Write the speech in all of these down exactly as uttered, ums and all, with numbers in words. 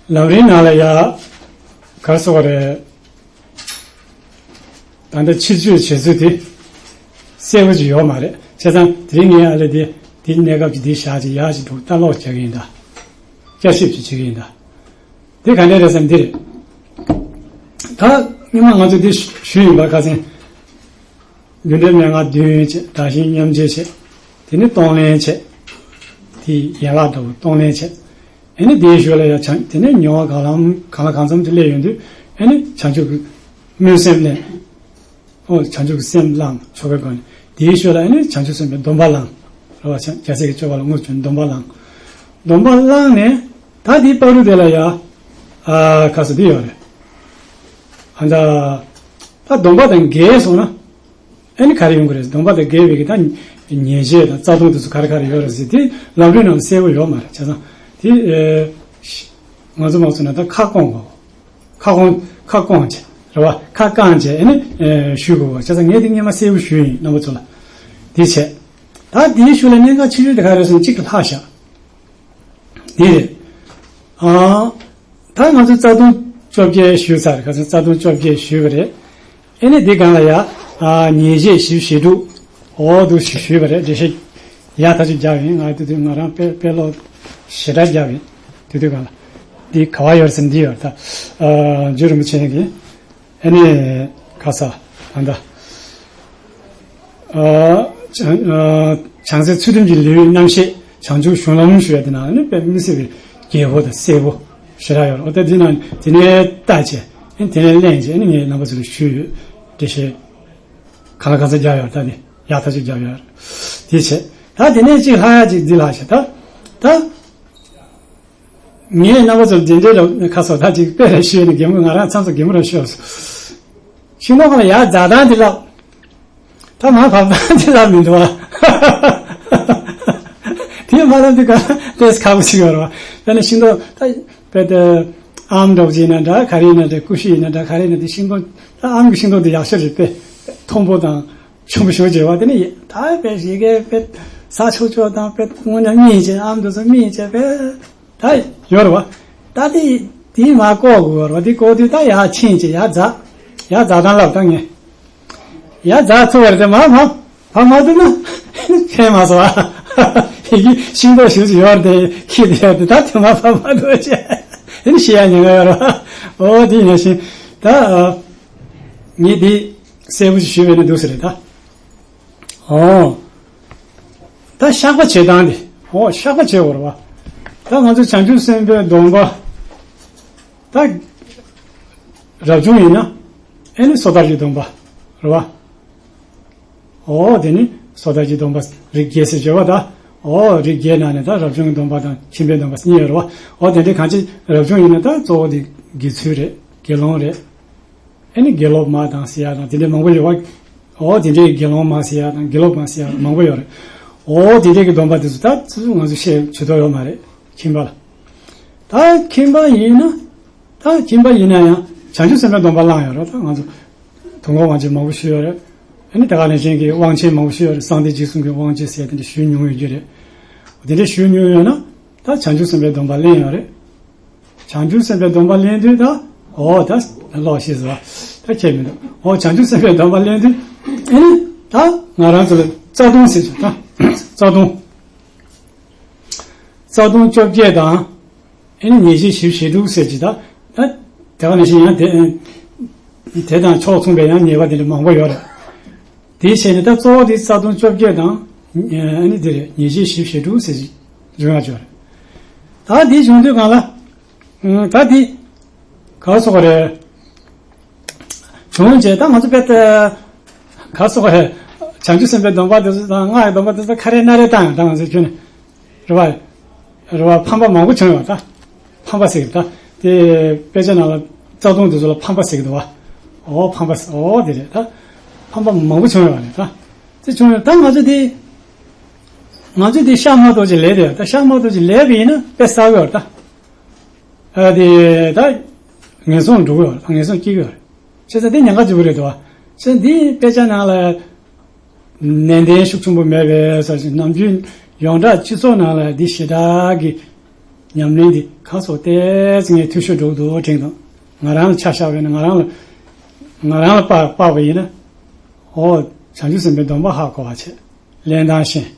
ལམ་རིམ་ནང་ལ་ཡ་ག་རེ་ཟེར་དགོས་རེད། ད་ལྟ་ཕྱིར་བཅོས་བྱེད་ཚུལ་དེ་གསལ་པོ་ཅིག་ཡོད་མ་རེད། བྱས་ཙང་དེ་རིང་ངས་ཨ་ལེ་དེ་དེའི་གནས་སྐབས་ཀྱི་དེའི་བཞག་ཅིག་ཡག་ཅིག་འདུག་ལྟ་ཀློག་བྱེད་ཀྱི་ཡིན་ད། བསྐྱར་ཞིབ་ཅིག་བྱེད་ཀྱི་ཡིན་ད། དེ་ག་འདྲ་རེད་ཟེར་ན་འདི་རེད། ད་སྔོན་མ་ང་ཚོས་འདི་ཞུས་ཡིན་པ་ཁ་སང་། རྒྱུ་འབྲས་མན་ངག་བདུན་བྱས། བདག་གཞན་མཉམ་བརྗེ་བྱས། དེ་ནས་གཏོང་ལེན་བྱས། དེ་ཡན་ལག་ལྟ་བུ་གཏོང་ལེན་བྱས། ཨེ་ནི་དེའི་ཞོར་ལ་ཡང་བྱང་དེ་ནས་མྱོང་བ་གང་ལམ་གང་ལ་གང་འཚམ་དུ་སླེབས་ཡོང་དུས་ཨེ་ནི་བྱང་ཆུབ་ཀྱི་སྨོན་སེམས་ལེན། ཨོ་བྱང་ཆུབ་ཀྱི་སེམས་བླངས་ཆོ་གའི་སྒོ་ནས། དེའི་ཞོར་ལ་ཨེ་ནི་བྱང་ཆུབ་སེམས་དཔའི་སྡོམ་པ་བླངས། རེད་བ། བྱང་རྒྱལ་སྲས་ཀྱི་སྤྱོད་པ་ལ་བསྔོ་བྱས་སྡོམ་པ་བླངས། སྡོམ་པ་བླངས་ནས་ད་དེའི་བར་དུ་དེ་ལ་ཡ་ཨ་ཁ་སོ་འདི་ཡོད་རེད། ཨ་ད་ད་སྡོམ་པ་དང་འགལ་སོང་ན། ཨ་ནི་ག་རེ་ཡོང་གི་རེད། སྡོམ་པ་དང་འགལ་བའི་གི་ད་ཉེས་བྱས་དང་རྩ་ལྟུང་དེ་ཚོ་ག་རེ་ག་རེ་ཡོད་རེད་ཟེར་དེ་ལམ་རིམ་ནང་གསལ་པོ་ཡོད་མ་རེད། བྱས་ཙང་དེ་ཨེ་ང་ཚོ་མང་ཚོགས་ནང་ད་ཁ་སྐོང་དགོས། ཁ་སྐོང་ཁ་སྐོང་བྱས་རེད་བ། ཁ་བསྐངས་བྱས་ཨ་ནི་ཨེ་ཞུ་དགོས་པ། བྱས་ཙང་ངས་དེ་སྔོན་མ་གསལ་པོ་ཞུས་ཡིན་རྣམ་པ་ཚོ་ལ། དེ་བྱས་ད་དེའི་ཤུལ་ལ་གནད་འགག་ཆེ་ཤོས་དེ་ག་རེ་རེད་ཟེར་ན་གཅིག་ལྷག་བཞག་དེ་རེད། ཨ། ད་ང་ཚོས་རྩ་ལྟུང་བཅོ་བརྒྱད་ཞུས་ཚར། ཁ་སང་རྩ་ལྟུང་བཅོ་བརྒྱད་ཞུས་པ་རེད། ཨེ་ནི་འདི་སྒང་ལ་ཡ། ཨ། ཉེས་བྱས་བཞི་བཅུ་ཞེ་དྲུག་འོ་འདུག་ཞུས་པ་རེད། འགྲེལ་བཤད་ཡག་ཐག་ཆོད་རྒྱབ་ཡིན། ང་དེ་དུས་ང་རང་དཔེ་དཔེ་ཀློག་ཞེ་དྲག་རྒྱབ་ཡིན། དེ་དུས་སྒང་ལ་འདི་ག་བ་ཡོད་ཟེར་ན་འདི་ཡོད་ད། ཨ། རྗེ་རིན་པོ་ཆེ་གིས། ཨ་ནི་ཁ་ས་ད་ལྟ་ཨ་བྱང་ཨ་བྱང་སེམས་ཚུལ་ཁྲིམས་ཀྱི་ལེའུའི་རྣམ་བཤད་བྱང་ཆུབ་གཞུང་ལམ་ཞུ་ཡ་དེ་ནང་ནི་དཔེ་མི་སྲིད་པའི་རྒྱས་པོ་དང་གསལ་པོ་ཞེ་དྲག་ཡོད་རེད། འོ་ད་དེ་ནང་དེ་ནས་ལྟ་བྱས་ཨ་ནི་དེ་ནས་གླེང་བྱས་ཨ་ནི་ངས་རྣམ་པ་ཚོ་ལ་ཞུས་ཡོད། འགྲེལ་བཤད་གང་ལ་གང་འཚམ་རྒྱབ་ཡོད། ད་དེ་ཡག་ཐག་ཆོད་རྒྱབ་ཡོད། དེ་བྱས་ད་དེ་ནས་གཅིག་ལྷག་ཡ་གཅིག་འདི་ལྷག་བྱས་ད་ད། ངས་རྣམ་པ་ཚོར་དེ་འདྲའི་ལ་ཁ་སོ་ད་ཅིག་དཔེ་རེ་ཤོད་ནས་རྒན་མོ་ང་རང་མཚམས་སུ་རྒན་མོ་རང་ཤོད་སོང་། ཤིང་སྡོང་ཁ་ལ་ཡར་འཛེག་སྟངས་དེ་ལབ། ད་མར་བབས་སྟངས་དེ་ལབ་མི་འདུག་ཨ། དེ་མ་ལབ་དུས་ག་ལ་ཏོག་ཙམ་ཁག་པོ་ཞིག་ཡོད་རེད་བ། དཔེར་ན་ཤིང་སྡོང་ད་དཔེ་ད་ཨམ་འདྲ་པོ་ཅིག་ཡིན་ན་འདྲ། ག་རེ་ཡིན་ན་འདྲ། ཀུ་ཤུ་ཡིན་ན་འདྲ། ག་རེ་ཡིན་ན་དེ་ཤིང་སྡོང་ད་ཨམ་གྱི་ཤིང་སྡོང་དེ་ཡག་ཤོས་རེད། དཔེ་མཐོན་པོ་དང་། ཆུང་པོ་ཞེ་པོ་བྱས་པ་དེ་ནི་ད་དཔེ་ཞིག་གི་དཔེ་ཟ་ཆོག་ཆོག་དང་དཔེ་དངོས་གནས་སྨིན་བྱས་ཨམ་དེ་ཚོ་སྨིན་བྱས་དཔེ་ད་ཡོད་རེད་བ། ད་དེ་དེ་མར་བཀོག་དགོས་རེད་བ། དེ་བཀོག་དུས་ད་ཡར་ཕྱིན་བྱས་ཡར་འཛེག་ཡར་འཛེག་སྟངས་ལབ་ད་ངས་ཡར་འཛེག་ཐུབ་པ་རེད་དེ་མར་མར་བབས་མ་ཐུབ་ན་ཕན་མ་སོང་བ། ཡི་གེ་ཤིང་ཏོག་ཞིག་ཡོད་རེད་དེ་ཁྱེར་དེ་ཡོད་དེ་ད་དེ་མར་བབས་མ་ཐུབ་བྱས་དེ་ནི་ཤི་ཡ་ཉེན་ཁ་ཡོད་རེད་བ། འོ་དེ་ཡིན་ན་ཤིང་ད་ངས་དེ། གསལ་པོ་ཞིག་ཞུས་པ་ཡིན་ན་འདུག་ས་རེད་ད། ཨོ། ད་བཤགས་པ་བྱེད་སྟངས་དེ། ཨོ་བཤགས་པ་བྱེད་དགོས་རེད་བ། ད་ང་ཚོ་བྱང་ཆུབ་སེམས་དཔའི་སྡོམ་པ། ད། རབ་བྱུང་ཡིན་ན། ཨེ་ནི་སོ་ཐར་གྱི་སྡོམ་པ། རེད་བ། ཨོ་དེ་ནི་སོ་ཐར་གྱི་སྡོམ་པ་རིགས་བརྒྱད་ཟེར་བརྗོད་པ་ད། ཨོ་རིགས་བརྒྱད་ནང་ནས་ད་རབ་བྱུང་གི་སྡོམ་པ་དང་ཁྱིམ་པའི་སྡོམ་པ་གཉིས་ཡོད་རེད་བ། ཨོ་དེ་འདྲའི་གང་ཅི་རབ་བྱུང་ཡིན་ན་ད་གཙོ་བོ་དེ་དགེ་ཚུལ་རེད། དགེ་སློང་རེད། ཨེ་ནི་དགེ་སློབ་མ་དང་ཟེར་ཡ་དང་དེ་འདྲའི་མང་པོ་ཡོད་བ། ཨོ་དེ་འདྲའི་དགེ་སློང་མ་ཟེར་ཡ་དང་དགེ་སློབ་མ་ཟེར་ཡ་མང་པོ་ཡོད་རེད། ཨོ་དེ་འདྲའི་གི་སྡོམ་པ་དེ་ཚོ་ད་ཚུར་ང་ཚོ་བཤད་ཇུས་གཏོགས་ཡོད་མ་རེད། ཁྱིམ་པ་ལ། ད་ཁྱིམ་པ་ཡིན་ན། ད་ཁྱིམ་པ་ཡིན་ན་ཡང་བྱང་ཆུབ་སེམས་དཔའི་སྡོམ་པ་བླངས་ཡོད་རེད། ད་ང་ཚོ་དུས་འཁོར་དབང་ཆེན་མང་པོ་ཞུས་ཡོད་རེད། ཨ་ནི་ད་ག་ནང་བཞིན་གྱི་དབང་ཆེན་མང་པོ་ཞུས་ཡོད་རེད། གསང་བདེ་འཇིགས་གསུམ་གྱི་དབང་ཆེན་ཟེར་དེ་འདྲ་ཞུས་མྱོང་ཡོད་རྒྱུ་རེད། དེ་འདྲ་ཞུས་མྱོང་ཡོད་ན་ད་བྱང་ཆུབ་སེམས་དཔའི་སྡོམ་པ་ལེན་ཡོད་རེད། བྱང་ཆུབ་སེམས་དཔའི་སྡོམ་པ་ལེན་དུས་ད། འོ་ད་ལོག་ཤེས་སོ། ད་ཁྱད་མི་འདུག་འོ་བྱང་ཆུབ་སེམས་དཔའི་སྡོམ་པ་ལེན་དུས་ཨེ་ནི་ད་ང་རང་ཚོ་ལ་རྩ་ལྟུང་ཟེར་ཚུལ་ད། རྩ་ལྟུང་། རྩ་ལྟུང་བཅོ་བརྒྱད་དང་། ཨེ་ནི་ཉེས་བྱས་བཞི་བཅུ་ཞེ་དྲུག་ཟེར་གྱི་ད། ད་དེ་ག་ནང་བཞིན་ཡང་དེ་དེ་དང་ཕྱོགས་མཚུངས་པའི་ཡང་ཉེས་པ་དེ་འདྲ་མང་པོ་ཡོད་རེད། དེའི་ཆེད་ནས་ད་གཙོ་བོ་དེ་རྩ་ལྟུང་བཅོ་བརྒྱད་དང་། ཨ་ནི་དེ་རེད། ཉེས་བྱས་བཞི་བཅུ་ཞེ་དྲུག་ཟེར་གྱི་འབྱུང་ཡ་ཅིག་ཡོད་རེད། ད་དེ་བྱུང་དུས་སྒང་ལ། ཨ་ད་དེ་ག་རེ་ཟེར་དགོས་རེད། བྱུང་རྗེས་ད་ང་ཚོ་དཔེ་ད་ག་རེ་ཟེར་དགོས་རེད། བྱང་ཆུབ་སེམས་དཔའི་སྡོམ་པ་དེ་ཚོ་དང་སྔགས་ཀྱི་སྡོམ་པ་དེ་ཚོ་ཁ་རས་སྣ་རས་བཏང་ཡོད། ད་ང་ཚོ་ཁྱོན་ནས་རེད་བ། རེད་བ། ཕམ་པ་མང་པོ་བྱུང་ཡོད་ད། ཕམ་པ་ཟེར་གི་ད། དེ་དཔེ་ཆ་ནང་ལ་རྩ་ལྟུང་དེ་ཚོ་ལ་ཕམ་པ་ཟེར་གི་འདུག་བ། འོ་ཕམ་པ་ཟེར་འོ་དེ་རེད་ད། ཕམ་པ་མང་པོ་བྱུང་ཡོད་རེད་ད། དེ་བྱུང་ཡོད་ད། ང་ཚོ་དེ་ང་ཚོ་དེ་ཤ་མ་གཏོགས་ཅིག་ལས་དེ་ད་ཤ་མ་གཏོགས་ཅིག་ལས་པ་ཡིན་ན་དཔེ་གསར་གི་ཡོད་རེད་ད། ཨ་དེ་ད་ངན་སོང་འགྲོ་གི་ཡོད་རེད། ངན་སོང་སྐྱེ་གི་ཡོད་རེད། བྱས་ཙང་དེ་ཉེན་ཁ་ཆེ་པོ་རེད་དོ། བྱས་ཙང་འདི་དཔེ་ཆ་ནང་ལ་ནན་ཏན་ཤུགས་ཆེན་པོ་མེད་པའི་ས་ཞིག་ནམ་རྒྱུན་ཡོངས་གྲགས་སྤྱི་ཚོགས་ནང་ལ་འདི་ཞེ་དྲག་གི་ ཉམས་ལེན་འདི་གང་སོགས་ཏོག་ཙམ་ངས་འཐུས་ཤོར་འགྲོ་གི་འདུག་དྲན་དང་། ང་རང་ལ་ཆ་བཞག་པ་ཡིན་ན། ང་རང་ལ་ང་རང་ལ་དཔག་དཔག་པ་ཡིན་ན། ཨོ། བྱང་ཆུབ་སེམས་དཔའི་སྡོམ་པ་ཧ་གོ་བ་བྱས། ལེན་སྟངས་ཤེས།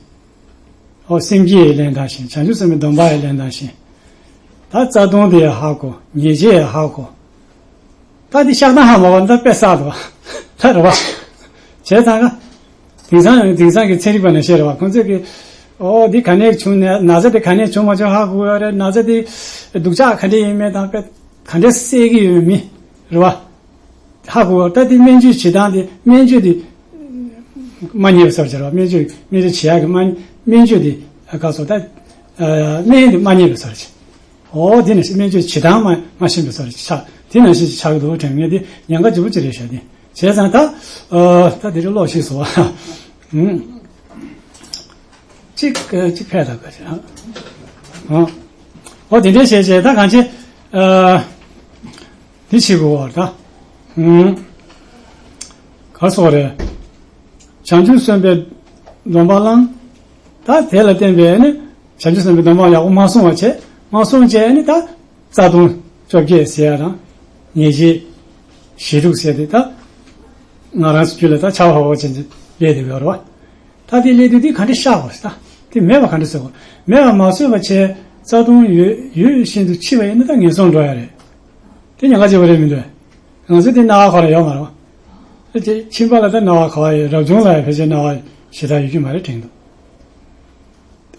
ཨོ། སེམས་བསྐྱེད་ལེན་སྟངས་ཤེས། བྱང་ཆུབ་སེམས་དཔའི་སྡོམ་པ་ཡི་ལེན་སྟངས་ཤེས། ད་རྩ་ལྟུང་དེ་ཡང་ཧ་གོ། ཉེས་བྱས་ཡང་ཧ་གོ། ད་འདི་བཤགས་སྟངས་ཧ་མ་གོ་ན་ད་དཔེ་བསགས་འདུག་བ། ད་རེད་བ། བྱས་ཙང་ཀ། དེང་སང་དེང་སང་གི་ཚན་རིག་པ་ནང་བཤད་རེད་བ། ཁོང་ཚོས་ཀྱི། ཨོ། འདི་ག་ནས་བྱུང་ནས། ན་ཚ་དེ་ག་ནས་བྱུང་མ་བྱུང་ཧ་གོ་ཡོད་རེད། ན་ཚ་དེ་སྡུག་ཅག་ག་འདྲས་ཡིན་མིན་དང་། དཔེ་ག་འདྲས་སེལ་གྱི་ཡོད་མེད་རེད་བ། ཧ་གོ་བ། ད་དེ་སྨན་བཅོས་བྱེད་སྟངས་དེ། སྨན་བཅོས་དེ་མ་ཉེས་པའི་བཟོ་འདྲ་བྱེད་རེད་བ། སྨན་བཅོས་སྨན་བཅོས་བྱེད་ཡག་གི་མ། སྨན་བཅོས་དེ་ག་སོ། ད་སྨན་དེ་མ་ཉེས་པའི་བཟོ་འདྲ་བྱེད། ཨོ། དེ་ནང་བཞིན་སྨན་བཅོས་བྱེད་སྟངས་མ་མ་ཤེས་པའི་བཟོ་འདྲ་ཆགས། དེ་ནང་བཞིན་ཆགས་ཀྱི་འདུག་དྲན། ངས་དེ་ཉེན་ཁ་ལྗིད་པོ་ཅིག་རེད་ཤག་དེ། བྱས་ཙང་ད། ཨ། ད་དེ་རིང་ཀློག་ཤེས་སོང་བ། ཨུམ། གཅིག་གཅིག་ཕེབས་དང་ག་ཅིག་ཨ། ཨོ། དེ་འདྲས་བྱས་བྱས་ད་གང་བྱེད། ཨ། འདི་བྱེད་དགོས་པ་རེད་ད། ཨུམ། ག་སོགས་རེད། བྱང་ཆུབ་སེམས་དཔའི་སྡོམ་པ་བླངས། ད་དེ་ལ་བརྟེན་པའི་ནི་བྱང་ཆུབ་སེམས་དཔའི་སྡོམ་པ་ཡག་པོ་མ་སྲུང་བ་བྱས། མ་སྲུང་བྱས་ནི་ད་རྩ་ལྟུང་བཅོ་བརྒྱད་ཟེར་ཡ་དང་། ཉེས་བྱས་བཞི་དྲུག་ཟེར་དེ། ད་ང་རང་ཚོ་རྒྱུད་ལ་ད་ཆགས་པ་ཧོ་ཧོ་ཅན་ཅིག་སླེབས་བསྡད་ཡོད་རེད་བ། ད་དེ་སླེབས་དུས་དེ་ག་འདྲས་བཤགས་དགོས་ཟེར། ད་དེ་མེད་པ་ག་འདྲས་བཟོ་དགོས། མེད་པ་མ་བཟོས་པ་བྱས། རྩ་ལྟུང་ཡོད་ཡོད་བཞིན་དུ་འཆི་བ་ཡིན་ན་ད་ངན་སོང་འགྲོ་ཡ་རེད། དེ་ཉེན་ཁ་ཆེ་བ་རེད་མི་འདུག་ང་ཚོ་དེ་སྣང་བ་ག་ལ་ཡོད་མ་རེད་བ། ཁྱིམ་པ་ལ་ད་སྣང་བ་ག་བ་ཡོད། རབ་བྱུང་ལ་ཡང་ཕལ་ཆེར་སྣང་བ་ཞེ་དྲག་ཡོད་ཀྱི་མ་རེད་དྲན་འདུག་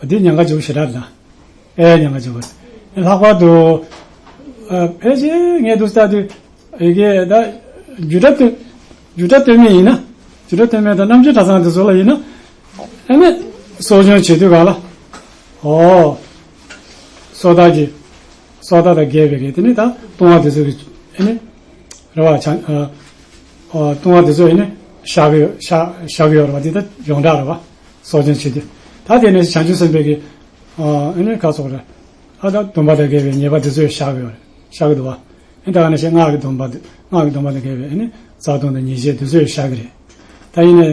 འདི་ཉེན་ཁ་ཆེ་བོ་ཞེ་དྲག་རེད་ད། ཨེ། ཉེན་ཁ་ཆེ་བོ་རེད། ལྷག་པར་དུ། ཨ། ཕལ་ཆེར་ངས་འདུག་ལྟ་དུས། ཡི་གེ་ད་རྒྱུད་གྲྭ་སྟོད། རྒྱུད་གྲྭ་སྟོད་སྨད་ཡིན་ན། རྒྱུད་གྲྭ་སྟོད་སྨད་དང་རྣམ་འགྱུར་གྲྭ་ཚང་དེ་ཚོ་ལ་ཡིན་ན། ཨ་ནི་གསོ་སྦྱོང་བྱེད་དུས་ག་ལ། ཨོ། སོ་ཐར་གྱི། སོ་ཐར་དང་འགལ་བའི་གི་དེ་ནི་ད་ལྟུང་བ་དེ་ཚོ་གི། ཨ་ནི། རེད་བ། བྱང་། ཨ། ཨ། ལྟུང་བ་དེ་ཚོ་ཨ་ནི་བཤགས་ཀྱི་ཡོད། བཤགས་བཤགས་ཀྱི་ཡོད་རེད་བ། དེ་ད་ཡོངས་གྲགས་རེད་བ། གསོ་སྦྱོང་བྱེད་དུས། ད་དེ་ནི་བྱང་ཆུབ་སེམས་དཔའི་གི། ཨ། ཨ་ནི་ག་སོགས་རེད། ཨ། ད་སྡོམ་པ་དང་འགལ་བའི་ཉེས་པ་དེ་ཚོ་བཤགས་ཀྱི་ཡོད་རེད། བཤགས་ཀྱི་འདུག་བ། ཨ། ད་ག་ནང་བཞིན་སྔགས་ཀྱི་སྡོམ་པ་དེ། སྔགས་ཀྱི་སྡོམ་པ་དང་འགལ་བའི་ཨ་ནི་རྩ་ལྟུང་དང་ཉེས་བྱས་དེ་ཚོ་བཤགས་ཀྱི་རེད། ད་ཡིན་ནའི་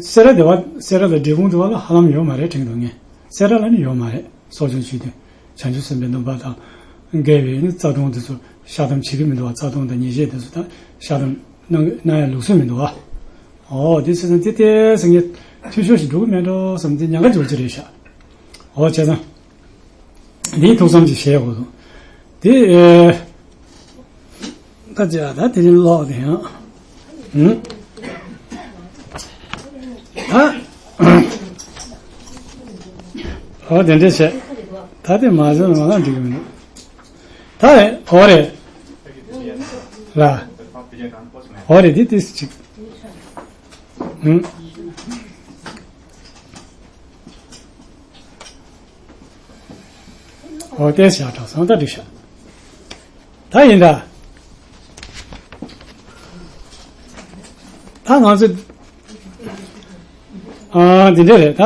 སེ་ར་སྡེ་བ། སེ་ར་དང་འབྲས་སྤུངས་སྡེ་བ་ལ་ཧ་ལམ་ཡོད་མ་རེད་དྲན་འདུག་ངས། སེ་ར་ལ་ནི་ཡོད་མ་རེད། གསོ་སྦྱོང་བྱེད་དུས། བྱང་ཆུབ་སེམས་དཔའི་སྡོམ་པ་དང་འགལ་བའི་ནི་རྩ་ལྟུང་དེ་ཚོ་བཤགས་སྡོམ་བྱེད་ཀྱི་མི་འདུག་བ། རྩ་ལྟུང་དང་ཉེས་བྱས་དེ་ཚོ་ད་བཤགས་སྡོམ་གནང་གནང་ཡ་ལུགས་སྲོལ་མི་འདུག་བ། ཨོ། དེ་བྱས་ཙང་དེ་ལྟས་ཟེར་ངས་འཐུས་ཤོར་ཞིག་འགྲོ་གི་མེད་འགྲོ་བསམ། དེ་ཉེན་ཁ་ཆེ་བོ་ཅིག་རེད་ཤག་ཨོ། བྱས་ཙང་། འདིའི་ཐུགས་བསམ་ཅིག་བཞེས་དགོས་འདུག་དེ། ཨེ། ད་ཅི་ད་དེ་རིང་ཀློག་དེ་ཡང་། ཨུམ། ད། ཨོ། དེ་འདྲས་བྱས། ད་དེ་མ་བྱུང་ན་ང་རང་འགྲིག་གི་མི་འདུག་ད། ཨོ་རེད། ལ། ཨོ་རེད། འདི་ཏིས་ཅིག་ཨུམ། ཨོ། ཏེ་ཤ་ཁྲག་སང་ད་འགྲིག་ཤག་ད་ཡིན་ད། ད་ང་ཚོ། ཨ། འདི་འདྲ་རེད་ད།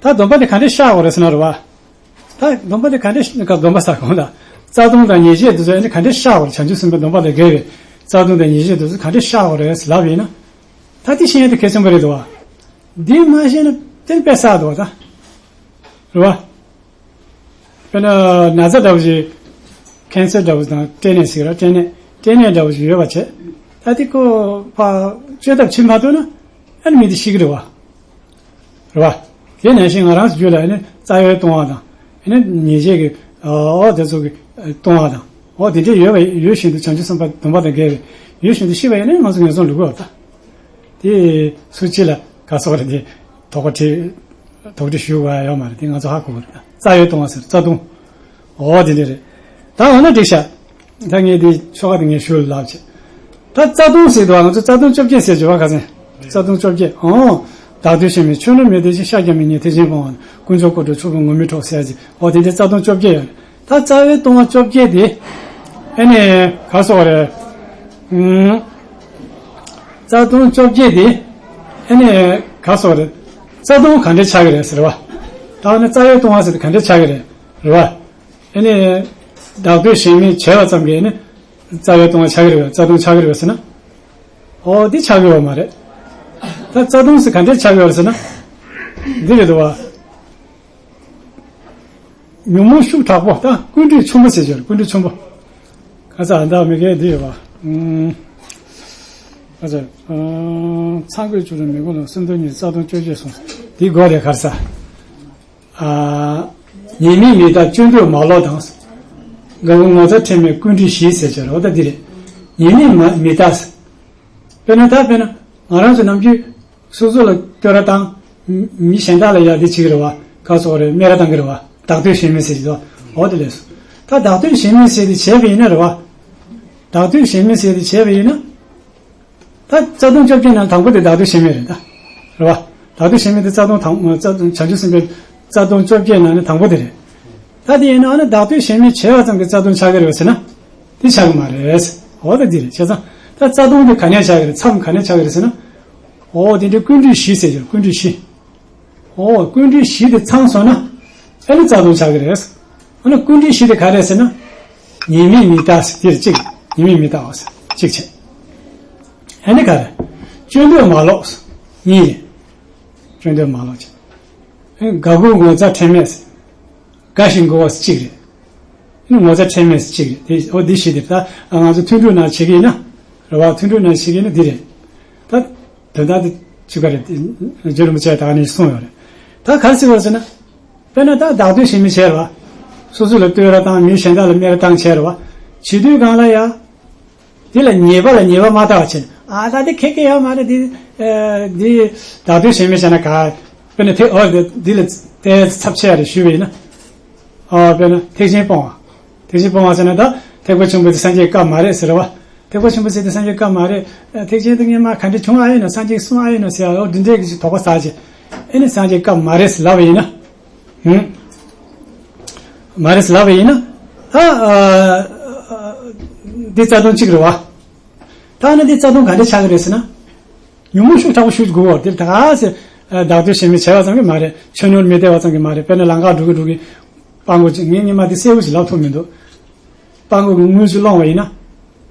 ད་སྡོམ་པ་དེ་ག་འདྲས་བཤགས་དགོས་རེད་ཟེར་ན་རེད་བ། ད་སྡོམ་པ་དེ་ག་འདྲས། སྡོམ་པ་ཟེར་གོང་ལ། རྩ་ལྟུང་དང་ཉེས་བྱས་དེ་ཚོ་ཨ་ནི་ག་འདྲས་བཤགས་དགོས་རེད། བྱང་ཆུབ་སེམས་དཔའི་སྡོམ་པ་དང་འགལ་བའི་རྩ་ལྟུང་དང་ཉེས་བྱས་དེ་ཚོ་ག་འདྲས་བཤགས་དགོས་རེད་ཟེར་ལབ་ཡིན་ན། ད་དེ་ཤེས་ཡ་དེ་གལ་ཆེན་པོ་རེད་འདུག་བ། འདི་མ་ཤེས་ན་དེ་དཔེ་བསགས་འདུག་བ་ད། རེད་བ། དཔེར་ན་ན་ཚ་འདྲ་བོ་ཞིག་ཁེན་སར་འདྲ་བོ་དང་སྐྲན་ནད་ཟེར་ར། སྐྲན་ནད། སྐྲན་ནད་འདྲ་བོ་ཞིག་ཡོད་པ་བྱས། ད་དེ་ཁོ་ཕར་བཅོས་ཐབས་བྱེད་མ་ཐུབ་ན་ཨ་ནི་མི་དེ་ཤི་གི་རེད་བ། རེད་བ། དེ་ནང་བཞིན་ང་རང་ཚོ་རྒྱུད་ལ་ཨ་ནི་རྩ་བའི་ལྟུང་བ་དང་། ཨ་ནི་ཉེས་བྱས་ཀྱི། ཨོ། དེ་ཚོ་གི་ལྟུང་བ་དང་། ཨོ། དེ་འདྲས་ཡོད་པ། ཡོད་བཞིན་དུ་བྱང་ཆུབ་སེམས་དཔའི་སྡོམ་པ་དང་འགལ་བའི། ཡོད་བཞིན་དུ་ཤི་བ་ཡིན་ན་ང་ཚོ་ངན་སོང་འགྲོ་གི་ཡོད་ད། དེ་སུ་གཅིག་ལ་ག་སོགས་རེད་དེ། དོགས་པ་དྲིས། དོགས་དྲི་ཞུ་དགོས་ཡ་ཡོད་མ་རེད། དེ་ང་ཚོ་ཧ་གོ་གི་རེད། རྩ་བའི་ལྟུང་བ་ཟེར། རྩ་ལྟུང་། ཨོ། དེ་འདྲས་རེད། ད་འོ་ན་འགྲིག་ཤག་ད་ངས་འདི་ཆོ་ག་དེ་ངས་ཞུ་ལབ་བྱས། ད་རྩ་ལྟུང་ཟེར་དུས་ང་ཚོ་རྩ་ལྟུང་བཅོ་བརྒྱད་ཟེར་གྱི་བ། ཁ་སང་རྩ་ལྟུང་བཅོ་བརྒྱད། ཨོ། བདག་བསྟོད་བྱེད་མིན་ཆོས་རྣམས་མེད་དེ་ཅིག་ཤཱཀྱ་མི་སྙན་ཐེག་ཆེན་སྤོང་བ་ནི། དཀོན་མཆོག་སྐུ་སྒྲུབ་ཕྱུག་པོ་ངུར་སྨྲིག་གྲོགས་ཟེར་ཅིག་ཨོ། དེ་འདྲའི་རྩ་ལྟུང་བཅོ་བརྒྱད་ཡོད་རེད། ད་རྩ་བའི་ལྟུང་བ་བཅོ་བརྒྱད་དེ། ཨ་ནི་ག་སོགས་རེད། ཨུམ། རྩ་ལྟུང་བཅོ་བརྒྱད་དེ། ཨ་ནི་ག་སོགས་རེད། རྩ་ལྟུང་ག་འདྲས་ཆགས་ཀྱི་རེད་ཟེར་བ། ད་ཨ་ནི་རྩ་བའི་ལྟུང་བ་ཟེར་དེ་ག་འདྲས་ཆགས་ཀྱི་རེད། རེད་བ། ཨ་ནི་བདག་བསྟོད་གཞན་མིན་བྱས་པ་ཙམ་གྱིས་ཨ་ནི་རྩ་བའི་ལྟུང་བ་ཆགས་ཀྱི་རེད་པས། རྩ་ལྟུང་ཆགས་ཀྱི་རེད་པས་ཟེར་ན། ཨོ། འདི་ཆགས་ཀྱི་ཡོད་མ་རེད། ད་རྩ་ལྟུང་ཟེར་ག་འདྲས་ཆགས་ཀྱི་ཡོད་རེད་ཟེར་ན། འདི་རེད་འདུག་བ། ཉོན་མོངས་ཤུགས་དྲག་པོ་ད་ཀུན་འདུས་ཆེན་པོ་ཟེར་གྱི་རེད། ཀུན་འདུས་ཆེན་པོ། ཁ་ས་ཨ་ད་མི་སྐད་འདི་ཡོད་པ། ཨུམ། ཁ་ས། ཨ། ཚངས་སྐུད་ཆུ་རུ་མི་མགོ་ལ་སེམས་དོན་གཉིས་རྩ་ལྟུང་བཅོ་བརྒྱད་གསུངས། འདི་དགོས་རེད་ཁ་ས། ཨ། ཉེས་དམིགས་མི་རྟག་སྤྱོད་འདོད་མ་ལོག་དང་། དགག་དབང་ངོ་ཚ་ཁྲེལ་མེད་ཀུན་འདུས་ཞི་ཟེར་གྱི་རེད། འོ་ད་འདི་རེད། ཉེས་དམིགས་མ་མི་རྟག་དཔེར་ན་ད་དཔེར་ན་ང་རང་ཚོ་ནམ་རྒྱུན་སོ་སོ་ལ་བསྟོད་ར་བཏང་། མི་གཞན་དག་ལ་ཡ་འདི་བྱེད་ཀྱི་རེད་བ། ག་སོགས་རེད། སྨད་ར་བཏང་གི་རེད་བ། བདག་བསྟོད་གཞན་སྨོད་ཟེར་གྱི་འདུག་འོ་དེ་ལས་སོ། ད་བདག་བསྟོད་གཞན་སྨོད་ཟེར་དེ་བྱས་པ་ཡིན་ན་རེད་བ། བདག་བསྟོད་གཞན་སྨོད་ཟེར་དེ་བྱས་པ་ཡིན་ན། ད་རྩ་ལྟུང་བཅོ་བརྒྱད་ནང་དང་པོ་དེ་བདག་བསྟོད་གཞན་སྨོད་རེད་ད། རེད་བ། བདག་བསྟོད་གཞན་སྨོད་དེ་རྩ་ལྟུང་དང་རྩ་བྱང་ཆུབ་སེམས་དཔའི་རྩ་ལྟུང་བཅོ་བརྒྱད་ནང་ནས་དང་པོ་དེ་རེད། ད་དེ་ཡིན་ན་ཨ་ནི་བདག་བསྟོད་གཞན་སྨོད་བྱས་པ་ཙམ་གྱིས་རྩ་ལྟུང་ཆགས་ཀྱི་རེད་བ་ཟེར་ན། དེ་ཆགས་ཀྱི་མ་རེད། འོ་ད་འདི་རེད་བྱས་ཙང་། ད་རྩ་ལྟུང་དེ་ག་ནས་ཆགས་ཀྱི་རེད། མཚམས་ག་ནས་ཆགས་ཀྱི་རེད་ཟེར་ན། འོ་དེ་འདྲའི་ཀུན་འདུས་ཞི་ཟེར་གྱི་རེད། ཀུན་འདུས་ཞི། འོ་ཀུན་འདུས་ཞི་དེ་ཚང་སོང་ན། ཨ་ནི་རྩ་ལྟུང་ཆགས་ཀྱི་རེད། ཨ་ནི་ཀུན་འདུས་ཞི་དེ་ག་རེད་ཟེར་ན། ཉེས་དམིགས་མི་རྟག་ཟེར་དེ་རེད་གཅིག་ཉེས་དམིགས་མི་རྟག་པ་ཟེར་གཅིག་བྱས། ཨ་ནི་ག་རེ། སྤྱོད་འདོད་མ་ལོག་གཉིས་རེད། སྤྱོད་འདོད་མ་ལོག་བྱས། ཨ་ནི་དགག་དབང་ངོ་ཚ་ཁྲེལ་མེད་ཟེར། དགའ་ཞིང་མགུ་བ་ཟེར་གཅིག་རེད། ཨ་ནི་ངོ་ཚ་ཁྲེལ་མེད་ཟེར་གཅིག་རེད། དེ་འོ་འདི་བཞི་དེ་ད་ང་ཚོ་ཐུན་དྲུག་ནང་བྱེད་ཀྱི་ཡིན་ན། རེད་བ། ཐུན་དྲུག་ནང་བྱེད་ཀྱི་ཡིན་ན་འདི་རེད། ད་དོན་དག་དེ་གཅིག་པ་རེད། རྗེ་རིན་པོ་ཆེ་ད་ག་ནས་གསུངས་ཡོད་རེད། ད་ག་རེ་ཟེར་བ་ཟེར་ན། དཔེར་ན་ད་བདག་བསྟོད་གཞན་སྨོད་བྱས་རེད་བ། སོ་སོ་ལ་བསྟོད་ར་བཏང་མི་གཞན་དག་ལ་སྨད་ར་བཏང་བྱས་རེད་བ། བྱེད་དུས་གང་ལ་ཡ། དེ་ལ་ཉེས་པ་ལ་ཉེས་པ་མ་བལྟ་བ་བྱས་ན། ཨ་ད་དེ་ཁེ་ཁེ་ཡོད་མ་རེད། དེ་ཨ་དེ་བདག་བསྟོད་གཞན་སྨོད་བྱས་ན་ག་དཔེར་ན་དེ་འོ་དེ་དེ་ལ་དེ་ཚབས་ཆེ་ཡ་རེད་ཞུས་པ་ཡིན་ན། ཨ་དཔེར་ན་ཐེག་ཆེན་སྤོང་བ། ཐེག་ཆེན་སྤོང་བ་ཟེར་ན་ད་ཐེག་པ་ཆེན་པོ་དེ་སངས་རྒྱས་སྐབས་མ་རེད་ཟེར་བ། ཐེག་པ་ཆེན་པོ་ཟེར་དེ་སངས་རྒྱས་སྐབས་མ་རེད། ཐེག་ཆེན་དེ་སྔོན་མ་ག་འདྲ་བྱུང་ཨ་ཡིན་ན་སངས་རྒྱས་གསུང་ཨ་ཡིན་ན་ཟེར་ཨ་འོ་འདི་འདྲའི་གི་ཅིག་དོགས་པ་ཟ་བྱས། ཨེ་ནི་སངས་རྒྱས་སྐབས་མ་རེད་ཟེར་ལབ་པ་ཡིན་ན། ཧུམ། མ་རེད་ཟེར་ལབ་པ་ཡིན་ན། ད་ཨ་ཨ་འདི་རྩ་ལྟུང་གཅིག་རེད་བ། ད་ནི་འདི་རྩ་ལྟུང་ག་འདྲ་ཆགས་ཀྱི་རེད་ཟེར་ན། ཉོན་མོངས་ཤུགས་དྲག་པོ་ཞུགས་དགོས་པ་དེ་ད་ག་ཟེར། ཨ་བདག་བསྟོད་གཞན་སྨོད་བྱས་པ་ཙམ་གྱིས་མ་རེད། ཆོས་ནོར་མི་སྟེར་བ་ཙམ་གྱིས་མ་རེད། དཔེར་ན་ལམ་ཁ་འགྲོ་གི་འགྲོ་གི། སྤྲང་པོ་ཅིག་ངས་སྔོན་མ་དེ་གསལ་པོ་ཞིག་ལབ་ཐུབ་མི་འདུག་སྤྲང་པོ་གི་དངུལ་ཅིག་སློང་བ་ཡིན་ན།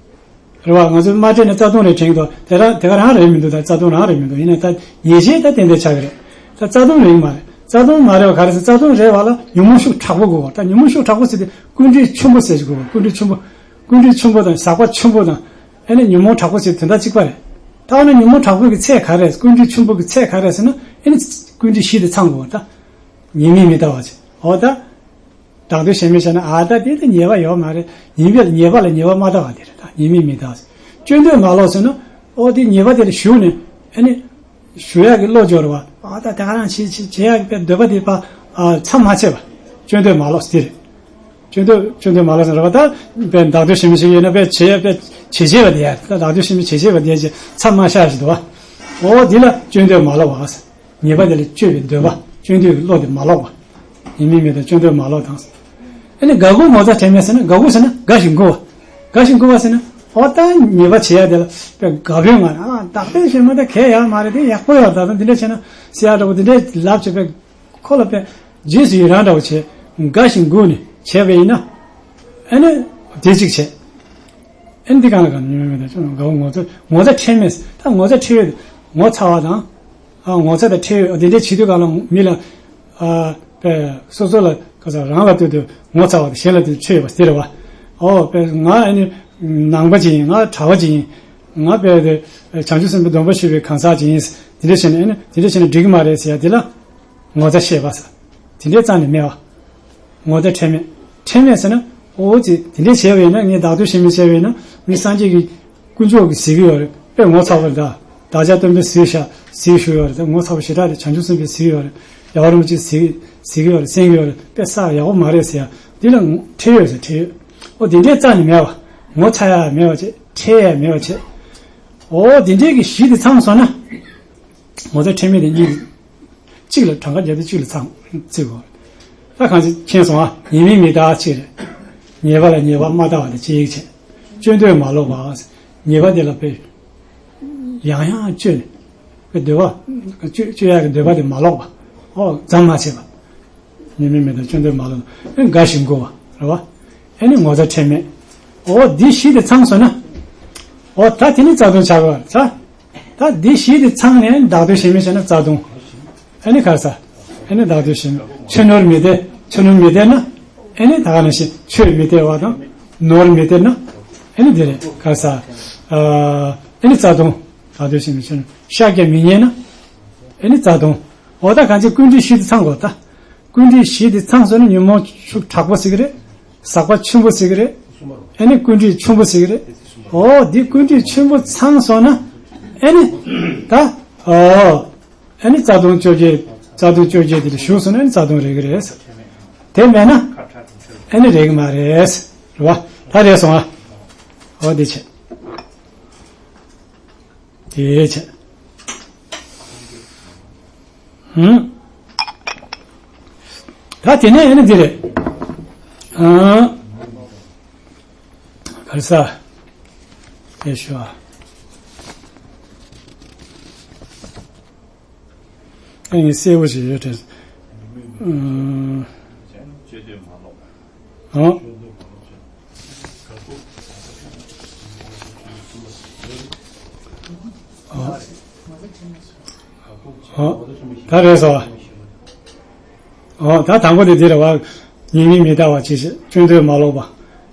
རེད་བ། ང་ཚོས་མ་སྤྲད་ན་རྩ་ལྟུང་རེད་དྲན་གྱི་འདུག་དེ་རང་དེ་ག་རང་རེད་མི་འདུག་ད་རྩ་ལྟུང་རང་རེད་མི་འདུག་ཡིན་ན་ད་ཉེས་ཆད་ད་ཏན་ཏན་ཆགས་ཀྱི་རེད། ད་རྩ་ལྟུང་རེད་མ་རེད། རྩ་ལྟུང་མ་རེད་བ། ག་རེ་ཟེར་རྩ་ལྟུང་རེད་བ་ལ་ཉོན་མོངས་ཤུགས་དྲག་པོ་དགོས་བ། ད་ཉོན་མོངས་ཤུགས་དྲག་པོ་ཟེར་དེ་ཀུན་འདུས་ཆེན་པོ་ཟེར་གྱི་དགོས་བ། ཀུན་འདུས་ཆེན་པོ། ཀུན་འདུས་ཆེན་པོ་དང་ཟག་པ་ཆེན་པོ་དང་། ཨ་ནི་ཉོན་མོངས་དྲག་པོ་ཟེར་དོན་དག་གཅིག་པ་རེད། ད་ཨ་ནི་ཉོན་མོངས་དྲག་པོ་གི་ཚད་ག་རེ་རེད། ཀུན་འདུས་ཆེན་པོ་གི་ཚད་ག་རེ་རེད་ཟེར་ན་ཨ་ནི་ཀུན་འདུས་བཞི་དེ་ཚང་དགོས་བ། ད་ཉེས་དམིགས་མི་ལྟ་བ་ཅིག་འོ་ད། བདག་བསྟོད་གཞན་སྨོད་བྱས་ན་ཨ་ད་དེ་ད་ཉེས་པ་ཡོད་མ་རེད། ཉེས་པ་ལ་ཉེས་པ་ལ་ཉེས་པ་མ་ལྟ་བ་དེ་རེད། ད་ཉེས་དམིགས་མི་ལྟ་བ། སྤྱོད་འདོད་མ་ལོག་ཟེར་ན། ཨོ་དེ་ཉེས་པ་དེ་ལ་ཞུགས་ནས་ཨ་ནི། ཞུགས་ཡག་གི་བློ་སྦྱོར་བ། ཨ་ད་དེ་ག་རང་བྱེད་བྱེད་བྱེད་ཡག་གི་དཔེ་འདོད་པ་དེ་པ། ཨ་མཚམས་མ་ཆད་པ། སྤྱོད་འདོད་མ་ལོག་དེ་རེད། སྤྱོད་འདོད་སྤྱོད་འདོད་མ་ལོག་ཟེར་བ་ད། དཔེ་བདག་བསྟོད་གཞན་སྨོད་ཞིག་ཡོད་ན་དཔེ་བྱེད་དཔེ་བྱེད་བྱེད་པ་དེ་ཡ། ད་བདག་བསྟོད་གཞན་སྨོད་བྱེད་བྱེད་པ་དེ་ཡ་ཅེ་མཚམས་མ་བཞག་ཞིག་འདུག་བ། ཨོ་དེ་ལ་སྤྱོད་འདོད་མ་ལོག་པ། ཉེས་པ་དེ་ལ་སྤྱོད་པའི་འདོད་པ། སྤྱོད་འདོད་ཀྱི་བློ་དེ་མ་ལོག་པ། ཉེས་དམིགས་མི་ལྟ་སྤྱོད་འདོད་མ་ལོག་དང་། ཨ་ནི་དགག་དབང་ངོ་ཚ་ཁྲེལ་མེད་ཟེར་ན། དགག་དབང་ཟེར་ན་དགའ་ཞིང་མགུ་བ། དགའ་ཞིང་མགུ་བ་ཟེར་ན། ཨོ་ད་ཉེས་པ་བྱེད་ཡ་དེ་ལ་དཔེ་དགའ་པོའི་ངང་ནས་ཨ་བདག་པོས་བྱེད་མ་ད་གལ་ཡོད་མ་རེད། དེ་ཡག་པོ་ཡོད། ད་ད་འདི་འདྲ་བྱས་ན་ཟེར་ཡ་འདྲ་པོ་འདི་འདྲའི་ལབ་བྱས་པའི་ཁོ་ལ་དཔེ་རྗེས་སུ་ཡི་རང་འདྲ་པོ་བྱས། དགའ་ཞིང་མགུ་ནས་བྱས་པ་ཡིན་ན། ཨ་ནི་དེ་གཅིག་བྱས། ཨ་ནི་འདི་གང་ལ་གང་ཉོན་མོངས་མེད་དང་ཅུང་དགའ་བོ་ངོ་ཚ་ངོ་ཚ་ཁྲེལ་མེད། ད་ངོ་ཚ་ཁྲེལ་ཡོད། ངོ་ཚ་བ་དང་། ཨ་ངོ་ཚ་དང་ཁྲེལ་ཡོད། འདི་འདྲའི་བྱེད་དུས་གང་ལ་མི་ལ། ཨ་དཔེ་སོ་སོ་ལ་ག་ས་རང་ལ་ལྟོས་དུས་ངོ་ཚ་བ་དང་གཞན་ལ་ལྟོས་དུས་ཁྲེལ་ཡོད་པ་དེ་རེད་བ། ཨོ་དཔེ་ང་ཨ་ནི་ནང་པ་ཅིག་ཡིན། ང་གྲྭ་པ་ཅིག་ཡིན། ང་དཔེ་དེ་བྱང་ཆུབ་སེམས་དཔའི་སྡོམ་པ་ཞུས་པའི་གང་ཟག་ཅིག་ཡིན། དེ་འདྲ་བྱས་ནས་ཨ་ནི་དེ་འདྲ་བྱས་ནས་འགྲིག་གི་མ་རེད་ཟེར་ཡ་དེ་ལ། ངོ་ཚ་ཤེས་པ་ཟེར། དེ་འདྲའི་རྩ་ནས་མེད་པ། ངོ་ཚ་ཁྲེལ་མེད། ཁྲེལ་མེད་ཟེར་ན། ཨོ་ཙི་དེ་འདྲའི་བྱས་པ་ཡིན་ན། ངས་བདག་བསྟོད་གཞན་སྨོད་བྱས་པ་ཡིན་ན། ངས་སངས་རྒྱས་ཀྱི་དཀོན་མཆོག་གིས་གཟིགས་ཀྱི་ཡོད་རེད། དཔེ་ངོ་ཚ་བ་རེད་ད། བདག་ཅག་སྟོན་པས་གཟིགས་ཤག་གཟིགས་བཞུགས་ཡོད་རེད། དཔེ་ངོ་ཚ་བ་ཞེ་དྲག་རེད། བྱང་ཆུབ་སེམས་དཔའས་གཟིགས་ཡོད་རེད། རྒྱལ་བ་རིན་པོ་ཆེས་གཟིགས་གཟིགས་ཀྱི་ཡོད་རེད། གསན་གྱི་ཡོད་རེད། དཔེ་ས་ཡག་པོ་མ་རེད་ཟེར་ཡ། འདི་ལ་ཁྲེལ་ཡོད་ཟེར། ཁྲེལ་ཡོད། ཨོ་དེ་འདྲའི་རྩ་ནས་མེད་པ། ངོ་ཚ་ཡ་མེད་པ་བྱས། ཁྲེལ་ཡ་མེད་པ་བྱས། ཨོ་དེ་འདྲའི་གི་གཞི་དེ་ཚང་སོང་ན། ངོ་ཚ་ཁྲེལ་མེད་དེ་གཉིས་གཅིག་ལ་གྲངས་ཀ་བརྒྱབ་སྟེ་གཅིག་ལ་ཚང་བརྩི་དགོས། ད་གང་ཅི་མཁྱེན་སོང་ཨ། ཉེས་དམིགས་མི་ལྟ་གཅིག་རེད། ཉེས་པ་ལ་ཉེས་པ་མ་ལྟ་བ་དེ་གཅིག་བྱས། སྤྱོད་འདོད་མ་ལོག་པ། ཉེས་པ་དེ་ལ་དཔེ་ཡང་ཡང་སྤྱོད་ནས་དཔེ་འདོད་པ་སྤྱོད་སྤྱོད་ཡག་གི་འདོད་པ་དེ་མ་ལོག་པ། ཨོ་ཙམ་མ་བྱས་པ། ཉེས་དམིགས་མི་ལྟ་སྤྱོད་འདོད་མ་ལོག་པ། དགའ་ཞིང་མགུ་བ་རེད་བ། ཨ་ནི་ངོ་ཚ་ཁྲེལ་མེད། ཨོ་འདི་བཞི་དེ་ཚང་སོང་ན། ཨོ་ད་དེ་ནི་རྩ་ལྟུང་ཆགས་པ་རེད་ད། ད་འདི་བཞི་དེ་ཚང་ནས་བདག་བསྟོད་གཞན་སྨོད་བྱས་ན་རྩ་ལྟུང་། ཨ་ནི་ག་རེ་ཟ། ཨ་ནི་བདག་བསྟོད་གཞན་སྨོད། ཆོས་ནོར་མི་སྟེར། ཆོས་ནོར་མི་སྟེར་ན། ཨེ་ནི་ད་ག་ནང་བཞིན་ཆོས་མི་སྟེར་བ་དང་ནོར་མི་སྟེར་ན། ཨེ་ནི་དེ་རེད་ག་ས། ཨེ་ནི་རྩ་ལྟུང་། བདག་འདོད་ཞེན་མི་ཆེ་ན་ཤཱཀྱ་མི་རྙེད་ན། ཨེ་ནི་རྩ་ལྟུང་། འོ་ད་གང་ཅི་ཀུན་དཀྲིས་བཞི་དེ་ཚང་དགོས་ད། ཀུན་དཀྲིས་བཞི་དེ་ཚང་སོང་ན་ཉོན་མོངས་ཤུགས་དྲག་པོ་ཟེར་གི་རེད། ཟག་པ་ཆེན་པོ་ཟེར་གི་རེད། ཨེ་ནི་ཀུན་དཀྲིས་ཆེན་པོ་ཟེར་གི་རེད། འོ་འདི་ཀུན་དཀྲིས་ཆེན་པོ་ཚང་སོང་ན། ཨེ་ནི་ད། འོ། ཨེ་ནི་རྩ་ལྟུང་བཅོ་བརྒྱད། རྩ་ལྟུང་བཅོ་བརྒྱད་དེ་ལ་ཞུགས་སོང་ན་ཨེ་ནི་རྩ་ལྟུང་རེག་གི་རེད། དེ་མེད་ན། ཨེ་ནི་རེག་གི་མ་རེད། རེད་བ། ད་རེད་སོང་ཨ། འོ་འདི་བྱས། དེ་བྱས། ཧུམ། ད་དེ་ནས་ཨེ་ནི་འདི་རེད། ཨང་། ག་རེ་ཟ། དེ་ཞུ་ཨ། ཨེ་ནི་གསལ་པོ་ཞིག་ཡོད་དྲན། ཨང་། ཨང་། ཨོ། ད་རེད་སོ། ཨོ་ད་དང་པོ་དེ་འདི་རེད་བ། ཉེས་དམིགས་མི་ལྟ་བ་ཅི་ཞིག་སྤྱོད་འདོད་མ་ལོག་པ།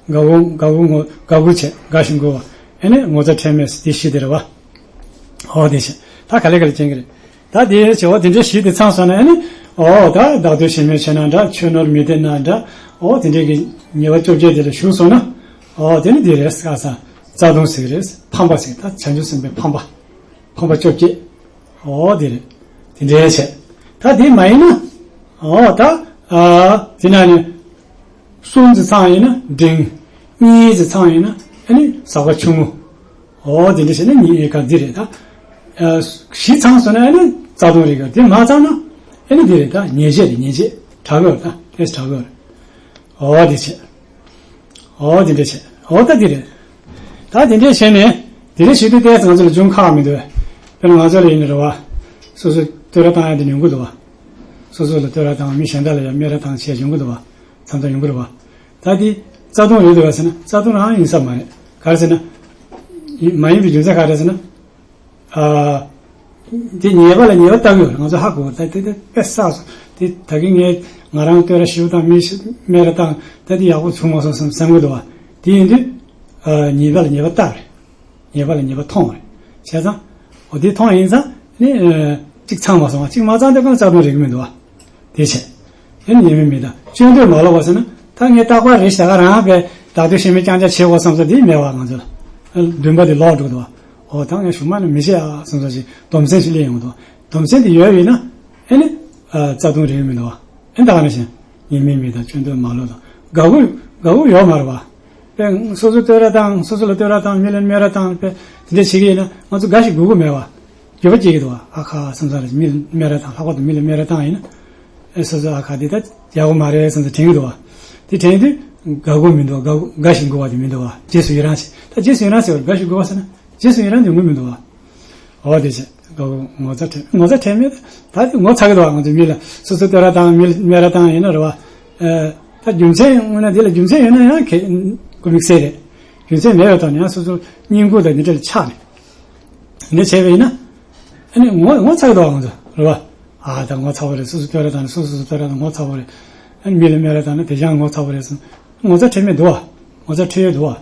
དགའ་བོ་དགའ་བོ་ངོ་དགའ་བོ་བྱེད་དགའ་ཞིང་དགོད་པ། ཨེ་ནི་ངོ་ཚ་ཁྲེལ་མེད་དེ་བཞི་དེ་རེད་བ། ཨོ་དེ་བཞི། ད་ག་ལེ་ག་ལེ་ཅན་གི་རེད། ད་དེ་བྱེད་བ་དེ་འདྲའི་བཞི་དེ་ཚང་སོང་ན་ཨེ་ནི། ཨོ་ད་བདག་འདོད་ཞེན་མེད་བྱས་ན་འདྲ་ཆོས་ནོར་མི་སྟེར་ན་འདྲ། ཨོ་དེ་འདྲའི་གི་ཉེས་པ་བཅོ་བརྒྱད་དེ་ལ་ཞུགས་སོང་ན། ཨོ་དེ་ནི་དེ་རེད་ས་ས་རྩ་ལྟུང་ཟེར་གི་རེད། ཕམ་པ་ཟེར་ད་བྱང་ཆུབ་སེམས་དཔའི་ཕམ་པ། ཕམ་པ་བཅོ་བརྒྱད། ཨོ་དེ་རེད། དེ་འདྲའི་བྱས། ད་དེ་མ་ཡིན་ན། ཨོ་ད། ཨ་དེ་ན་ནི། གསུམ་ཙི་ཚང་ཡིན་ན་འབྲིང་། གཉིས་ཙི་ཚང་ཡིན་ན་ཨ་ནི་ཟག་པ་ཆུང་ངུ། ཨོ་དེ་འདྲ་བྱས་ན་ཉེས་ག་འདི་རེད་ད། ཨ་བཞི་ཚང་སོང་ན་ཨ་ནི་རྩ་ལྟུང་རེད་ག་དེ་མ་ཚང་ན་ཨ་ནི་འདི་རེད་ད་ཉེས་བྱས་རེད་ཉེས་བྱས་དྲག་གི་རེད་ད་དེ་དྲག་གི་རེད། ཨོ་དེ་བྱས། ཨོ་དེ་འདྲ་བྱས། ཨོ་ད་དེ་རེད། ད་དེ་འདྲ་བྱས་ནས་དེ་འདྲ་བྱེད་དུས་ཏོག་ཙམ་ང་ཚོ་ལ་འབྱུང་ཁག་མི་འདུག་དཔེར་ན་ང་ཚོ་ལ་ཡིན་ན་རེད་བ། སོ་སོ་བསྟོད་ར་བཏང་ཡ་དེ་ཡོང་གི་འདུག་བ། སོ་སོ་ལ་བསྟོད་ར་བཏང་མི་གཞན་དག་ལ་ཡང་སྨད་ར་བཏང་བྱས་ཡོང་གི་འདུག་བ། མཚམས་མཚམས་ཡོང་གི་རེད་བ། ད་དེ་རྩ་ལྟུང་རེད་འདུག་བ་ཟེར་ན་རྩ་ལྟུང་རང་ཡིན་ས་མ་རེད། ག་རེ་ཟེར་ན། ཡིན་མ་ཡིན་པའི་རྒྱུ་མཚན་ག་རེ་ཟེར་ན། ཨ། དེ་ཉེས་པ་ལ་ཉེས་པ་བཏགས་ཡོད་ང་ཚོ་ཧ་གོ་ད་དེ་དེ་དཔེ་བསགས་སོང་དེ་ད་གིན་ངས་ང་རང་བསྟོད་ར་ཞིབ་དང་མི་ཞིག་སྨད་ར་བཏང་ད་དེ་ཡག་པོ་བྱུང་མ་སོང་བསམ་བསམ་གི་འདུག་བ། དེ་ཡིན་དུས། ཨ་ཉེས་པ་ལ་ཉེས་པ་བཏགས་རེད། ཉེས་པ་ལ་ཉེས་པ་མཐོང་རེད། བྱས་ཙང་། འོ་དེ་མཐོང་ཡིན་ཙང་ནི་ཨ་གཅིག་ཚང་མ་སོང་བ་གཅིག་མ་ཚང་དེ་ཀང་རྩ་ལྟུང་རེག་གི་མི་འདུག་བ། དེ་བྱས། ཨེ་ནི་ཉེས་དམིགས་མི་ལྟ། སྤྱོད་འདོད་མ་ལོག་པ་ཟེར་ན། ད་ངས་རྟག་པར་རེ་ཞིག་ད་ག་རང་གི་བདག་འདོད་ཞེན་མེད་རྐྱང་རྐྱང་བྱེད་དགོས་བསམ་ས་དེ་མེད་བ་ང་ཚོ་ལ། འདུན་པ་དེ་ལོག་འགྲོ་འདུག་བ། འོ་ད་ངས་གཞུག་མ་ནི་མི་བྱེད་ཨ་བསམ་ས་ཞིག་སྡོམ་སེམས་ཤིག་སླེབས་ཡོང་འདུག་སྡོམ་སེམས་དེ་ཡོད་པས་ན། ཨེ་ནི། རྩ་ལྟུང་རེད་མི་འདུག་བ། ཨེ་ད་ག་ནང་བཞིན། ཉེས་དམིགས་མི་ལྟ་སྤྱོད་འདོད་མ་ལོག་དང་། དགའ་བོ། དགའ་བོ་ཡོད་མ་རེད་བ། དཔེ་སོ་སོ་བསྟོད་ར་བཏང་སོ་སོ་ལ་བསྟོད་ར་བཏང་མི་ལ་སྨད་ར་བཏང་དཔེ་དེ་འདྲ་བྱེད་ཀྱི་ཡིན་ན་ང་ཚོ་དགའ་ཞིག་དགོས་ཀྱི་མེད་བ། འགྱོད་པ་སྐྱེ་གི་འདུག་བ། ཨ་ཁ་བསམ་ས་རེད། མི་ལ་སྨད་ར་བཏང་ལྷག་པར་དུ་མི་ལ་སྨད་ར་བཏང་ཡིན་ན། ཨེ་སོ་སོ་ཨ་ཁ་འདི་ད་ཡག་པོ་མ་རེད་བསམ་ས་དྲན་གི་འདུག་བ། དེ་དྲན་དུས་དགའ་དགོས་མི་འདུག་དགའ་དགའ་ཞིང་དགོས་པ་དེ་མི་འདུག་བ། རྗེས་སུ་ཡི་རང་བྱེད་ད་རྗེས་སུ་ཡི་རང་བྱེད་པར་དགའ་ཞིང་དགོས་པ་ཟེར་ན་རྗེས་སུ་ཡི་རང་དོན་དགོས་མི་འདུག་བ། འོ་དེ་བྱས་དགའ་དགོས་ངོ་ཚ་ཁྲེལ་ངོ་ཚ་ཁྲེལ་མེད་ད་དེ་ངོ་ཚ་གི་འདུག་བ། ང་ཚོ་མི་ལ་སོ་སོ་བསྟོད་ར་བཏང་མི་ལ་སྨད་ར་བཏང་ཡིན་ན་རེད་བ། ཨེ་ད་རྒྱུ་མཚན་དངོས་གནས་དེ་ལ་རྒྱུ་མཚན་ཡོད་ན་ཡང་ཁེ་དགོས་དམིགས་བསལ་རེད། རྒྱུ་མཚན་མེད་པའི་ཐོག་ནས་ཡང་སོ་སོ་སྙིང་ཁུང་དང་འདི་འདྲ་ལ་ཆགས་ནས། འདི་བྱས་པ་ཡིན་ན། ཨ་ནི་ངོ་ངོ་ཚ་གི་འདུག་ང་ཚོ་རེད་བ། ཨ་ད་ངོ་ཚ་བོ་རེད། སོ་སོ་བསྟོད་ར་བཏང་ནས་སོ་སོ་སོ་བསྟོད་ར་བཏང་ངོ་ཚ་བོ་རེད། ཨ་ནི་མི་ལ་སྨད་ར་བཏང་ན་དེ་ཀྱང་ངོ་ཚ་བོ་རེད་གསུངས། ངོ་ཚ་ཁྲེལ་མེད་འདུག་བ། ངོ་ཚ་ཁྲེལ་ཡོད་འདུག་བ།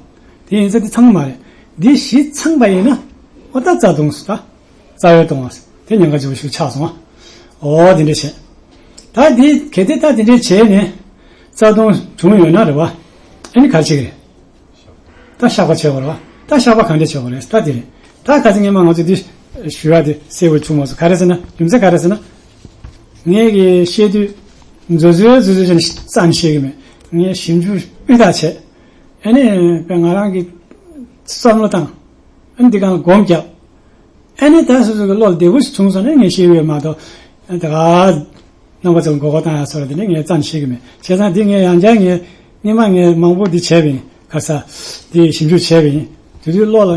དེ་ཡིན་ཚེ་འདི་ཚང་མ་རེད། འདི་བཞི་ཚང་པ་ཡིན་ན། ཨོ་ད་རྩ་ལྟུང་སོང་ད། རྩ་བའི་ལྟུང་བ་ཟེར། དེ་ཉེན་ཁ་ཆེ་བོ་ཞིག་ཆགས་སོང་ཨ། ཨོ་དེ་འདྲ་བྱས། ད་འདི་གལ་ཏེ་ད་དེ་འདྲ་བྱས་ནས། རྩ་ལྟུང་བྱུང་ཡོད་ན་རེད་བ། ཨ་ནི་ག་རེ་བྱེད་ཀྱི་རེད། ད་བཤགས་པ་བྱེད་དགོས་རེད་བ། ད་བཤགས་པ་གང་འདྲ་བྱེད་དགོས་རེད་ད་དེ་རེད། ད་ཁ་སང་སྔོན་མ་ང་ཚོ་འདི་ཞུ་ཡ་དེ་གསལ་བོ་བྱུང་མ་སོང་ག་རེ་ཟེར་ན་རྒྱུ་མཚན་ག་རེ་ཟེར་ན། ངས་ཀྱི་བཤད་དུས་མཛོད་མཛོད་མཛོད་མཛོད་བྱས་ནས་རྩ་ནས་བཤད་ཀྱི་མེད། ངས་ཞིབ་འཇུག་སྤུས་དག་བྱས། ཨ་ནི་དཔེ་ང་རང་གི་བསམ་བློ་བཏང་། ཨ་ནི་འདི་གང་ལ་སྒོམ་བརྒྱབ། ཨ་ནི་ད་སོ་སོ་གི་བློ་ལ་བདེ་པོ་ཞིག་བྱུང་སོང་ན་ངས་ཤེས་ཡོད་མ་གཏོགས། ད་ག་རྣམ་པ་ཚོ་མགོ་སྐོར་བཏང་ཡ་སོགས་དེ་འདྲ་ངས་རྩ་ནས་ཤེས་ཀྱི་མེད། བྱས་ཙང་འདི་ངས་ཡང་བསྐྱར་ངས་སྔོན་མ་ངས་མང་པོ་འདི་བྱས་པ་ཡིན་ཁ་ས། འདི་ཞིབ་འཇུག་བྱས་པ་ཡིན། དེ་དུས་བློ་ལ་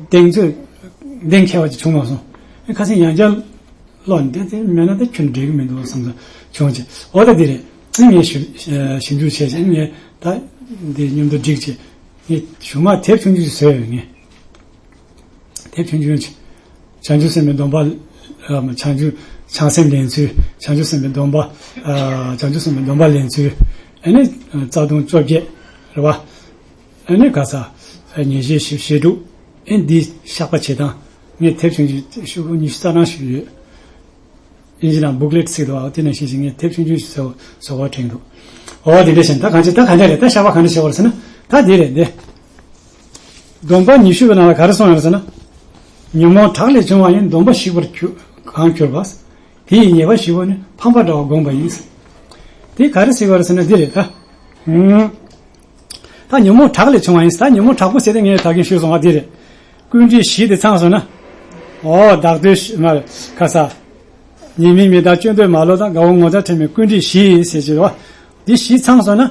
གདེང་ཚོད་གདེང་འཁེལ་བ་ཅིག་བྱུང་མ་སོང་། ཁ་སང་ཡང་བསྐྱར་བློ་འདི་དེ་མེད་ན་ད་ཁྱོད་འགྲིག་གི་མི་འདུག་བསམ་བསམ་བྱུང་ཅིག་འོ་ད་འདི་རེད། ངས་ཞིབ་ཞིབ་འཇུག་བྱས་ཙང་ངས་ད་འདི་མཉམ་དུ་འགྲིག་ཅིག་ངས་གཞུག་མ་དེབ་ཆུང་ཆུང་ཅིག་བཟོས་ཡོད་ངས། དེབ་ཆུང་ཆུང་ཅིག་བྱང་ཆུབ་སེམས་དཔའི་སྡོམ་པ། ཨ་བྱང་ཆུབ་བྱང་སེམས་ལེན་ཚུལ། བྱང་ཆུབ་སེམས་དཔའི་སྡོམ་པ། ཨ་བྱང་ཆུབ་སེམས་དཔའི་སྡོམ་པ་ལེན་ཚུལ། ཨ་ནི་རྩ་ལྟུང་བཅོ་བརྒྱད་རེད་བ། ཨ་ནི་ག་ས་ཉེས་བྱས་བཞི་བཅུ་ཞེ་དྲུག་ཨ་ནི་འདི་བཤགས་པ་བྱེད་སྟངས་ངས་དེབ་ཆུང་ཆུང་ཤོག་བུ་ཉི་ཤུ་རྩ་གྲངས་ཤིག་ཡོད། ཨིན་ཇི་ནང་བུག་ལེཊ་ཟེར་འདུག་བ། དེ་ནང་བཞིན་ཞིག་ངས་དེབ་ཆུང་ཆུང་ཞིག་བཟོ་བཟོ་བ་དྲན་འདུག་འོ་དེ་འདྲ་བཞིན་ད་གང་ཅི་ད་གང་འདྲ་རེད། ད་བཤགས་པ་གང་འདྲ་བྱེད་དགོས་རེད་ཟེར་ན། ད་དེ་རེད་འདི། སྡོམ་པ་ཉི་ཤུ་པའི་ནང་ལ་ག་རེ་གསུངས་ཡོད་ཟེར་ན། ཉོན་མོངས་དྲག་ལས་བྱུང་བ་ཡིན། སྡོམ་པ་ཞིག་པར་གྱུར་གང་གྱུར་པ། དེ་ཡི་ཉེས་པ་བཞི་པོ་ནི་ཕམ་པ་འདྲ་བར་བསྒོམས་པ་ཡིན། དེ་ག་རེ་ཟེར་བ་རེད་ཟེར་ན་འདི་རེད་ད། ཨུམ། ད་ཉོན་མོངས་དྲག་ལས་བྱུང་བ་ཡིན། ད་ཉོན་མོངས་དྲག་པོ་ཟེར་དེ་ངས་ད་གིན་ཞུས་སོང་བ་འདི་རེད། ཀུན་དཀྲིས་བཞི་དེ་ཚང་སོང་ན། འོ་བདག་འདོད་མར་ཁ་ས། ཉེས་དམིགས་མི་རྟག་སྤྱོད་འདོད་མ་ལོག་དང་། དགའ་བོ་ངོ་མཚར་ཕྲད་མེད་ཀུན་དཀྲིས་བཞི་ཟེར་གྱི་རེད་བ། འདི་བཞི་ཚང་སོང་ན།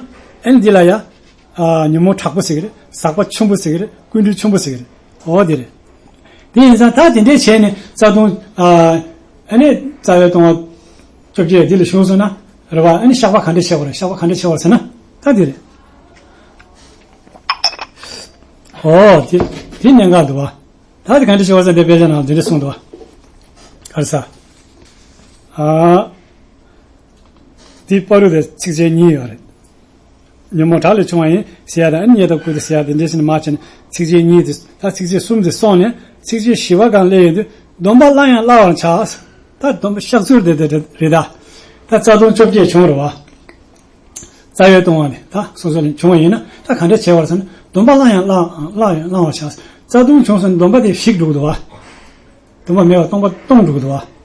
ཨེ་འདི་ལ་ཡ། ཨ་ཉོན་མོངས་དྲག་པོ་ཟེར་གི་རེད། ཟག་པ་ཆེན་པོ་ཟེར་གི་རེད། ཀུན་དཀྲིས་ཆེན་པོ་ཟེར་གི་རེད། འོ་དེ་རེད། དེ་ཡིན་ཙང་ད་དེ་འདྲས་བྱས་ནས་རྩ་ལྟུང་ཨ་ཨ་ནི་རྩ་བའི་ལྟུང་བ་བཅོ་བརྒྱད་འདི་ལ་ཞུགས་སོང་ན་རེད་བ། ཨ་ནི་བཤགས་པ་ག་འདྲས་བྱེད་དགོས་རེད། བཤགས་པ་ག་འདྲས་བྱེད་དགོས་རེད་ཟེར་ན་ད་འདི་རེད། འོ་དེ་དེ་གནད་འགག་འདུག་བ། ད་དེ་ག་འདྲས་བྱེད་དགོས་ཟེར་ན་དེ་དཔེ་ཆ་ནང་འདི་འདྲས་གསུངས་འདུག་བ། ག་རེ་ཟ། ཨ་འདི་བར་དུ་དེ་ཚིགས་བཅད་གཉིས་ཡོད་རེད། ཉོན་མོངས་དྲག་ལས་བྱུང་བ་ཡིན་ཟེར་ཡ་དང་། ཨ་ནི་རྙེད་དང་བཀུར་སྟི་ཟེར་ཡ་དེ་འདྲ་ཞིག་ནི་མ་བྱས་ནས་ཚིགས་བཅད་གཉིས་དེ་ད་ཚིགས་བཅད་གསུམ་དེ་སོང་ནས་ཚིགས་བཅད་བཞི་པ་སྒང་སླེབས་ཡོང་དུས་སྡོམ་པ་བླང་ཡང་བླང་བར་བྱ། ད་སྡོམ་པ་བཤགས་ཚུལ་དེ་དེ་རེད་ད། ད་རྩ་ལྟུང་བཅོ་བརྒྱད་བྱུང་རེད་བ། རྩ་བའི་ལྟུང་བ་ནི་ད་སོ་སོ་ལ་བྱུང་བ་ཡིན་ན་ད་ག་འདྲ་བྱེད་པར་ཟེར་ན་སྡོམ་པ་བླང་ཡང་བླང་བླང་ཡང་བླང་བར་བྱ། རྩ་ལྟུང་བྱུང་སོང་ན་སྡོམ་པ་དེ་ཞིག་འགྲོ་གི་འདུག་བ། སྡོམ་པ་མེད་པར་སྡོམ་པ་གཏོང་འགྲོ་གི་འདུག་བ།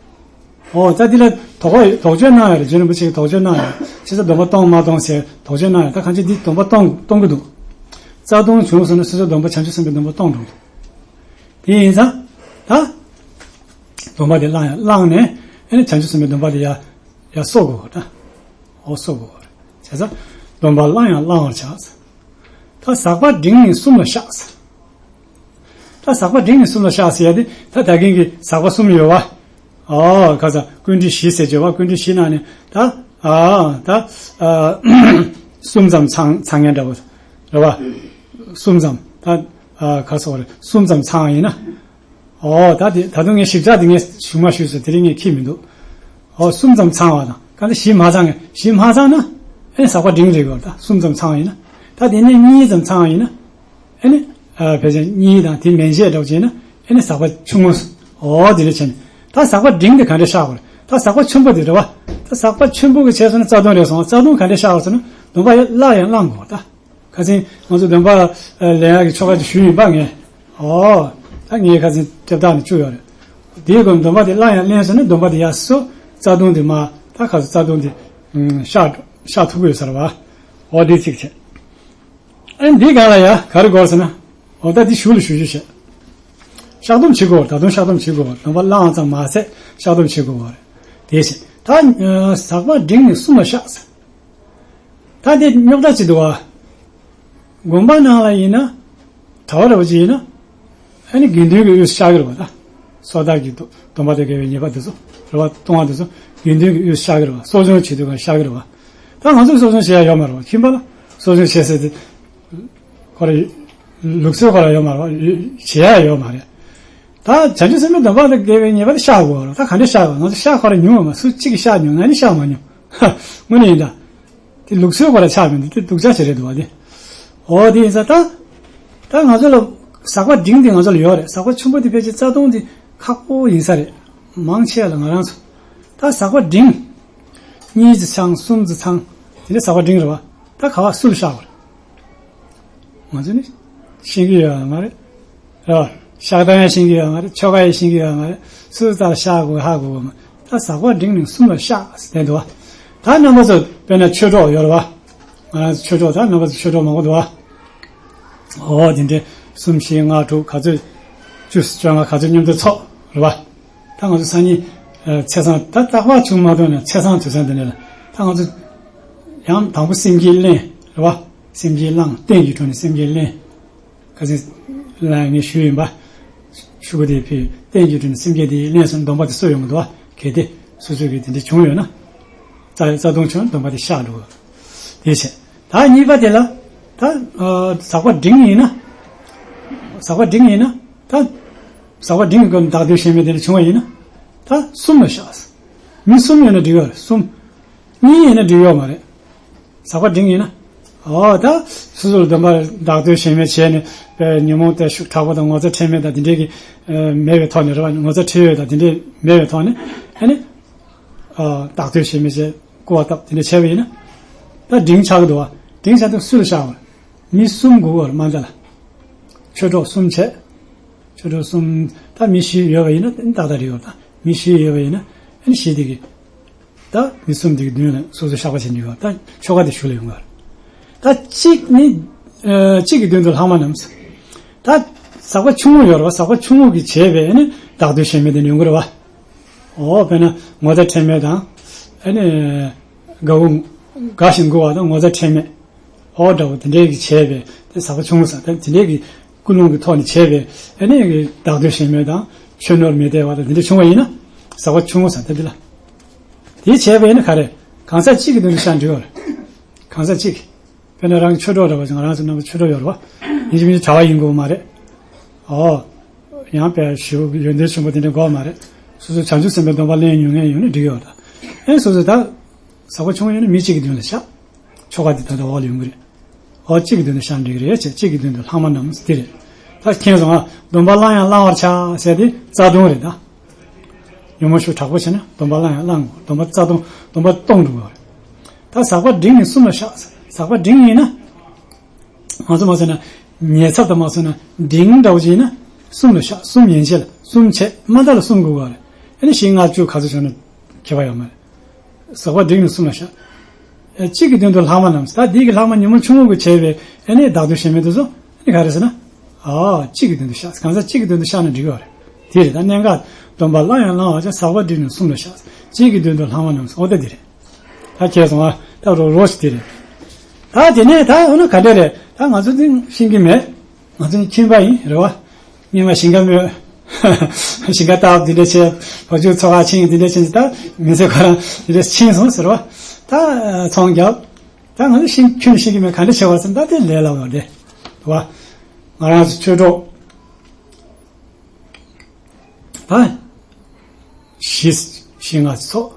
ཨོ་ད་འདི་ལ་དོགས་པ་དོགས་གཅོད་གནང་ཡོད་རེད། རྗེ་རིན་པོ་ཆེ་གིས་དོགས་གཅོད་གནང་ཡོད། ཁྱེད་ཚོ་སྡོམ་པ་གཏོང་མ་གཏོང་ཟེར་དོགས་གཅོད་གནང་ཡོད། ད་གང་ཅི་འདི་སྡོམ་པ་གཏོང་གཏོང་གི་འདུག་རྩ་ལྟུང་བྱུང་སོང་ན་སོ་སོའི་སྡོམ་པ་བྱང་ཆུབ་སེམས་དཔའི་སྡོམ་པ་གཏོང་འགྲོ་གི་འདུག་དེ་ཡིན་ཙང་ད་སྡོམ་པ་དེ་བླངས་ཡ་བླངས་ནས་ཨ་ནི་བྱང་ཆུབ་སེམས་དཔའི་སྡོམ་པ་དེ་ཡ་ཡ་གསོག་དགོས་ད། ཨོ་གསོག་དགོས་རེད། བྱས་ཙང་སྡོམ་པ་བླང་ཡང་བླང་བར་བྱ། ད་ཟག་པ་འབྲིང་ནི་གསུམ་ལ་བཤགས། ད་ཟག་པ་འབྲིང་ནི་གསུམ་ལ་བཤགས་ཟེར་ཡ་དེ་ད་ད་གིན་གྱི་ཟག་པ་གསུམ་ཡོད་བ། ཨོ་ག་ས་ཀུན་དཀྲིས་བཞི་ཟེར་བརྗོད་བ། ཀུན་དཀྲིས་བཞི་ནང་ནས་ད་ཨ་ད་ཨ་གསུམ་ཙམ་ཚང་ཚང་ཡ་འདྲ་བོ་རེད་བ། གསུམ་ཙམ་ད་ཨ་ག་སོགས་རེད། གསུམ་ཙམ་ཚང་ཡིན་ན། ཨོ་ད་དེ་ད་དུང་ངས་ཞིབ་ཆ་དེ་ངས་ཞུ་མ་ཞུས་སོ། དེ་རིང་ངས་ཁྱི་མི་འདུག་ཨོ་གསུམ་ཙམ་ཚང་བ་དང་ག་ཚོད་བཞི་མ་ཚང་ངས་བཞི་མ་ཚང་ན་ཨེ་ཟག་པ་འབྲིང་རེད་གོ། ད་གསུམ་ཙམ་ཚང་བ་ཡིན་ན། ད་དེ་ནས་གཉིས་ཙམ་ཚང་བ་ཡིན་ན། ཨེ་ནི་ཨ་ཕལ་ཆེར་གཉིས་དང་དེ་མན་ཆད་འདྲ་བོ་བྱས་ན་ཨེ་ནི་ཟག་པ་ཆུང་ངུ། ཨོ་དེ་འདྲ་བྱས་ནས་ད་ཟག་པ་འབྲིང་དེ་ག་འདྲས་བཤགས་དགོས་རེད། ད་ཟག་པ་ཆེན་པོ་དེ་རེད་བ། ད་ཟག་པ་ཆེན་པོ་གི་བྱས་སོང་ན་རྩ་ལྟུང་རེད་སོང་། རྩ་ལྟུང་ག་འདྲས་བཤགས་དགོས་ཟེར་ན་སྡོམ་པ་ཡང་བླང་ཡང་བླང་དགོས་ད། ཁ་སང་ང་ཚོ་སྡོམ་པ་ལེན་ཡག་གི་ཆོ་ག་ཅིག་ཞུས་ཡིན་པ་ངས། ཨོ། ད་ངའི་ཁ་སང་དེབ་ཐེར་ནང་བཅུག་ཡོད་རེད། དེའི་སྒོ་ནས་སྡོམ་པ་དེ་བླངས་ཡང་བླངས་སོང་ན་སྡོམ་པ་དེ་ཡར་སོ། རྩ་ལྟུང་དེ་མར་ད་ཁ་སང་རྩ་ལྟུང་དེ་བཤགས་བཤགས་ཐུབ་ཀྱི་ཡོད་ས་རེད་བ། ཨོ་དེ་གཅིག་བྱས། ཨ་ནི་འདིའི་སྒང་ལ་ཡ་ག་རེ་དགོས་ཟེར་ན། ཨོ་ད་འདི་གཞུག་ལ་ཞུ་རྒྱུ་བྱས། བཤགས་སྡོམ་བྱེད་དགོས། ད་དུང་བཤགས་སྡོམ་བྱེད་དགོས། སྡོམ་པ་བླངས་ཙམ་མ་ཟད་བཤགས་སྡོམ་བྱེད་དགོས་རེད། དེ་བྱས་ད་ཟག་པ་འབྲིང་ནི་གསུམ་ལ་བཤགས་ཟེར། ད་དེ་རྙོག་དྲ་ཅིག་འདུག་བ། དགོན་པ་ནང་ལ་ཡིན་ན། གྲྭ་པ་འདྲ་པོ་ཅིག་ཡིན་ན། ཨ་ནི་དགེ་འདུན་གྱི་དབུས་སུ་བཤགས་ཀྱི་རེད་བ་ད། སོ་ཐར་གྱི་སྡོམ་པ་དང་འགལ་བའི་ཉེས་པ་དེ་ཚོ། རེད་བ། ལྟུང་བ་དེ་ཚོ་དགེ་འདུན་གྱི་དབུས་སུ་བཤགས་ཀྱི་རེད་བ། གསོ་སྦྱོང་བྱེད་དུས་གང་བཤགས་ཀྱི་རེད་བ། ད་ང་ཚོས་གསོ་སྦྱོང་བྱེད་ཡ་ཡོད་མ་རེད་བ། ཁྱིམ་པ་ལ་གསོ་སྦྱོང་བྱེད་ཟེར་ཏེ། ཁོ་རེ། ལུགས་སྲོལ་ཁོ་ར་ཡོད་མ་རེད་བ། བྱེད་ཡ་ཡོད་མ་རེད། ད་བྱང་ཆུབ་སེམས་དཔའི་སྡོམ་པ་དང་འགལ་བའི་ཉེས་པ་དེ་བཤགས་དགོས་རེད། ད་ག་འདྲས་བཤགས་དགོས། ང་ཚོ་བཤགས་ཁོ་ར་མྱོང་བ་མ། སུ་གཅིག་གིས་བཤགས་མྱོང་། ང་ནི་བཤགས་མ་མྱོང་། དངོས་གནས་ཡིན་ད། དེ་ལུགས་སྲོལ་ཁོ་ར་ཆགས་མི་འདུག་དེ་སྡུག་ཅག་ཅིག་རེད་འདུག་བ་དེ། འོ་དེ་ཡིན་ཙང་ད། ད་ང་ཚོ་ལ་ཟག་པ་འབྲིང་དེ་ང་ཚོ་ལ་ཡོད་རེད། ཟག་པ་ཆེན་པོ་དེ་ཕལ་ཆེར་རྩ་ལྟུང་དེ་ཁག་པོ་ཡིན་ས་རེད། མང་ཆེ་བ་ལ་ང་རང་ཚོ། ད་ཟག་པ་འབྲིང་། གཉིས་ཙམ་ཚང་། གསུམ་ཙམ་ཚང་། དེ་འདྲ་ཟག་པ་འབྲིང་རེད་བ། ད་ག་བ་སུ་ལ་བཤགས་དགོས་རེད། ང་ཚོ་ནི་ཤེས་ཀྱི་ཡོད་མ་རེད། རེད་བ། བཤགས་སྟངས་ཡང་ཤེས་ཀྱི་ཡོད་མ་རེད། ཆོ་ག་ཡང་ཤེས་ཀྱི་ཡོད་མ་རེད། སུ་ལ་བཤགས་དགོས་ཧ་གོ་གི་མ། ད་ཟག་པ་འབྲིང་ནི་གསུམ་ལ་བཤགས་ཟེར་དེ་འདུག་བ། ད་རྣམ་པ་ཚོ་དཔེར་ན་ཆོས་གྲོགས་ཡོད་རེད་བ། ང་རང་ཚོ་ཆོས་གྲོགས་ད་རྣམ་པ་ཚོ་ཆོས་གྲོགས་མང་པོ་འདུག་བ། འོ་དེ་འདྲའི་གསུམ་བཞི་ལྔ་དྲུག་ག་ཚོད། བཅུ་བཅོ་ལྔ་ག་ཚོད་མཉམ་དུ་ཚོགས་རེད་བ། ད་ང་ཚོ་སང་ཉིན་ཨ་ཚེས་བཟང་། ད་རྟག་པར་ཆུང་མ་གཏོགས་ནས་ཚེས་བཟང་དུས་བཟང་འདི་ནས་ལ་ད་ང་ཚོ་ཡང་དང་པོ་སེམས་བསྐྱེད་ལེན་རེད་བ། སེམས་བསྐྱེད་བླངས། རྟེན་གྱི་དྲུང་ནས་སེམས་བསྐྱེད་ལེན། ཁ་སང་ལ་ངས་ཞུས་ཡིན་པ། ཤོག་གུ་དེ་ཕུལ། རྟེན་གྱི་དྲུང་ནས་སེམས་བསྐྱེད་དེ་ལེན་སོང་། སྡོམ་པ་དེ་གསོ་ཡོང་གི་འདུག་བ། གལ་ཏེ་སོ་སོ་གིས་དེ་འདྲ་བྱུང་ཡོད་ན། རྩ་རྩ་ལྟུང་བྱུང་ན་སྡོམ་པ་དེ་བཤགས་འགྲོ་དགོས། དེ་བྱས། ད་གཉིས་པ་དེ་ལ། ད་ཨ་ཟག་པ་འབྲིང་ཡིན་ན། ཟག་པ་འབྲིང་ཡིན་ན། ད་ཟག་པ་འབྲིང་གི་སྐབས་བདག་འདོད་ཞེན་མེད་དེ་འདྲ་བྱུང་བ་ཡིན་ན། ད་གསུམ་ལ་བཤགས། མི་གསུམ་ཡོད་ན་འགྲིག་ཡོད་རེད། གསུམ། གཉིས་ཡིན་ན་འགྲིག་ཡོད་མ་རེད། ཟག་པ་འབྲིང་ཡིན་ན། འོ་ད་སོ་སོ་ལ་སྡོམ་པ་བདག་མདུན་ཞེན་མེད་བྱས་ནས་པའི་ཉོན་མོངས་དེ་ཤུགས་དྲག་པོ་དང་ངོ་ཚ་ཁྲེལ་མེད་དང་དེ་འདྲས་ཀྱི་མེད་པའི་ཐོག་ནས་རེད་བ། ངོ་ཚ་ཁྲེལ་ཡོད་དང་དེ་འདྲས་མེད་པའི་ཐོག་ནས་ཨ་ནི་བདག་མདུན་ཞེན་མེད་བྱས་སྐུར་བ་བཏབ་དེ་འདྲས་བྱས་པ་ཡིན་ན། ད་འབྲིང་ཆགས་ཀྱི་འདུག་བ། འབྲིང་ཆགས་དུས་སུ་ལ་བཤགས་པ། མི་གསུམ་དགོས་པར་མ་འདྲ་ལ། ཆོས་གྲོགས་གསུམ་བྱས། ཆོས་གྲོགས་གསུམ། ད་མི་བཞི་ཡོད་པ་ཡིན་ན་ཏག་ཏག་རེད་ཡོད། ད་མི་བཞི་ཡོད་པ་ཡིན་ན་ཨ་ནི་བཞི་དེ་གི། ད་མི་གསུམ་དེ་གི་མདུན་ལ་སོ་སོ་བཤགས་པ་བྱེད་འདུག་ཡོད། ད་ཆོ་ག་དེ་ཞུ་ལ་ཡོང་གི་རེད། ད་གཅིག་ནི། ཨ་གཅིག་གི་མདུན་དུ་ལྷག་མ་རྣམས། ད་ཟག་པ་ཆུང་ངུ་ཡོད་རེད་བ། ཟག་པ་ཆུང་ངུ་གི་བྱས་པའི་ཨ་ནི་བདག་མདུན་ཞེན་མེད་དེ་ནི་ཡོང་གི་རེད་བ། འོ་དཔེར་ན་ངོ་ཚ་ཁྲེལ་མེད་དང་། ཨ་ནི་དགའ་བོ་དགའ་ཞིང་མགུ་བ་དང་ངོ་ཚ་ཁྲེལ་མེད། འོ་འདྲ་བོ་དེ་འདྲའི་གི་བྱས་པའི་དེ་ཟག་པ་ཆུང་ངུ་ཟེར། དེ་དེ་འདྲའི་གི་ཀུན་སློང་གི་ཐོག་ནས་བྱས་པའི་ཨ་ནི་གི་བདག་མདུན་ཞེན་མེད་དང་ཆོས་ནོར་མི་དད་པ་དང་དེ་འདྲ་བྱུང་བ་ཡིན་ན་ཟག་པ་ཆུང་ངུ་ཟེར། དེ་འདི་ལ་དེ་བྱས་པ་ཡིན་ན་ག་རེ། གང་ཟག་གཅིག་གི་མདུན་དུ་བཤགས་འགྲིག་གི་རེད། གང་ཟག་གཅིག་དཔེར་ན་རང་གི་ཆོས་གྲོགས་རེད་བ། ང་རང་ཚོ་རྣམ་པ་ཆོས་གྲོགས་ཡོད་རེད་བ། ཡིན་གཅིག་མིན་གཅིག་གྲྭ་པ་ཡིན་དགོས་མ་རེད། ཨོ། ཡང་དཔེ་ཞེ་པོ་ཡོན་ཏན་ཆེན་པོ་དེ་འདྲ་དགོས་མ་རེད། སོ་སོ་བྱང་ཆུབ་སེམས་དཔའི་སྡོམ་པ་ལེན་མྱོང་མཁན་ཡོད་ན་འགྲིག་ཡོད་ད། ཨེ་སོ་སོ་ད། ཟག་པ་ཆུང་ཡོད་ན་མི་གཅིག་གི་མདུན་ལ་བཤགས། ཆོ་ག་འདི་ད་ལྟ་འོག་ལ་ཡོང་གི་རེད། འོ་གཅིག་གི་མདུན་དུ་བཤགས་འགྲིག་གི་རེད་ཅེས། གཅིག་གི་མདུན་དུ་ལྷག་མ་རྣམས་འདི་རེད། ད་མཁྱེན་སོང་ང་། སྡོམ་པ་བླང་ཡང་བླང་བར་བྱ་ཟེར་དེ་རྩ་ལྟུང་རེད་ད། ཉོན་མོངས་ཤུགས་དྲག་པོ་བྱས་ན་སྡོམ་པ་བླང་ཡང་བླང་དགོས། སྡོམ་པ་རྩ་ལྟུང་། སྡོམ་པ་གཏོང་འགྲོ་དགོས་རེད། ད་ཟག་པ་འབྲིང་ནི་གསུམ་ལ་བཤགས། ཟག་པ་འབྲིང་ཡིན་ན། ང་ཚོ་མ་ཟེར་ན། ཉེ་ཚབ་དང་མ་ཟེར་ན་འབྲིང་འདྲ་བོ་ཅིག་ཡིན་ན། གསུམ་ལ་བཤགས། གསུམ་ཡན་ཆད་ལ་གསུམ་བྱས་མ་མཐའ་ལ་གསུམ་དགོས་པ་རེད། ཨ་ནི་བཞི་ལྔ་བཅུ་ག་ཚོད་བྱུང་ན་ཁྱད་པར་ཡོད་མ་རེད། ཟག་པ་འབྲིང་ནི་གསུམ་ལ་བཤགས། ཨ་གཅིག་གི་མདུན་དུ་ལྷག་མ་རྣམས། ད་འདི་གི་ལྷག་མ་ཉོན་མོངས་ཆུང་ངུ་གིས་བྱས་པའི་ཨ་ནི་བདག་མདུན་ཞེན་མེད་དེ་ཚོ་ཨ་ནི་ག་རེ་ཟེར་ན། ཨ་གཅིག་གི་མདུན་དུ་བཤགས། གང་ཟག་གཅིག་གི་མདུན་དུ་བཤགས་ན་འགྲིག་གི་རེད། དེ་རེད། ད་གནད་འགག་སྡོམ་པ་བླང་ཡང་བླང་བར་བྱ། ཟག་པ་འབྲིང་ནི་གསུམ་ལ་བཤགས། གཅིག་གི་མདུན་དུ་ལྷག་མ་རྣམས། འོ་ད་འདི་རེད། ད་ཁྱེད་སོང་ཨ། ད་རོ་རོ་ཞིག་དེ་རེད། ད་དེ་ནས་ད་འོ་ན་ག་འདྲ་རེད། ད་ང་ཚོ་འདི་ཤེས་ཀྱི་མེད། ང་ཚོ་ནི་ཁྱིམ་པ་ཡིན་རེད་བ། སྔོན་མ་ཞིང་ཁ་མོས། ཞིང་ཁ་བཏབ་འདི་འདྲ་བྱས། བ་ཕྱུགས་འཚོ་བ་ཕྱིན་འདི་འདྲ་བྱས། ད་མི་ཚེ་ཁོ་རང་འདི་འདྲ་ཕྱིན་སོང་ཟེར་བ། ད་ཚོང་རྒྱབ། ད་ང་ཚོ་ཤེས་ཁྱོད་ནི་ཤེས་ཀྱི་མེད། ག་འདྲ་བྱེད་བ་ཟེར། ད་དེ་ལས་སླ་བ་རེད་བ། ང་རང་ཚོ་ཆོས་གྲོགས། ད། བཞི། བཞི་ལྔ་ཚོགས།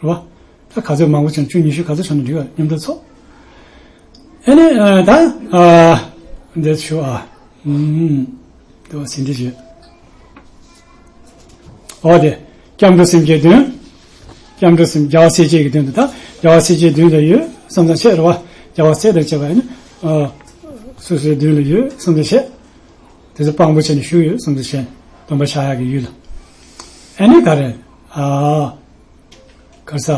རེད་བ། ད་ག་ཚོད་མང་པོ་བྱུང་། བཅུ་ཉི་ཤུ་ག་ཚོད་བྱུང་ན་འགྲིག་པ་མཉམ་དུ་ཚོགས། ཨ་ནི་ཨ་ད་ཨ་འདི་ཞུ་ཨ། ཨུམ། འདི་བ་ཟིན་འདི་བྱོས། འོ་དེ། སྐྱབས་འགྲོ་སེམས་བསྐྱེད་བདུན། སྐྱབས་འགྲོ་སེམས་རྒྱལ་བ་སྲས་བཅས་ཀྱི་མདུན་དུ། ད་རྒྱལ་བ་སྲས་བཅས་མདུན་དུ་ཡོད་བསམ་ཙམ་བྱས་རེད་བ། རྒྱལ་བ་སྲས་དང་བཅས་པ་ཨ་ནི་ཨ་སོ་སོའི་མདུན་ལ་ཡོད་བསམ་ཙམ་བྱས། དེ་ཚོ་དཔང་པོ་བྱས་ནས་བཞུགས་ཡོད་བསམ་ཚུལ་བྱས། སྡོམ་པ་བཞག་ཡག་གི་ཡུལ་ལ། ཨ་ནི་ག་རེ། ཨ། ག་རེ་ཟ།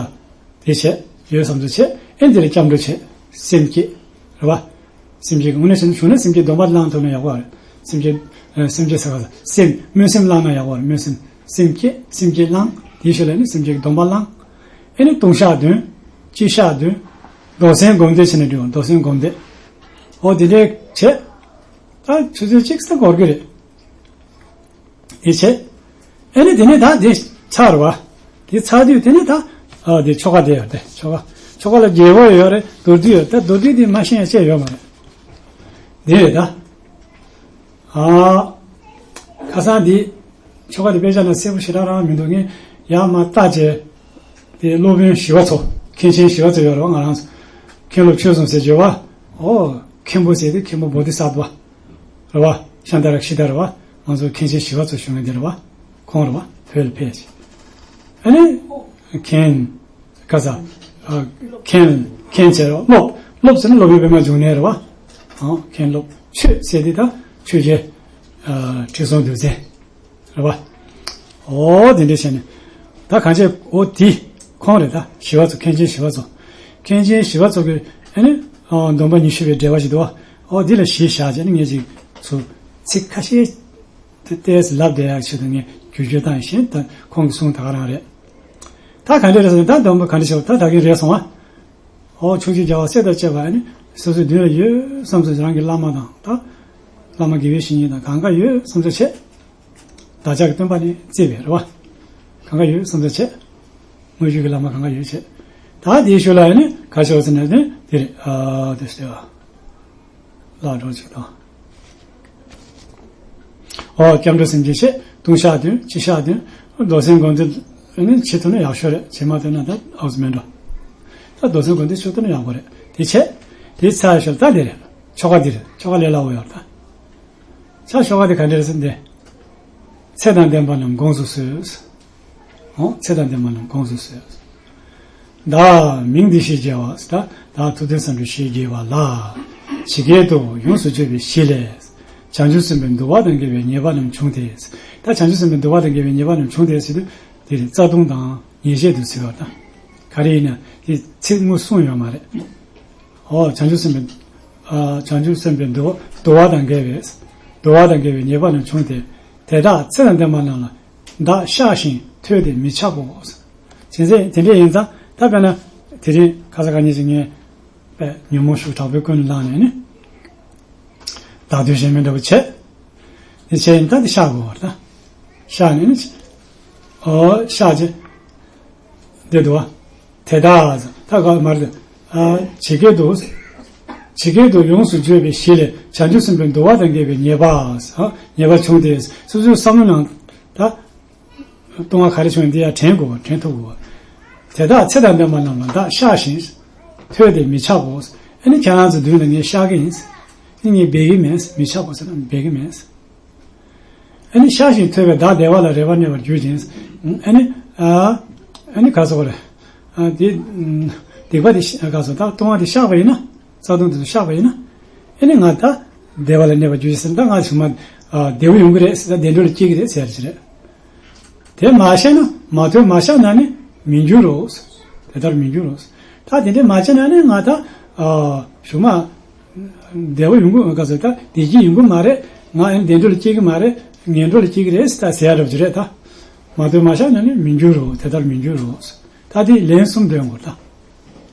དེ་བྱས་ཡོད་བསམ་ཚུལ་བྱས། ཨེ་འདི་ལ་སྐྱབས་འགྲོ་བྱས། སེམས་བསྐྱེད། རེད་བ། སེམས་བསྐྱེད་ཀྱི་དངོས་གནས་བྱས་ན་བྱུང་ན་སེམས་བསྐྱེད་སྡོམ་པ་བླང་ཐུབ་ན་ཡག་པོ་རེད། སེམས་བསྐྱེད། ཨ་སེམས་བསྐྱེད་ཟེར་ག་ལ་སེམས་སྨོན་སེམས་བླངས་ན་ཡག་པོ་རེད། སྨོན་སེམས། སེམས་བསྐྱེད། སེམས་བསྐྱེད་བླངས། དེའི་ཤུལ་ལ་ནི་སེམས་བསྐྱེད་ཀྱི་སྡོམ་པ་བླངས། ཨེ་ནི་ལྟུང་བཤགས་འདོན། སྤྱི་བཤགས་འདོན། མདོ་སེམས་སྒོམ་བཟླས་བྱས་ནས་འགྲོ། མདོ་སེམས་སྒོམ་བཟླས། འོ་དེ་འདྲའི་བྱས། ད་ཆུ་ཚོད་གཅིག་ཙམ་འགོར་གི་རེད། དེ་བྱས། ཨ་ནི་དེ་ནས་ད་དེ་ཚར་བ། དེ་ཚར་དུས་དེ་ནས་ད། ཨ་དེ་ཆོ་ག་དེ་ཡོད་དེ་ཆོ་ག་ཆོ་ག་ལ་རྒྱས་པོ་ཡོད་རེད། མདོར་བསྡུས་ཡོད། ད་མདོར་བསྡུས་དེ་མ་ཤེས་ཡ་བཅས་ཡོད་མ་རེད། དེ་རེད་ད། ཨ། ཁ་སང་དེ། ཆོ་ག་དེ་དཔེ་ཆ་ན་གསལ་པོ་ཞེ་དྲག་རང་མི་འདུག་ངས་ཡར་མར་བལྟས་བྱས། དེ་སློབ་དཔོན་ཞི་བ་འཚོ། མཁན་ཆེན་ཞི་བ་འཚོ་ཡོད་རེད་བ། ང་རང་ཚོ། མཁན་སློབ་ཆོས་གསུམ་ཟེར་བརྗོད་བ། ཨོ། མཁན་པོ་ཟེར་དུས་མཁན་པོ་བོ་དྷི་ས་ཏྭ། རེད་བ། ཤཱནྟ་རཀྵི་ཏ་རེད་བ། ང་ཚོ་མཁན་ཆེན་ཞི་བ་འཚོ་ཞུ་མཁན་དེ་རེད་བ། ཁོང་རེད་བ། བོད་ལ་ཕེབས་ཤིང་། ཨ་ནི། མཁན། ག་ས། ཨ། མཁན། མཁན་བྱས་རེད་བ། སློབ། སློབ་ཟེར་ན་སློབ་དཔོན་པདྨ་འབྱུང་གནས་རེད་བ། ཨ། མཁན་སློབ། ཆོས་ཟེར་དུས་ད་ཆོས་རྗེ། ཨ། ཁྲི་སྲོང་ལྡེའུ་བཙན། རེད་བ། ཨོ་དེ་འདྲ་བྱས་ནས། ད་གང་བྱས་ཨོ་དེ། ཁོང་རེད་ད། ཞི་བ་འཚོ། མཁན་ཆེན་ཞི་བ་འཚོ། མཁན་ཆེན་ཞི་བ་འཚོ་གི་ཨ་ནི། ཨོ་སྡོམ་པ་ཉི་ཤུ་པའི་འགྲེལ་པ་ཞིག་འདུག་བ། ཨོ་འདི་ལ་གཞི་བཞག་བྱས་ནས་ངས་ཅིག་ཚུར་ཚིག་ཁ་ཤས་དེ་ཏོག་ཙམ་ལབ་བསྡད་ཡག་ཆེད་དུ་ངས་བསྒྱུར་བཅོས་བཏང་ཡིན། གཞན་ད་ཁོང་གི་གསུང་ད་ག་རང་རེད། ད་ག་འདྲ་རེད་ཟེར་ན་ད་སྡོམ་པ་ག་འདྲ་བྱས་པ་ད་ད་གིན་རེད་སོང་བ། ཨོ་ཕྱོགས་བཅུའི་རྒྱལ་བ་སྲས་དང་བཅས་པ་ཨ་ནི་སོ་སོའི་མདུན་ལ་ཡོད་བསམ་ཚུལ་རང་གི་བླ་མ་དང་ད། བླ་མ་དགེ་བའི་བཤེས་གཉེན་དང་གང་ག་ཡོད་བསམ་ཚུལ་བྱས། བདག་ཅག་གི་སྟོན་པ་ནི་བརྩིས་པས་རེད་བ། གང་ག་ཡོད་བསམ་ཚུལ་བྱས། དངོས་བརྒྱུད་ཀྱི་བླ་མ་གང་ག་ཡོད་བྱས། ད་དེའི་ཤུལ་ལ་ཨ་ནི་ག་ཤོག་ཟེར་ན་ནི་དེ་རེད། ཨ་དེ་ཟེར་བ། ལག་འགྲོ་ཅིག་དང་། ཨོ་སྐྱབས་འགྲོ་སེམས་བསྐྱེད་བྱས། ལྟུང་བཤགས་འདོན། སྤྱི་བཤགས་འདོན། མདོ་སེམས་སྒོམ་བཟླས་ནི་བྱེད་ཐུབ་ན་ཡག་ཤོས་རེད། བྱེད་མ་ཐུབ་ན་ད་ཨའུ་ཙི་མེད་འགྲོ། ད་མདོ་སེམས་སྒོམ་བཟླས་བྱེད་ཐུབ་ན་ཡག་པོ་རེད། དེ་བྱས། དེ་ཚར་ཞོར་ད་དེ་རེད། ཆོ་ག་འདི་རེད། ཆོ་ག་ལས་སླ་བོ་ཡོད་ད། ཆ་ཆོ་ག་དེ་ག་འདྲ་རེད་ཟེར་ན་འདི། ཚེ་དང་ལྡན་པ་རྣམས་དགོངས་སུ་གསོལ། འོ། ཚེ་དང་ལྡན་པ་རྣམས་དགོངས་སུ་གསོལ། བདག་མིང་འདི་ཞེས་བགྱི་བ། ད་བདག་ཐུབ་བསྟན་བསམ་གྲུབ་ཞེས་བགྱི་བ་ལ། ཇི་སྐད་དུ་ཡོངས་སུ་བརྗོད་པའི་གཞི་ལས། བྱང་ཆུབ་སེམས་དཔའི་འདུལ་བ་དང་འགལ་བའི་ཉེས་པ་རྣམས་བྱུང་སྟེ། ད་བྱང་ཆུབ་སེམས་དཔའི་འདུལ་བ་དང་འགལ་བའི་ཉེས་པ་རྣམས་བྱུང་སྟེ་ཟེར་དུས། དེ་རེད། རྩ་ལྟུང་དང་ཉེས་བྱས་དུ་ཟེར་བ་དང་། ག་རེ་ཡིན་ན་དེ་ཚིག་དངོས་གསུངས་ཡོད་མ་རེད། འོ། བྱང་ཆུབ་སེམས་དཔའི། ཨ། བྱང་ཆུབ་སེམས་དཔའི་འདུལ་བ། འདུལ་བ་དང་འགལ་བའི། འདུལ་བ་དང་འགལ་བའི་ཉེས་པ་རྣམས་བྱུང་སྟེ། དེ་དག་ཚེ་དང་ལྡན་པ་རྣམས་ལ། བདག་གཤགས་ཤིང་ཐོས་ཏེ་མི་ཆག་གོ། བྱས་ཙང་དེ་འདྲ་ཡིན་ཙང་ད་དཔེར་ན། དེ་རིང་ཁ་སང་ཁ་ཉིན་ཞིག་ངས་དཔེ་ཉོན་མོངས་ཤུགས་དྲག་པོས་ཀུན་བསླངས་ནས་ནི། བདག་འདོད་གཞན་མིན་འདྲ་བོ་བྱས། དེ་བྱས་ཡིན་ད་དེ་གཤགས་དགོས་པ་རེད་ད། གཤགས་ནས་ནི། འོ། གཤགས་ཀྱི། འདི་འདུག་བ། དེ་དག་ད་ག་མར་དེ། ཨ། ཇི་སྐད་དུ། ཇི་སྐད་དུ་ཡོངས་སུ་བརྗོད་པའི་གཞི་ལས་བྱང་ཆུབ་སེམས་དཔའི་འདུལ་བ་དང་འགལ་བའི་ཉེས་པ། ཨ། ཉེས་པ་བྱུང་སྟེ། སོ་སོའི་བསམ་བློ་ནང་ད། ལྟུང་བ་ག་རེ་བྱུང་ཡིན་དེ་ཡར་དྲན་དགོས་པ། དྲན་ཐུབ་དགོས་པ། དེ་དག་ཚེ་དང་ལྡན་པ་རྣམས་ལ་བདག་གཤགས་ཤིང་ཐོས་ཏེ་མི་ཆག་གོ། ཨ་ནི་ཁྱེད་རང་ཚོའི་མདུན་ལ་ངས་གཤགས་ཀྱི་ཡིན། ཨ་ནི་ངས་འབད་ཀྱི་མེད། མི་ཆག་གོ་ཟེར་ན་འབད་ཀྱི་མེད། ཨ་ནི་གཤགས་ཤིང་ཐོས་པས་བདག་བདེ་བ་ལ་རེ་བ་གནས་པར་གྱུར་ཅིང་། ཨ་ནི། ཨ། ཨ་ནི་ག་ཟེར་བ་རེད། ཨ། དེ། ཨ། སྡིག་པ་དེ་ག་ཟེར། ད་ལྟུང་བ་དེ་བཤགས་པ་ཡིན་ན། རྩ་ལྟུང་དེ་ཚོ་བཤགས་པ་ཡིན་ན། ཨ་ནི་ང་ད་བདེ་བ་ལ་གནས་པར་གྱུར་ཅིག་ཟེར། ད་ང་ཞུ་མ། ཨ། བདེ་བོ་ཡོང་གི་རེད་ཟེར། ད་བདེ་འགྲོ་ལ་སྐྱེ་གི་རེད་ཟེར་གྱི་རེད། དེ་མ་བཤགས་ན། མ་ཐོས་མ་བཤགས་ན་ནི་མི་འགྱུར་རོ། དེ་ལྟར་མི་འགྱུར་རོ། ད་དེ་འདྲ་མ་བྱས་ན་ནི་ང་ད། ཨ། ཞུ་མ། བདེ་བོ་ཡོང་གི། ག་ཟེར། ད་བདེ་སྐྱིད་ཡོང་གི་མ་རེད། ང་ཨེ་བདེ་འགྲོ་ལ་སྐྱེ་གི་མ་རེད། ངན་འགྲོ་ལ་སྐྱེ་གི་རེད་ཟེར། ད་ཟེར་ཡ་འདྲ་པོ་ཅིག་རེད་ད། མ་ཐོས་མ་བཤགས་ན་ནི་མི་འགྱུར་རོ། དེ་ལྟར་མི་འགྱུར་རོ། ད་དེ་ལན་གསུམ་འདོན་དགོས་ད།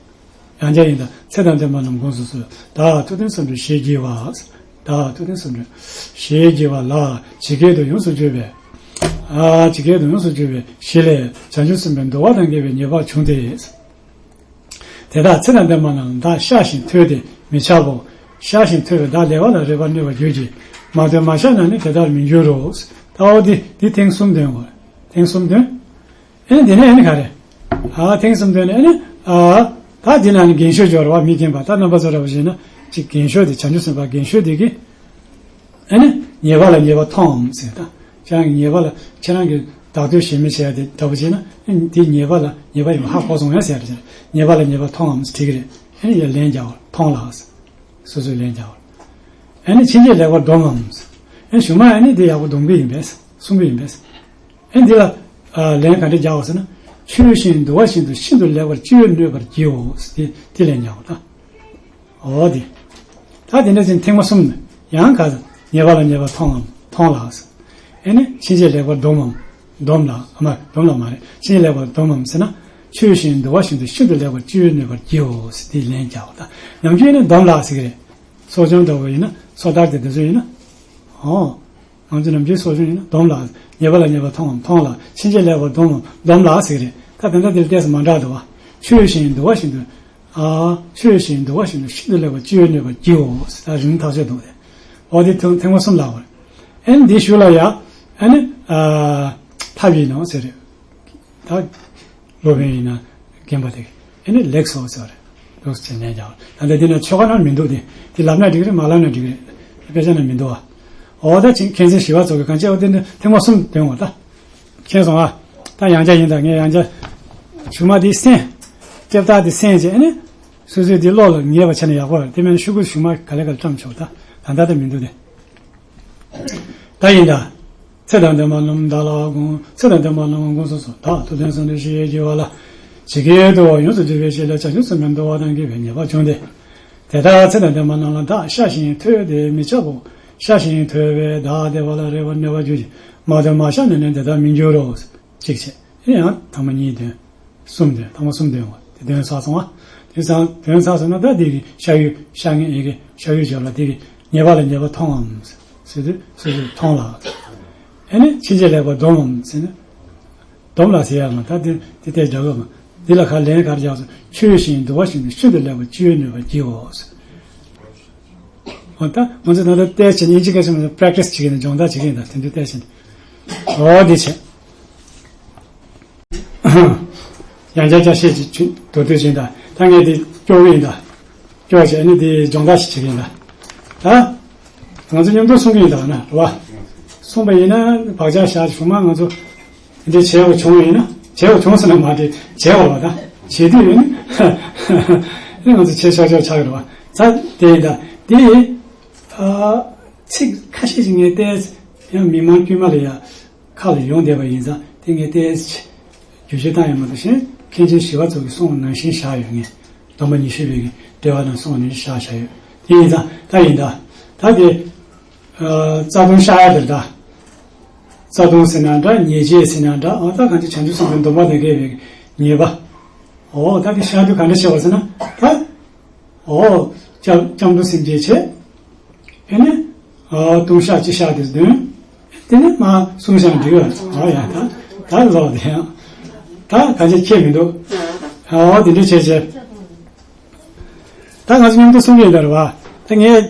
ཡང་བསྐྱར་ཡིན་ད། ཚེ་དང་ལྡན་པ་རྣམས་དགོངས་སུ་གསོལ། བདག་ཐུབ་བསྟན་བསམ་གྲུབ་ཞེས་བགྱི་བ། བདག་ཐུབ་བསྟན་བསམ་གྲུབ་ཞེས་བགྱི་བ་ལ། ཇི་སྐད་དུ་ཡོངས་སུ་བརྗོད་པའི། ཨ། ཇི་སྐད་དུ་ཡོངས་སུ་བརྗོད་པའི་གཞི་ལས་བྱང་ཆུབ་སེམས་དཔའི་འདུལ་བ་དང་འགལ་བའི་ཉེས་པ་བྱུང་སྟེ། དེ་དག་ཚེ་དང་ལྡན་པ་རྣམས་ལ་བདག་གཤགས་ཤིང་ཐོས་ཏེ་མི་ཆག་གོ། གཤགས་ཤིང་ཐོས་པས་བདག་བདེ་བ་ལ་རེ་བ་གནས་པར་གྱུར་ཅིག། མ་ཐོས་མ་བཤགས་ན་ནི་དེ་ལྟར་མི་འགྱུར་རོ། ད་འོ་འདི་འདི་ཐེངས་གསུམ་འདོན་དགོས། ཐེངས་གསུམ་འདོན། ཨེ་ནི་དེ་ནས་ཨེ་ནི་ག་རེ། ཨ། ཐེངས་གསུམ་འདོན་ནས་ཨེ་ནི། ཨ། ད་འདི་ན་ནི་རྒན་ཤོས་སྦྱོར་བ་མི་རྒན་པ། ད་རྣམ་པ་ཚོ་འདྲ་པོ་བྱས་ན་ཅིག་རྒན་ཤོས་དེ། བྱང་ཆུབ་སེམས་དཔའ་རྒན་ཤོས་དེ་གིས། ཨེ་ནི་ཉེས་པ་ལ་ཉེས་པ་མཐོངམ་ཟེར། ད་ཁྱེད་རང་གིས་ཉེས་པ་ལ། ཁྱེད་རང་གིས་བདག་འདོད་གཞན་མིན་བྱས་ཡ་དེ་འདྲ་པོ་བྱས་ན། ཨེ་ནི་དེ་ཉེས་པ་ལ་ཉེས་པ་ཡིན་པ་ཧ་གོ་སོང་ཡ་ཟེར་ཡ་རེད། ཉེས་པ་ལ་ཉེས་པ་མཐོངམ་ཟེར་དེ་གི་རེད། ཨེ་ནི་ཡ་ལན་རྒྱག་པ། མཐོང་ལགས་ཟེར། སོ་སོས་ལན་རྒྱག་པ། ཨེ་ནི་ཕྱིན་ཆད་ལེགས་པར་སྡོམ་མམ་ཟེར། ཨེ་ནི་གཞུག་མ་ཨེ་ནི་དེ་ཡག་པོ་སྡོམ་གི་ཡིན་པས། གསུང་གི་ཡིན་པས། ཨེ་འདི་ལ། ཨ། ལན་ག་འདྲ་རྒྱག་པ་ཟེར་ན། ཆོས་བཞིན་འདུལ་བ་བཞིན་དུ་ཤིན་ཏུ་ལེགས་པར་ཅི་ཡོད་ནོད་པར་བགྱིའོ། དེ་དེ་ལན་རྒྱག་པ་ད། འོ་དེ། ད་དེ་འདྲ་ཅན་ཐེངས་མ་གསུམ་ནི་ཡང་ག་ཟེར། ཉེས་པ་ལ་ཉེས་པ་མཐོང་ངམ་མཐོང་ལགས་ཟེར། ཨེ་ནི་ཕྱིན་ཆད་ལེགས་པར་སྡོམ་མམ། སྡོམ་ལགས། ཨ་མ། སྡོམ་ལགས་མ་རེད། ཕྱིན་ཆད་ལེགས་པར་སྡོམ་མམ་ཟེར་ན། ཆོས་བཞིན་འདུལ་བ་བཞིན་དུ་ཤིན་ཏུ་ལེགས་པར་ཅི་ཡོད་ནོད་པར་བགྱིའོ་ཟེར། དེ་ལན་རྒྱག་པ་ད། ནམ་རྒྱུན་ནི་སྡོམ་ལགས་ཟེར་གི་རེད། གསོ་སྦྱོང་འདྲ་པོ་ཡིན་ན། སོ་ཐར་དེ་འདི་ཚོ་ཡིན་ན། འོ། ང་ཚོ་ནམ་རྒྱུན་གསོ་སྦྱོང་ཡིན་ན་སྡོམ་ལགས། ཉེས་པ་ལ་ཉེས་པ་མཐོང་ངམ་མཐོང་ལགས། ཕྱིན་ཆད་ལེགས་པར་སྡོམ་མམ་སྡོམ་ལགས་ཟེར་གི་རེད། ད་དེ་འདྲ་དེ་ལ་ཏོག་ཙམ་མ་འདྲ་འདུག་བ། ཆོས་བཞིན་འདུལ་བ་བཞིན་དུ། ཨ། ཆོས་བཞིན་འདུལ་བ་བཞིན་དུ་ཤིན་ཏུ་ལེགས་པར་ཅི་ཡོད་ནོད་པར་བགྱིའོ་ཟེར། ད་རིང་ཐག་ཆོད་འདུག་སྟེ། འོ་དེ་ཐེངས་ཐེངས་མ་གསུམ་ལབ་པ་རེད། ཨ་ནི་འདི་གཞུག་ལ་ཡ། ཨ་ནི། ཨ། ཐབས་ཡིན་ནོ་ཟེར་རེད། ད། སློབ་དཔོན་ཡིན་ན་རྒན་པ་དེ། ཨེ་ནི་ལེགས་སོ་ཟེར་བ་རེད། ལོགས་སུ་ཕྱིན་ནས་ཀྱང་། ད་ལྟ་འདི་ན་ཆོ་ག་ནང་མི་འདུག་སྟེ། དེ་ལབ་ན་འགྲིག་རེད། མ་ལབ་ན་འགྲིག་རེད། དཔེ་ཆ་ནང་མི་འདུག་བ། འོ་ད་ཕྱིན་མཁྱེན་བརྩེ་ཞི་བ་ཚོགས་ཀྱིས་གང་བྱས། འོ་དེ་འདི་ཐེངས་མ་གསུམ་འདོན་འོ་ད། མཁྱེན་སོང་ཨ། ད་ཡང་བསྐྱར་ཡིན་ད། ངས་ཡང་བསྐྱར། གཞུག་མ་འདི་གསན། ལྕེབ་རྟགས་འདི་གསན་བྱས། ཨེ་ནི། སོ་སོས་འདི་བློ་ལ་ངེས་པ་བྱས་ན་ཡག་པོ་རེད། དེ་མིན་ཤོག་གུ་གཞུག་མ་ག་ལེ་ག་ལེ་བཀྲམ་ཆོག་ད། ད་ལྟ་ད་མི་འདུག་སྟེ། ད་ཡིན་ད། ཚེ་དང་ལྡན་པ་རྣམས་བདག་ལ་དགོངས། ཚེ་དང་ལྡན་པ་རྣམས་དགོངས་སུ་གསོལ། བདག་ཐུབ་བསྟན་བསམ་གྲུབ་ཞེས་བགྱི་བ་ལ། ཇི་སྐད་དུ་ཡོངས་སུ་བརྗོད་པའི་གཞི་ལས་བྱང་ཆུབ་སེམས་དཔའི་འདུལ་བ་དང་འགལ་བའི་ཉེས་པ་བྱུང་སྟེ། དེ་དག་ཚེ་དང་ལྡན་པ་རྣམས་ལ་བདག་གཤགས་ཤིང་ཐོས་ཏེ་མི་ཆག་གོ། གཤགས་ཤིང་ཐོས་པས་བདག་བདེ་བ་ལ་རེ་བ་གནས་པར་གྱུར་ཅིག། མ་ཐོས་མ་བཤགས་ན་ནི་དེ་ལྟར་མི་འགྱུར་རོ། གཅིག་བྱས། དེ་ཡང་ཐེངས་མ་གཉིས་འདོན། གསུམ་འདོན། ཐེངས་མ་གསུམ་འདོན་དགོས། དེ་འདོན་ཚར་སོང་ང་། དེ་ཚར་འདོན་ཚར་སོང་ན། ད་དེ་གི་གཤགས་ཡུལ། གཤགས་ངེས་ཡི་གེ་གཤགས་ཡུལ་སྦྱོར་ལ། དེ་གི་ཉེས་པ་ལ་ཉེས་པ་མཐོང་ངམ་ཟེར་དུས། སོ་སོས་མཐོང་ལགས། ཨེ་ནི་ཕྱིན་ཆད་ལེགས་པར་སྡོམ་མམ་ཟེར་ན། སྡོམ་ལགས་ཟེར་ཡ་མ། ད་དེ་དེ་ལྟར་འདྲ་གི་མ། འདི་ལ་ཁ་ལན་ག་རེ་རྒྱག་སོང་། ཆོས་བཞིན་འདུལ་བ་བཞིན་དུ་ཤིན་ཏུ་ལེགས་པར་ཅི་ཡོད་ནོད་པར་བགྱིའོ་ཟེར། འོ་ད་ང་ཚོ་ད་ལྟ་ཏོག་ཙམ་ཨིན་ཇི་སྐད་ཆ་མ་པེ་རེག་ཊི་སི་བྱེད་ཀྱི་ཡིན། སྦྱོང་བརྡར་བྱེད་ཀྱི་ཡིན་ད། དེ་འདྲ་ཏོག་ཙམ། འོ་འདི་བྱས། ཡང་བསྐྱར་བསྐྱར་བཤད་ཅིག་བྱུང་། མདོར་བསྡུས་ཅིག་ད། ད་ངས་འདི་སྐྱོར་གྱི་ཡིན་ད། སྐྱོ་བ་བྱས་ནས་དེ་སྦྱོང་བརྡར་ཞིག་བྱེད་ཀྱི་ཡིན་ད། ད་ང་ཚོ་མཉམ་དུ་གསུང་གི་ཡིན་ད་ན་རེད་བ། གསུངས་པ་ཡིན་ན་བག་ཆགས་བཞག་བྱུང་མ་ང་ཚོ་འདི་བྱས་པ་བྱུང་བ་ཡིན་ན་བྱས་པ་བྱུང་ཟེར་ན་མ་བྱས་བྱས་པ་རེད་བ། ད་བྱེད་དུས་ཡིན་ན་ང་ཚོ་བྱས་ཆོག་ཆོག་ཆགས་ཀྱི་རེད་བ། ད་དེ་ཡིན་ད་དེ། ཨ། ཚིག་ཁ་ཤས་ཤིག་ངས་བལྟས། ཡང་མི་མང་དཀྱུས་མ་ལ་ཡ་ཁ་ལ་ཡོང་བསྡད་པ་ཡིན་ཙང་དེ་ངས་བལྟས་བསྒྱུར་བཅོས་བཏང་ཡོད་མ་གཏོགས་གཞན་མཁན་ཆེན་ཞི་བ་འཚོ་གི་གསུང་ནང་བཞིན་བཞག་ཡོད། ངས་སྡོམ་པ་ཉི་ཤུ་པའི་གི་འགྲེལ་པ་ནང་གསུང་ནང་བཞིན་བཞག་བཞག་ཡོད། དེ་ཡིན་ཙང་ད་ཡིན་ད། ད་དེ། ཨ། རྩ་ལྟུང་བཤགས་ཡ་དེར་ད། རྩ་ལྟུང་ཟེར་ན་འདྲ། ཉེས་བྱས་ཟེར་ན་འདྲ། འོ་ད་གང་ཅི་བྱང་ཆུབ་སེམས་དཔའི་སྡོམ་པ་དང་འགལ་བའི་ཉེས་པ། འོ་ད་དེ་བཤགས་དུས་ག་འདྲ་བྱེད་པ་ཟེར་ན་ད། འོ། སྐྱབས་སྐྱབས་འགྲོ་སེམས་བསྐྱེད་བྱས། ཨེ་ནི། ཨ། ལྟུང་བཤགས་སྤྱི་བཤགས་དེ་བདུན། དེ་ནི་མ་གསུངས་ཤིང་འགྲིག་ཨ། འོ་ཡ་ད། ད་ལོག་དེ་ཡང་། ད་ག་ཅི་ཁྱད་མི་འདུག་འོ་དེ་འདྲ་བྱས་བྱས། ད་ང་ཚོ་མཉམ་དུ་གསུང་གི་ཡིན་ད་རེད་བ། ད་ངས་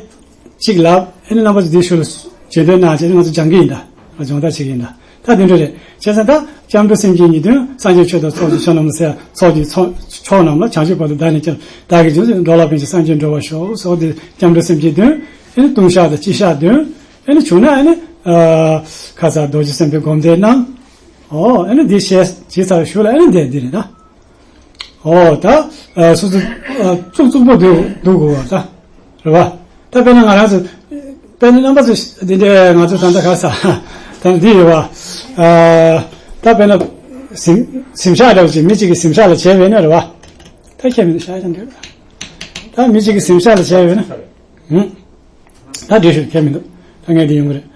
གཅིག་ལབ། ཨེ་ནི་རྣམ་པ་ཚོ་དེ་ཤུལ་ལ་བརྗོད་འདོད་གནང་བྱས་ནས་ང་ཚོ་སྦྱང་གི་ཡིན་ད། སྦྱོང་བརྡར་བྱེད་ཀྱི་ཡིན་ད། ད་དེ་འདྲ་རེད། བྱས་ཙང་ད་སྐྱབས་འགྲོ་སེམས་བསྐྱེད་ཉིད་དོན། སངས་རྒྱས་ཆོས་དང་ཚོགས་ཀྱི་མཆོག་རྣམས་ལ་ཟེར། ཚོགས་ཀྱི་ཚོགས་མཆོག་རྣམས་ལ། བྱང་ཆུབ་བར་དུ་བདག་ནི་སྐྱབས། བདག་གིས་ཀྱང་འགྲོ་ལ་ཕན་ཕྱིར་སངས་རྒྱས་འགྲུབ་པར་ཤོག་སོགས་དེ་སྐྱབས་འགྲོ་སེམས་བསྐྱེད་བདུན། ཨེ་ནི་ལྟུང་བཤགས་དང་སྤྱི་བཤགས་བདུན། ཨེ་ནི་བྱུང་ན་ཨེ་ནི། ཨ། ཁ་སང་རྡོ་རྗེ་སེམས་དཔའི་སྒོམ་བཟླས་གནང་། ཨོ་ཨེ་ནི་འདི་བྱས་བྱས་ཚར་ཞུ་ལ་ཨེ་ནི་འདི་འདི་རེད་ད། ཨོ་ད། ཨ། སོ་སོ། ཨ། བཙུགས་བཙུགས་པོ་འདུག་འདུག་གོ་ད། རེད་བ། ད་དཔེར་ན་ང་རང་ཚོ། དཔེར་ན་རྣམ་པ་ཚོ་འདི་འདྲའི་ང་ཚོ་ད་ལྟ་ག་ས། ད་འདི་ཡོད་བ། ཨ། ད་དཔེར་ན། གཟིམ་གཟིམ་ཤག་འདྲ་བོ་ཅིག་མི་གཅིག་གིས་གཟིམ་ཤག་ལ་བྱས་པ་ཡིན་ན་རེད་བ། ད་ཁྱད་མི་འདུག་ཤག་ཅང་འདྲ་བ། ད་མི་གཅིག་གིས་གཟིམ་ཤག་ལ་བྱས་པ་ཡིན་ན། ཧུམ། ད་འདྲ་ཞིག་ཁྱད་མི་འདུག་ད་ངས་འདི་ཡོང་གི་རེད།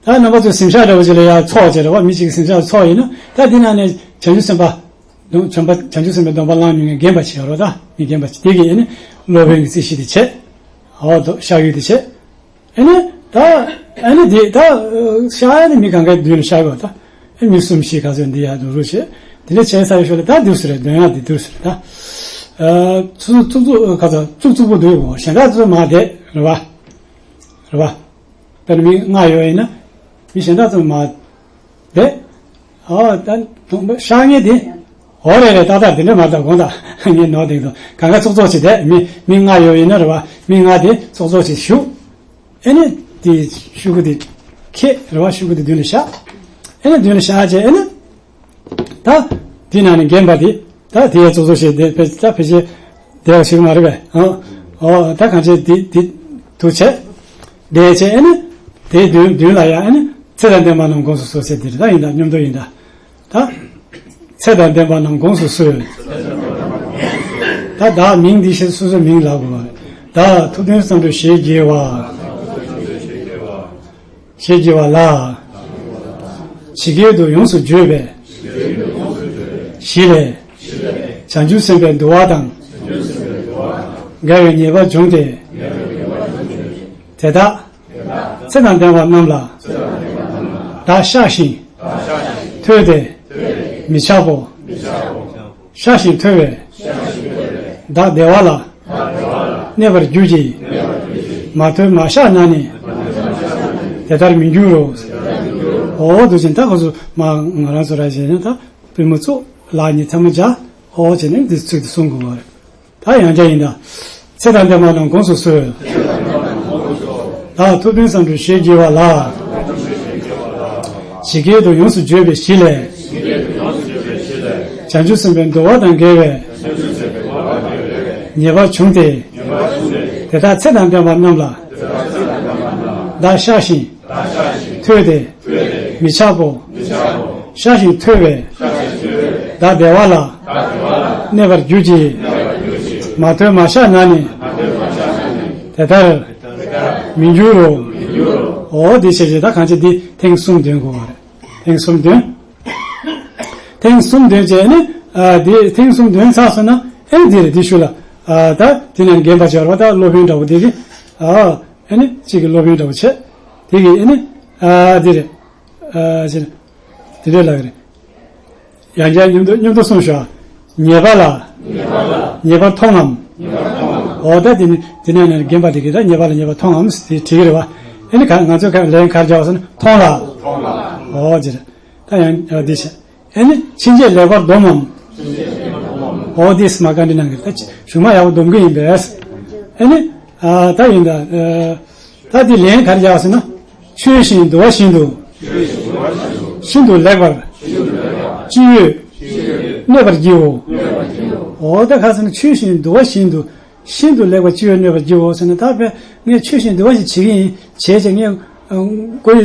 ད་རྣམ་པ་ཚོ་གཟིམ་ཤག་འདྲ་བོ་ཅིག་ལ་ཡར་ཚོགས་བྱས་རེད་བ། མི་གཅིག་གིས་གཟིམ་ཤག་ལ་ཚོགས་ཡིན་ན་ད་འདི་ནང་ནས་བྱང་ཆུབ་སེམས་དཔའ། སྡོམ་བྱམས་པ་བྱང་ཆུབ་སེམས་དཔའི་སྡོམ་པ་བླངས་མྱོང་མཁན་རྒན་པ་ཅིག་ཡོད་རེད་ད། མི་རྒན་པ་ཅིག་དེ་གིས་ཨེ་ནི་སློབ་དཔོན་གྱི་རྩིས་གཞི་དེ་བྱས། འོ་དོ་བཤགས་ཡུལ་དེ་བྱས། ཨེ་ནི་ད་ཨེ་ནི་དེ་ད་བཤགས་ཡ་ནི་མི་གང་གའི་མདུན་ལ་བཤགས་དགོས་ད། ཨེ་མི་གསུམ་བཞི་ག་ཚོད་འདི་ཡར་རུག་རུག་བྱས། དེ་འདྲ་བྱས་ཚར་ཞོར་ལ་ད་འདུག་སེ་རེད། འདོན་ཡ་དེ་འདུག་སེ་རེད་ད། ཨ། ཚུགས་ཚུགས་ཚུགས་ག་ཚོད་བཙུགས་བཙུགས་པོ་འདུག་གོ་གཞན་དག་ཚོ་མར་བསྡད་རེད་བ། རེད་བ། དཔེར་ན་མི་ལྔ་ཡོད་ཡིན་ན། མི་གཞན་དག་ཚོ་མར་བསྡད། ཨོ་ད་དུང་བཤགས་མཁན་དེ། འོ་རེད་རེད། ཏག་ཏག་དེ་འདྲ་མ་གཏོགས་དགོངས་དག་ངས་ནོར་འདུག་དང་གང་ག་ཚོགས་ཚོགས་བྱེད་དེ་མི་མི་ལྔ་ཡོད་ཡིན་ན་རེད་བ། མི་ལྔ་དེ་ཚོགས་ཚོགས་བྱེད་བཞུགས། ཨེ་ནི་དེ་ཤོག་གུ་དེ་ཁྱེར་རེད་བ། ཤོག་གུ་དེ་མདུན་ལ་བཞག་ཨེ་ནི་མདུན་ལ་བཞག་བྱས་ཨེ་ནི། ད་དེ་ནང་ནས་རྒན་པ་དེ་ད་དེ་ཡ་ཚོགས་གཙོ་བྱས་དེ་ཕལ་ད་ཕལ་ཆེར་བསྡད་པ་ཞིག་མ་རེད་པས། ཨང་། ཨོ་ད་གང་བྱས་དེ་དེ་དུ་བྱས། བསྡད་བྱས་ཨེ་ནི། དེའི་མདུན་མདུན་ལ་ཡ་ཨེ་ནི་ཚེ་དང་ལྡན་པ་རྣམས་དགོངས་སུ་གསོལ་ཟེར་དེ་རེད། ད་ཡིན་ད་མཉམ་དུ་ཡིན་ད། ད་ཚེ་དང་ལྡན་པ་རྣམས་དགོངས་སུ་གསོལ། ད་བདག་མིང་འདི་ཞེས་སོ་སོའི་མིང་ལབ་དགོས་པ་རེད། བདག་ཐུབ་བསྟན་བསམ་གྲུབ་ཞེས་བགྱི་བ། ཞེས་བགྱི་བ་ལ། ཇི་སྐད་དུ་ཡོངས་སུ་བརྗོད་པའི་གཞི་ལས། བྱང་ཆུབ་སེམས་དཔའི་འདུལ་བ་དང་། འགལ་བའི་ཉེས་པ་བྱུང་སྟེ། དེ་དག་ཚེ་དང་ལྡན་པ་རྣམས་ལ། བདག་བཤགས་ཤིང་། ཐོས་ཏེ། མི་འཆབ་བོ། བཤགས་ཤིང་ཐོས་པས། བདག་བདེ་བ་ལ། གནས་པར་གྱུར་ཅིག་མ་ཐོས་མ་བཤགས་ན་ནི། དེ་ལྟར་མི་འགྱུར་རོ། འོ་དུ་ཅན་ད་ཁོ་ཚོ་མ་ང་རང་ཚོ་ར་བྱས་ན་ད་པུས་མོ་བཙུགས། ལག་གཉིས་ཐལ་མོ་སྦྱར། འོ་བྱས་ནས་འདི་ཚིག་དེ་གསུང་དགོས་པ་རེད། ད་ཡང་བསྐྱར་ཡིན་ད། ཚེ་དང་ལྡན་པ་རྣམས་དགོངས་སུ་གསོལ། བདག་ཐུབ་བསྟན་བསམ་གྲུབ་ཞེས་བགྱི་བ་ལ། ཇི་སྐད་དུ་ཡོངས་སུ་བརྗོད་པའི་གཞི་ལས། བྱང་ཆུབ་སེམས་དཔའི་འདུལ་བ་དང་འགལ་བའི། ཉེས་པ་བྱུང་སྟེ། དེ་དག་ཚེ་དང་ལྡན་པ་རྣམས་ལ། བདག་བཤགས་ཤིང་། ཐོས་ཏེ། མི་འཆབ་བོ། བཤགས་ཤིང་ཐོས་པས། བདག་བདེ་བ་ལ། གནས་པར་གྱུར་ཅིག་མ་ཐོས་མ་བཤགས་ན་ནི། དེ་ལྟར། མི་འགྱུར་རོ། འོ་དེ་བྱས་བྱས་ད་གང་བྱས་འདི་ཐེངས་གསུམ་འདོན་དགོས་པ་རེད། ཐེངས་གསུམ་འདོན། ཐེངས་གསུམ་འདོན་བྱས་ནི། ཨ་དེ་ཐེངས་གསུམ་འདོན་ཚར་སོང་ན་ཨེ་འདི་རེད། འདི་ཞུ་ལ། ཨ་ད་དེ་ནས་རྒན་པ་སྦྱོར་བ་ད་སློབ་དཔོན་འདྲ་བོ་དེ་གི། ཨ་ཨེ་ནི་གཅིག་གི་སློབ་དཔོན་འདྲ་བོ་བྱས། དེ་གི་ཨེ་ནི། ཨ་འདི་རེད། ཨ་ཅེ་དེ་འདྲས་ལབ་ཀྱི་རེད། ཡང་བསྐྱར་མཉམ་དུ་མཉམ་དུ་གསུངས་ཤོག་ཉེས་པ་ལ། ཉེས་པ་མཐོང་ངམ། འོ་ད་དེ་ནི་དེ་ནས་ནི་རྒན་པ་དེ་གིས་ད་ཉེས་པ་ལ་ཉེས་པ་མཐོང་ངམ་ཟེར་དེ་དྲིས་ཀྱི་རེད་བ། ཨེ་ནི་ག་ང་ཚོས་ག་ལན་ག་རེ་རྒྱག་པ་ཟེར་ན་མཐོང་ལ། འོ་ཅེ་རེད། ད་ཡང་འདི་བྱས། ཨེ་ནི་ཕྱིན་ཆད་ལེགས་པར་སྡོམ་མམ། འོ་དེ་སྨྲ་བཀའ་འདྲི་གནང་གི་རེད། ད་གཞུག་མ་ཡག་པོ་སྡོམ་གི་ཡིན་པས། ཨ་ནི། ཨ། ད་ཡིན་ད། ཨ། ད་དེ་ལན་ག་རེ་རྒྱག་ཟེར་ན། ཆོས་བཞིན་འདུལ་བ་བཞིན་དུ། ཤིན་ཏུ་ལེགས་པར། སྤྱི་ཡོད། གནོད་པར་བགྱིའོ། འོ་ད་ག་ཟེར་ན་ཆོས་བཞིན་འདུལ་བ་བཞིན་དུ། ཤིན་ཏུ་ལེགས་པར་སྤྱི་ཡོད་གནོད་པར་བགྱིའོ་ཟེར་ན། ད་དཔེ་ངས་ཆོས་བཞིན་འདུལ་བ་ཞིག་བྱེད་ཀྱི་ཡིན། བྱས་བྱས་ངས། ཨ། ཁོ་ཡི་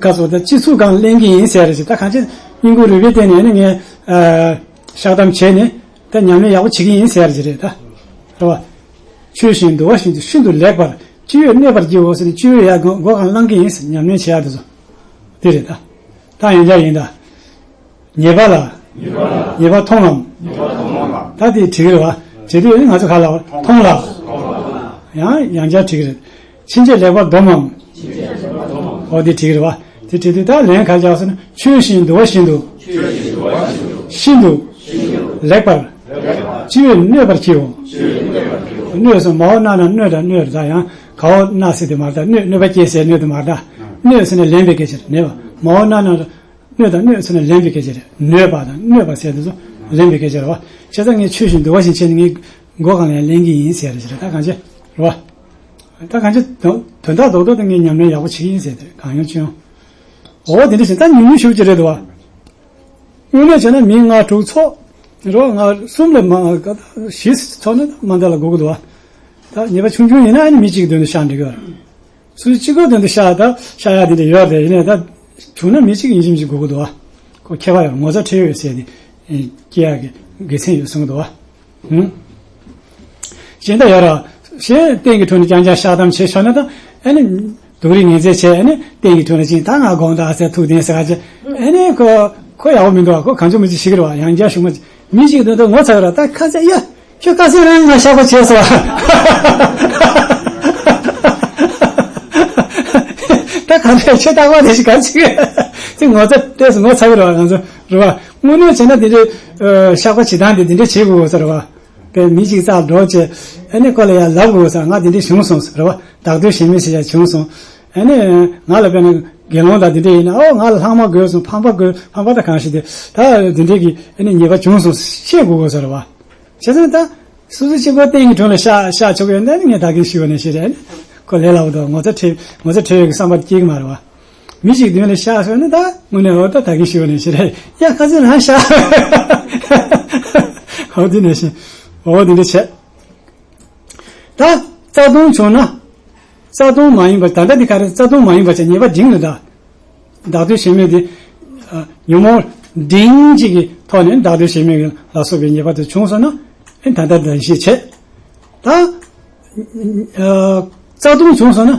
ག་ཚོད་ད་སྤྱི་ཚུགས་སྒང་ལེན་གྱི་ཡིན་ཟེར་རེད་ཟེར། ད་གང་ཅི་སྙིང་ཁུང་རུས་པའི་སྟེང་ནས་ནི་ངས། ཨ། བཤགས་གཏམ་བྱས་ནས་ད་ཉམས་ལེན་ཡག་པོ་བྱེད་ཀྱི་ཡིན་ཟེར་རེད་ཟེར་རེད་ད། རེད་བ། ཆོས་བཞིན་འདུལ་བ་བཞིན་དུ་ཤིན་ཏུ་ལེགས་པར་སྤྱི་ཡོད་གནོད་པར་བགྱིའོ་ཟེར་ནས་སྤྱི་ཡོད་ཡ་སྒོ་སྒང་བླང་གི་ཡིན་ཟེར། ཉམས་ལེན་བྱེད་ཡ་དེ་ཚོ་དེ་རེད་ད། ད་ཡང་བསྐྱར་ཡིན་ད། ཉེས་པ་ལ། ཉེས་པ་མཐོང་ངམ། ད་དེ་འགྲིག་གི་རེད་བ། བྱེད་དུས་ནི་ང་ཚོ་ག་ལ་མཐོང་ལ། ཡང་ཡང་བསྐྱར་འགྲིག་གི་རེད། ཕྱིན་ཆད་ལེགས་པར་སྡོམ་མམ། འོ་དེ་འགྲིག་གི་རེད་བ། དེ་འགྲིག་དུས་ད་ལན་ག་རེ་རྒྱག་ཟེར་ན། ཆོས་བཞིན་འདུལ་བ་བཞིན་དུ། ཤིན་ཏུ་ལེགས་པར། སྤྱི་ཡོད་གནོད་པར་བགྱིའོ། གནོད་ཟེར་མའོ་གནག་ན་གནོད་དང་གནོད་རེད་ད། ཡང་གའོ་གནག་ཟེར་དེ་མ་རེད་ད། གནོད་གནོད་པ་སྐྱེལ་ཟེར་གནོད་དེ་མ་རེད་ད། གནོད་ཟེར་ན་ལེན་པའི་སྐད་ཆ་རེད། ནས་པ་མའོ་གནག་ན། གནོད་དང་གནོད་ཟེར་ན་ལེན་པའི་སྐད་ཆ་རེད། གནོད་པ་དང་གནོད་པ་ཟེར་དེ་ཚོ་ལེན་པའི་སྐད་ཆ་རེད་བ། བྱས་ཙང་ངས་ཆོས་བཞིན་འདུལ་བ་བཞིན་བྱས་ནས་ངས་མགོ་སྒང་ལ་ཡང་ལེན་གྱི་ཡིན་ཟེར་རེད་ཟེར་རེད། ད་གང་བྱེད་རེད་བ། ད་གང་བྱེད་དོན་དོན་དག་རྡོག་རྡོག་དེ་ངས་ཉམས་ལེན་ཡག་པོ་བྱེད་ཀྱི་ཡིན་ཟེར་དེ་གང་ཡོང་ཅི་ཡོང་། འོ་དེ་འདྲ་བཞིན་ད་ཉུང་ཉུང་ཞིག་བྱེད་རེད་བ། དངོས་གནས་བྱས་ན་མི་ལྔ་དྲུག་ཚོགས་རོ། ལྔ་གསུམ་ལས་མང་བཞི་ཚོགས་ན་མ་འདྲ་ལ་དགོས་ཀྱི་འདུག་བ། ད་ཉེས་པ་ཆུང་ཆུང་ཡིན་ན་ཨ་ནི་མི་གཅིག་གི་དོན་དུ་བཤགས་འགྲིག་གི་རེད། སུ་གཅིག་པོའི་དོན་དུ་བཤགས་ད་བཤགས་ཡག་དེ་འདྲ་ཡོད་རེད། ཡིན་ནའི་ད་བྱུང་ན་མི་གཅིག་ཡིན་གཅིག་མིན་གཅིག་དགོས་ཀྱི་འདུག་བ། ཁོ་ཁྱད་པར་ཡོད། ངོ་ཚ་ཁྲེལ་ཡོད་ཟེར་ཏེ་སྐྱེ་ཡག་གི་དགེ་མཚན་ཡོད་གསུང་གི་འདུག་བ། ཧུམ། གཞན་དག་ཡོད་ར། གཞན་རྟེན་གྱི་དྲུང་ནས་རྐྱང་རྐྱང་བཤགས་གཏམ་བྱས་ཆོག་ན་ད་ཨ་ནི། སྡུག་རུས་ངན་ཚད་བྱས་ཨ་ནི་རྟེན་གྱི་དྲུང་ནས་ཅིག་ད་ང་དགོངས་དག་ཟེར་ཐུགས་བདེན་ཟེར་ག་ཅེ། ཨ་ནི་ཁོ་ཁོ་ཡག་པོ་མི་འདུག་བ། ཁོ་གང་བྱུང་མི་བྱུང་ཤི་གི་རེད་བ། ཡང་བསྐྱར་ཞུ་མ་མི་གཅིག་དོན་དུ་ངོ་ཚ་གི་ར། ད་ཁ་ཚ་ཡ། ཁྱོད་ཁ་སང་རང་ང་བཤགས་པ་བྱས་སོང་། ད་ག་འདྲ་ཁྱོད་རྟག་པར་དེ་ཞིག་ག་ཅིག་དེ་ངོ་ཚ་ཏོག་ཙམ་ངོ་ཚ་གི་རེད་བ། ང་ཚོ་རེད་བ། དངོས་གནས་བྱས་ན་དེ་འདྲའི་བཤགས་པ་བྱེད་སྟངས་དེ་དེ་འདྲ་བྱེད་དགོས་ས་རེད་བ། དེ་མི་གཅིག་རྩར་འགྲོ་བྱས་ཨ་ནི་ཁོ་ལ་ཡང་ལབ་དགོས་ས། ང་དེ་འདྲ་བྱུང་སོང་ཟེར་བ། བདག་འདོད་ཞེན་མེད་ཞེས་ཡང་བྱུང་སོང་། ཨ་ནི་ང་ལ་དཔེར་ན་དགེ་སློང་དང་དེ་འདྲ་ཡིན་ན། ཨོ་ང་ལ་ལྷག་མ་དགོས་སོང་། ཕམ་པ་དགོས། ཕམ་པ་ད་གང་ཞིག་དེ་ད་དེ་འདྲའི་གི་ཨ་ནི་ཉེས་པ་བྱུང་སོང་ཤེས་དགོས་དགོས་ས་རེད་བ། བྱས་ཙང་ད་སོ་སོ་གཅིག་པོ་རྟེན་གྱི་དྲུང་ལ་བཤགས་བཤགས་ཆོག་ཡོད་ན་ནི་ངས་ད་གིན་ཞུས་པ་ནང་བཞིན་རེད། ཁོ་ལས་སླ་པོ་འདུག་ངོ་ཚ་ཁྲེལ་ངོ་ཚ་ཁྲེལ་ཡོད་ཀྱི་བསམ་པ་སྐྱེ་གི་མ་རེད་བ། མི་ཞིག་མདུན་ལ་བཤགས་སོང་ན་ད་དངོས་གནས་འོ་ད་ད་གིན་ཞུས་པ་ནང་བཞིན་རེད། ཡ་ཁ་སང་རང་བཤགས། འོ་དེ་ནང་བཞིན། འོ་དེ་འདྲ་བྱས། ད་རྩ་ལྟུང་བྱུང་ན། རྩ་ལྟུང་མ་ཡིན་པ་ད་ལྟ་འདི་ག་རེ། རྩ་ལྟུང་མ་ཡིན་པ་བྱས་ཉེས་པ་འབྲིང་ལ་ད། བདག་འདོད་ཞེན་མེད་དེ། ཨ། ཉོན་མོངས་འབྲིང་གཅིག་གི་ཐོག་ནས་བདག་འདོད་ཞེན་མེད་ལ་སོགས་པའི་ཉེས་པ་དེ་བྱུང་སོང་ན། ཨེ་ད་ལྟ་ད་ཤེས་བྱེད། ད། ཨ། རྩ་ལྟུང་བྱུང་སོང་ན།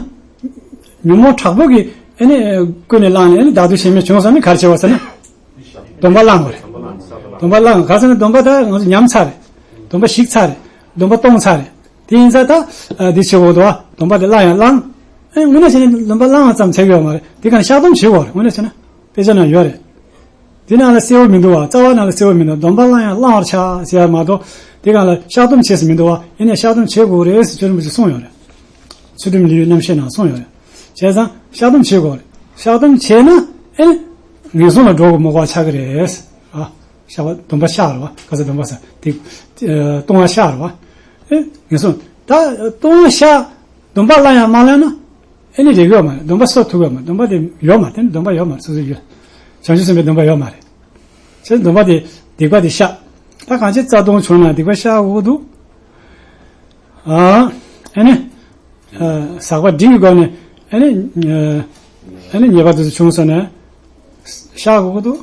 ཉོན་མོངས་དྲག་པོ་གི་ཨ་ནི་ཀུན་ནས་བསླངས་ནས་ཨ་ནི་བདག་འདོད་ཞེན་མེད་བྱུང་སོང་ན་ག་རེ་བྱེད་པ་ཟེར་ན། སྡོམ་པ་བླང་བ་རེད། སྡོམ་པ་བླང་། ག་ཟེར་ན་སྡོམ་པ་ད་ང་ཚོ་ཉམས་ཚར་རེད། སྡོམ་པ་ཞིག་ཚར་རེད། སྡོམ་པ་གཏོང་ཚར་རེད། དེ་ཡིན་ཙང་ད། ཨ། འདི་བྱེད་དགོས་འདུག་བ། སྡོམ་པ་དེ་བླང་ཡང་བླང་། ཨེ་དངོས་གནས་བྱས་ན་སྡོམ་པ་བླང་བ་ཙམ་ཚད་ཡོད་མ་རེད། དེ་ག་ནས་བཤགས་སྡོམ་བྱེད་དགོས་རེད། དངོས་གནས་བྱས་ན་དཔེ་ཆ་ནང་ཡོད་རེད། དེ་ནང་ལ་གསལ་བོ་མི་འདུག་བ། རྩ་བ་ནང་ལ་གསལ་བོ་མི་འདུག་སྡོམ་པ་བླང་ཡང་བླང་བར་བྱ་ཟེར་ཡ་མ་གཏོགས་དེ་ག་ལ་བཤགས་སྡོམ་བྱེད་ས་མི་འདུག་བ། ཡིན་ནའི་བཤགས་སྡོམ་བྱེད་དགོས་རེད་ཟེར་ཆོས་རིན་པོ་ཆེ་གསུངས་ཡོད་རེད། ཚུལ་ཁྲིམས་ལེའུའི་རྣམ་བཤད་ནང་གསུངས་ཡོད་རེད། བྱས་ཙང་བཤགས་སྡོམ་བྱེད་དགོས་རེད། བཤགས་སྡོམ་བྱས་ན་ཨེ་ངན་སོང་ལ་འགྲོ་དགོས་མོ་ག་ཆགས་ཀྱི་རེད། ཨ། བཤགས་པ་སྡོམ་པ་བཤགས་རེད་བ། ག་ས་སྡོམ་པ་ས་དེ། ཨ། ལྟུང་བ་བཤགས་རེད་བ། ཨེ་ངན་སོང་ད་ལྟུང་བ་བཤགས། སྡོམ་པ་བླང་ཡང་མ་བླངས་ན། ཨེ་ནི་རེག་ཡོད་མ་རེད། སྡོམ་པ་གསོ་ཐུབ་ཡོད་མ་རེད། སྡོམ་པ་དེ་ཡོད་མ་རེད། དེ་ནི་སྡོམ་པ་ཡོད་མ་རེད། སོ་སོ་ཡོད། བྱང་ཆུབ་སེམས་དཔའི་སྡོམ་པ་ཡོད་མ་རེད། བྱས་ཙང་སྡོམ་པ་དེ་སྡིག་པ་དེ་བཤགས། ད་གང་ཅི་རྩ་ལྟུང་བྱུང་ན་སྡིག་པ་བཤགས་དགོས་འདུག་ཨ། ཨེ་ནི། ཨ། ཟག་པ་འབྲིང་གི་སྒོ་ནས་ཨེ་ནི། ཨ། ཨེ་ནི་ཉེས་པ་དེ་ཚོ་བྱུང་སོང་ན་བཤགས་དགོས་འདུག་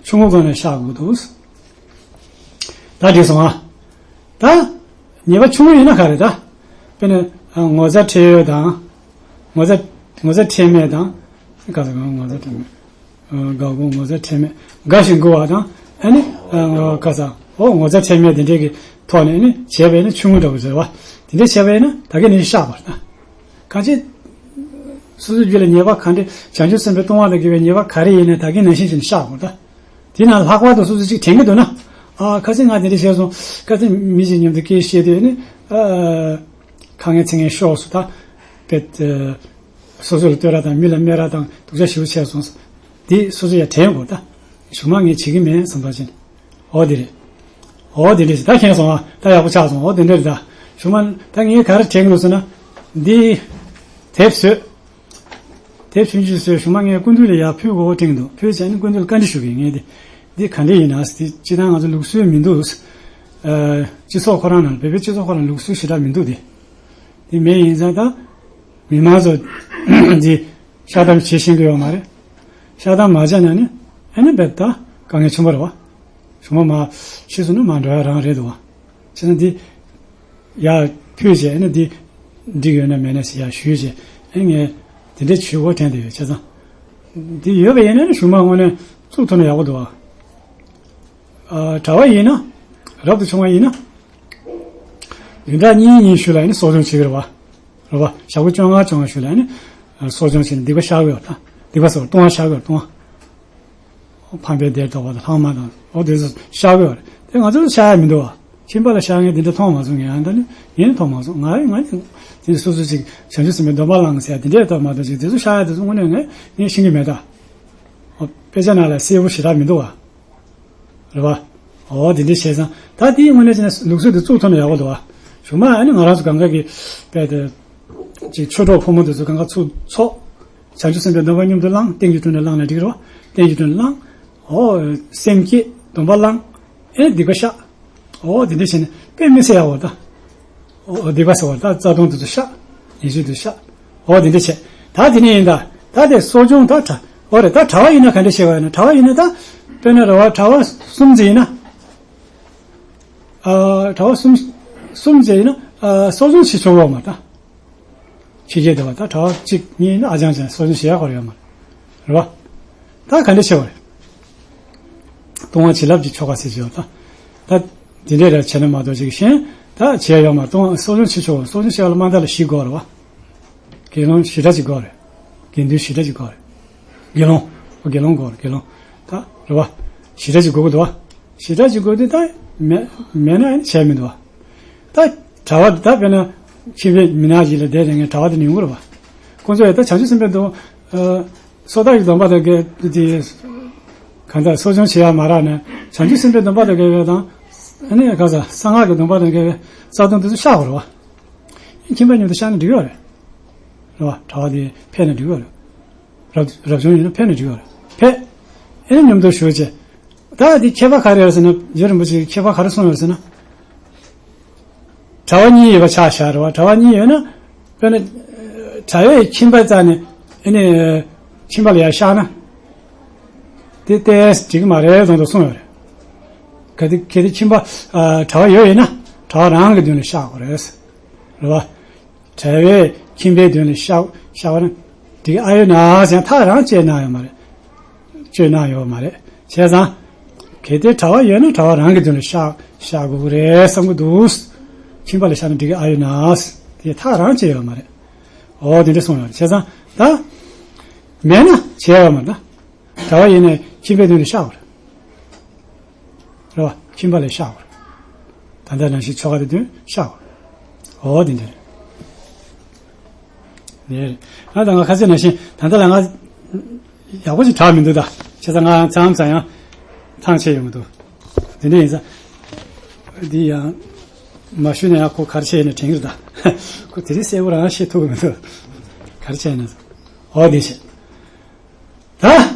ཆུང་ངུ་སྒོ་ནས་བཤགས་དགོས་འདུག་ད་འགྲིག་སོང་ཨ། ད་ཉེས་པ་ཆུང་ངུ་ཡིན་ན་ག་རེ་ད། དཔེར་ན་ངོ་ཚ་ཁྲེལ་ཡོད་དང་། ངོ་ཚ་ངོ་ཚ་ཁྲེལ་མེད་དང་། ག་ས་ག་ངོ་ཚ་ཁྲེལ་མེད། དགའ་དགུ་ངོ་ཚ་ཁྲེལ་མེད་དགའ་ཞིང་མགུ་བ་དང་། ཨ་ནི་ག་ས་འོ་ངོ་ཚ་ཁྲེལ་མེད་དེ་འདྲས་ཀྱི་ཐོག་ནས་ཨ་ནི་བྱས་པས་ན་ཆུང་ངུ་འདྲ་བོ་ཟེར་བ། དེ་འདྲས་བྱས་པས་ན་ད་གིན་ནས་བཤགས་པར་ད། གང་ཅི། སོ་སོའི་རྒྱུད་ལ་ཉེས་པ་ག་འདྲ། བྱང་ཆུབ་སེམས་དཔའི་ལྟུང་བ་དང་འགལ་བའི་ཉེས་པ་ག་རེ་ཡིན་ནའི་ད་གིན་ནང་བཞིན་བྱས་ནས་བཤགས་དགོས་ད། དེ་ན་ལྷག་པར་དུ་སོ་སོ་གཅིག་དྲན་གྱི་འདུག་ན། ཨ་ཁ་སང་ང་དེ་འདྲ་བྱས་སོང་། ཁ་སང་མི་གཅིག་མཉམ་དུ་སྐད་བཤད་དུས་ནི། ཨ། ཁ་ངན་ཚིག་ངན་ཤོར་སོང་ད། དཔེ། སོ་སོ་ལ་བསྟོད་ར་དང་མི་ལ་སྨད་ར་དང་སྡུག་ཅག་ཞེ་པོ་བྱས་སོང་། དེ་སོ་སོ་ཡང་དྲན་དགོས་ད། གཞུག་མ་ངས་བྱེད་ཀྱི་མིན་བསམ་པ་ཅན། འོ་དེ་རེད། འོ་དེ་འདྲ་ཞིག་ད་མཁྱེན་སོང་ཨ། ད་ཡག་པོ་ཆགས་སོང་། འོ་དེ་འདྲ་རེད་ད། གཞུག་མ་ད་ངས་ག་རེ་དྲན་གྱི་འདུག་ཟེར་ན། འདི་དེབ་བཟོས། དེབ་ཆུང་ཆུང་བཟོས། གཞུག་མ་ངས་སྐུ་མདུན་ལ་ཡར་ཕུལ་དགོས་དྲན་གྱི་འདུག་ཕུལ་བྱས་ནས་སྐུ་མདུན་ལ་བཀའ་འདྲི་ཞུ་གི་ཡིན། ངས་འདི་འདི་ག་འདྲ་ཡིན་ན། འདི་སྤྱིར་བཏང་ང་ཚོ་ལུགས་སྲོལ་མི་འདུག་ཨ། སྤྱི་ཚོགས་ཁོ་རང་ནང་ལ། བོད་པའི་སྤྱི་ཚོགས་ཁོ་རང་ལུགས་སྲོལ་ཞེ་དྲག་མི་འདུག་འདི། འདི་མེད་ཡིན་ཙང་ད་མི་མང་ཚོ་འདི་ཤ་སྟག་བྱེད་ཤེས་ཀྱི་ཡོད་མ་རེད། ཤ་སྟག་མ་བྱས་ན་ནི་ཨ་ནི་རྦད་དེ་དཀའ་ངལ་ཆེན་པོ་རེད་བ། གཞུག་མ་མར་ཕྱིས་སོང་ན་མར་འགྲོ་ཡ་རང་རེད་འདུག་བ། བྱས་ན་འདི་ཡར་ཕུལ་བྱས། ཨ་ནི་འདི་འགྲིག་ཡོད་ན་མེད་ན་ཟེར་ཡར་ཞུས་བྱས། ཨ་ནི་ངས་དེ་འདྲ་བྱེད་དགོས་དྲན་བསྡད་ཡོད། བྱས་ཙང་འདི་ཡོད་པ་ཡིན་ན་ནི་གཞུག་མ་དངོས་གནས་བཙུགས་ཐུབ་ན་ཡག་པོ་འདུག་བ། ཨ། གྲྭ་བ་ཡིན་ན། རབ་ཏུ་བྱུང་བ་ཡིན་ན། བདུན་ཕྲག་གཉིས་གཉིས་ཤུལ་ལ་ཨ་ནི་གསོ་སྦྱོང་བྱེད་ཀྱི་རེད་བ། རེད་བ། ཞག་པོ་བཅོ་ལྔ་བཅོ་ལྔ་ཤུལ་ལ་ཨ་ནི་གསོ་སྦྱོང་བྱས་ནས་སྡིག་པ་བཤགས་དགོས་པ་དང་། སྡིག་པ་ཟེར་བ་ལྟུང་བ་བཤགས་དགོས་པ། ལྟུང་བ། ཕམ་པའི་སྡེར་གཏོགས་པ་དང་ལྷག་མ་དང་། འོ་དེ་ཚོ་བཤགས་དགོས་པ་རེད། དེ་ང་ཚོ་ལ་བཤགས་ཡ་མི་འདུག་བ། ཁྱིམ་པ་ལ་བཤགས་མཁན་དེ་འདྲ་མཐོང་མ་སོང་། ངས་ཨ་ད་ནི་ངས་མཐོང་མ་སོང་། ང་ང་ནི་དེ་ནི་སོ་སོ་ཅིག་བྱང་ཆུབ་སེམས་དཔའི་སྡོམ་པ་བླངས་ཟེར་དེ་འདྲས་ལྟ་མ་གཏོགས་ཅིག་དེ་ཚོ་བཤགས་ཡ་དེ་ཚོ་དངོས་གནས་ངས་ངས་ཤེས་ཀྱི་མེད་ད། འོ་དཔེ་ཆ་ནང་ལ་གསལ་པོ་ཞེ་དྲག་མི་འདུག་བ། རེད་བ། འོ་དེ་འདྲ་བྱས་ཙང་ད་དེའི་དངོས་གནས་བྱས་ན་ལུགས་སྲོལ་དེ་བཙུགས་ཐུབ་ན་ཡག་པོ་འདུག་བ། གཞུག་མ་ཨ་ནི་ང་རང་ཚོ་གང་ག་གི་དཔེ་དེ་ཅིག་ཆོས་གྲོགས་ཕོ་མོ་དེ་ཚོ་གང་ག་ཚུར་ཚོགས། བྱང་ཆུབ་སེམས་དཔའི་སྡོམ་པ་མཉམ་དུ་བླངས། རྟེན་གྱི་དྲུང་ནས་བླངས་ན་འགྲིག་རེད་བ། རྟེན་གྱི་དྲུང་ནས་བླངས། འོ་སེམས་བསྐྱེད། སྡོམ་པ་བླངས། ཨེ་སྡིག་པ་བཤགས། འོ་དེ་འདྲ་བྱས་ནས་དཔེ་མི་སྲིད་ཡག་པོ་ད། འོ་སྡིག་པ་ཟེར་བ་ད་རྩ་ལྟུང་དེ་ཚོ་བཤགས། ཉེས་སྤྱོད་དེ་བཤགས། འོ་དེ་འདྲ་བྱས། ད་དེ་ནས་ཡིན་ད། ད་དེ་གསོ་སྦྱོང་ད་གྲྭ། འོ་རེད། ད་གྲྭ་བ་ཡིན་ན་ག་འདྲ་བྱེད་པ་ཡིན་ན། གྲྭ་བ་ཡིན་ན་ད་དཔེར་ན་རེད་བ། གྲྭ་བ་གསུམ་ཙམ་ཡིན་ན། ཨ། གྲྭ་བ་གསུམ་གསུམ་ཙམ་ཡིན་ན། ཨ། གསོ་སྦྱོང་བྱེད་ཆོག་གི་ཡོད་མ་རེད་ད། ཕྱི་རྒྱལ་དུ་བ་ད་གྲྭ་བ་གཅིག་གཉིས་ཡིན་ན་ཨ་ཅང་ཅང་གསོ་སྦྱོང་བྱེད་ཡག་ཁོ་རང་ཡོད་མ་རེད། རེད་བ། ད་ག་འདྲ་བྱེད་པ་རེད། ལྟུང་བ་བྱིན་རླབས་ཀྱི་ཆོ་ག་ཟེར་གྱི་ཡོད་ད། ད་དེ་འདྲས་ར་བྱས་ན་མ་གཏོགས་ཅིག་གཞན་ད་བྱས་ཡོད་མ་རེད། ལྟུང་བ་གསོ་སྦྱོང་བྱེད་ཆོག་གསོ་སྦྱོང་བྱེད་ཡག་ལ་མ་མཐའ་ལ་བཞི་དགོས་རེད་བ། དགེ་སློང་བཞི་གྲྭ་ཅིག་དགོས་རེད། དགེ་འདུན་བཞི་གྲྭ་ཅིག་དགོས་རེད། དགེ་སློང་། དགེ་སློང་དགོས་རེད། དགེ་སློང་། ད་རེད་བ། བཞི་གྲྭ་ཅིག་དགོས་ཀྱི་འདུག་བ། བཞི་གྲྭ་ཅིག་དགོས་དུས་ད་མེད་མེད་ན་ཡང་བྱས་མི་འདུག་བ། ད་གྲྭ་བ་ད་དཔེར་ན་ཁྱིམ་པའི་མི་ནག་ཅིག་ལ་བསྡད་བསྡད་མཁན་གྲྭ་བ་དེ་ནི་ཡོང་གི་རེད་བ། ཁོང་ཚོ་ཡང་ད་བྱང་ཆུབ་སེམས་དཔའི་སྡོམ། ཨ། སོ་ཐར་གྱི་སྡོམ་པ་དང་འགལ་དེ། གང་ལྟར་གསོ་སྦྱོང་བྱེད་ཡག་མ་རག་ནས་བྱང་ཆུབ་སེམས་དཔའི་སྡོམ་པ་དང་འགལ་བའི་དང་། ཨ་ནི་ག་ས་གསང་སྔགས་ཀྱི་སྡོམ་པ་དང་འགལ་བའི་རྩ་ལྟུང་དེ་ཚོ་བཤགས་དགོས་རེད་བ། ཁྱིམ་པ་མཉམ་དུ་བཤགས་ན་འགྲིག་ཡོད་རེད། རེད་བ། གྲྭ་བ་དེ་ཕེབས་ན་འགྲིག་ཡོད་རེད། རབ་རབ་བྱུང་ཡིན་ན་ཕེབས་ན་འགྲིག་ཡོད་རེད། ཕེབས། ཨེ་མཉམ་དུ་ཞུགས་བྱས། ད་འདི་ཁྱད་པར་ག་རེ་ཡོད་ཟེར་ན། རྗེ་རིན་པོ་ཆེས་ཁྱད་པར་ག་རེ་གསུངས་ཡོད་ཟེར་ན། གྲྭ་བ་གཉིས་ཡོད་པ་ཆ་བཞག་རེད་བ། གྲྭ་བ་གཉིས་ཡོད་ན། དཔེར་ན། གྲྭ་བའི་ཁྱིམ་པ་རྩ་ནས་ཨེ་ནི་ཁྱིམ་པ་ལ་ཡར་བཤགས་ན། དེ་ཏོག་ཙམ་འགྲིག་གི་མ་རེད་བཟོ་འདྲ་གསུངས་ཡོད་རེད། གལ་ཏེ་གལ་ཏེ་ཁྱིམ་པ། ཨ། གྲྭ་བ་ཡོད་ཡིན་ན་གྲྭ་བ་རང་གི་མདུན་ལ་བཤགས་དགོས་རེད། རེད་བ། གྲྭ་བས་ཁྱིམ་པའི་མདུན་ལ་བཤགས་བཤགས་པ་ན་འགྲིག་ཨ་ཡོད་ན་ཟེར་ན། ཐག་རང་བཅད་གནང་ཡོད་མ་རེད། གཅོད་གནང་ཡོད་མ་རེད། བྱས་ཙང་། གལ་ཏེ་གྲྭ་བ་ཡོད་ན་གྲྭ་བ་རང་གི་མདུན་ལ་བཤགས་བཤགས་དགོས་ཀྱི་རེད་བསམ་གྱི་འདུག་ཁྱིམ་པ་ལ་བཤགས་ན་འགྲིག་ཨ་ཡོད་ན་ཟེར། དེ་ཐག་རང་བཅད་ཡོད་མ་རེད། འོ་དེ་འདྲ་གསུངས་ཡོད་རེད། བྱས་ཙང་ད་མེད་ན་བྱས་ཡོད་མ་རེད་ད། གྲྭ་བ་ཡིན་ན་ཁྱིམ་པའི་མདུན་ལ་བཤགས་དགོས་རེད། རེད་བ། ཁྱིམ་པ་ལ་བཤགས་དགོས་རེད། ད་ལྟ་ནང་བཞིན་ཆོ་ག་དེ་དོན་བཤགས་དགོས་རེད། འོ་དེ་འདྲ་རེད། ནས་རེད། ང་དང་ང་ཁ་སང་ནང་བཞིན་ད་ལྟ་ལ་ང་ཡག་པོ་ཞིག་དྲག་མི་འདུག་ད། བྱས་ཙང་ང་མཚམས་མཚམས་ཡང་ཐང་ཆད་ཡོང་གི་འདུག་དེ་འདྲ་ཡིན་ཙང་། འདི་ཡང་མ་ཞུས་ན་ཡང་ཁོ་ག་རེ་བྱས་ཡིན་ན་དྲན་གྱི་རེད་ད། ཁོ་དེ་རིང་གསལ་པོ་རང་བཤད་ཐུབ་ཀྱི་མི་འདུག་ག་རེ་བྱས་ཡིན་ན། འོ་དེ་བྱས། ད།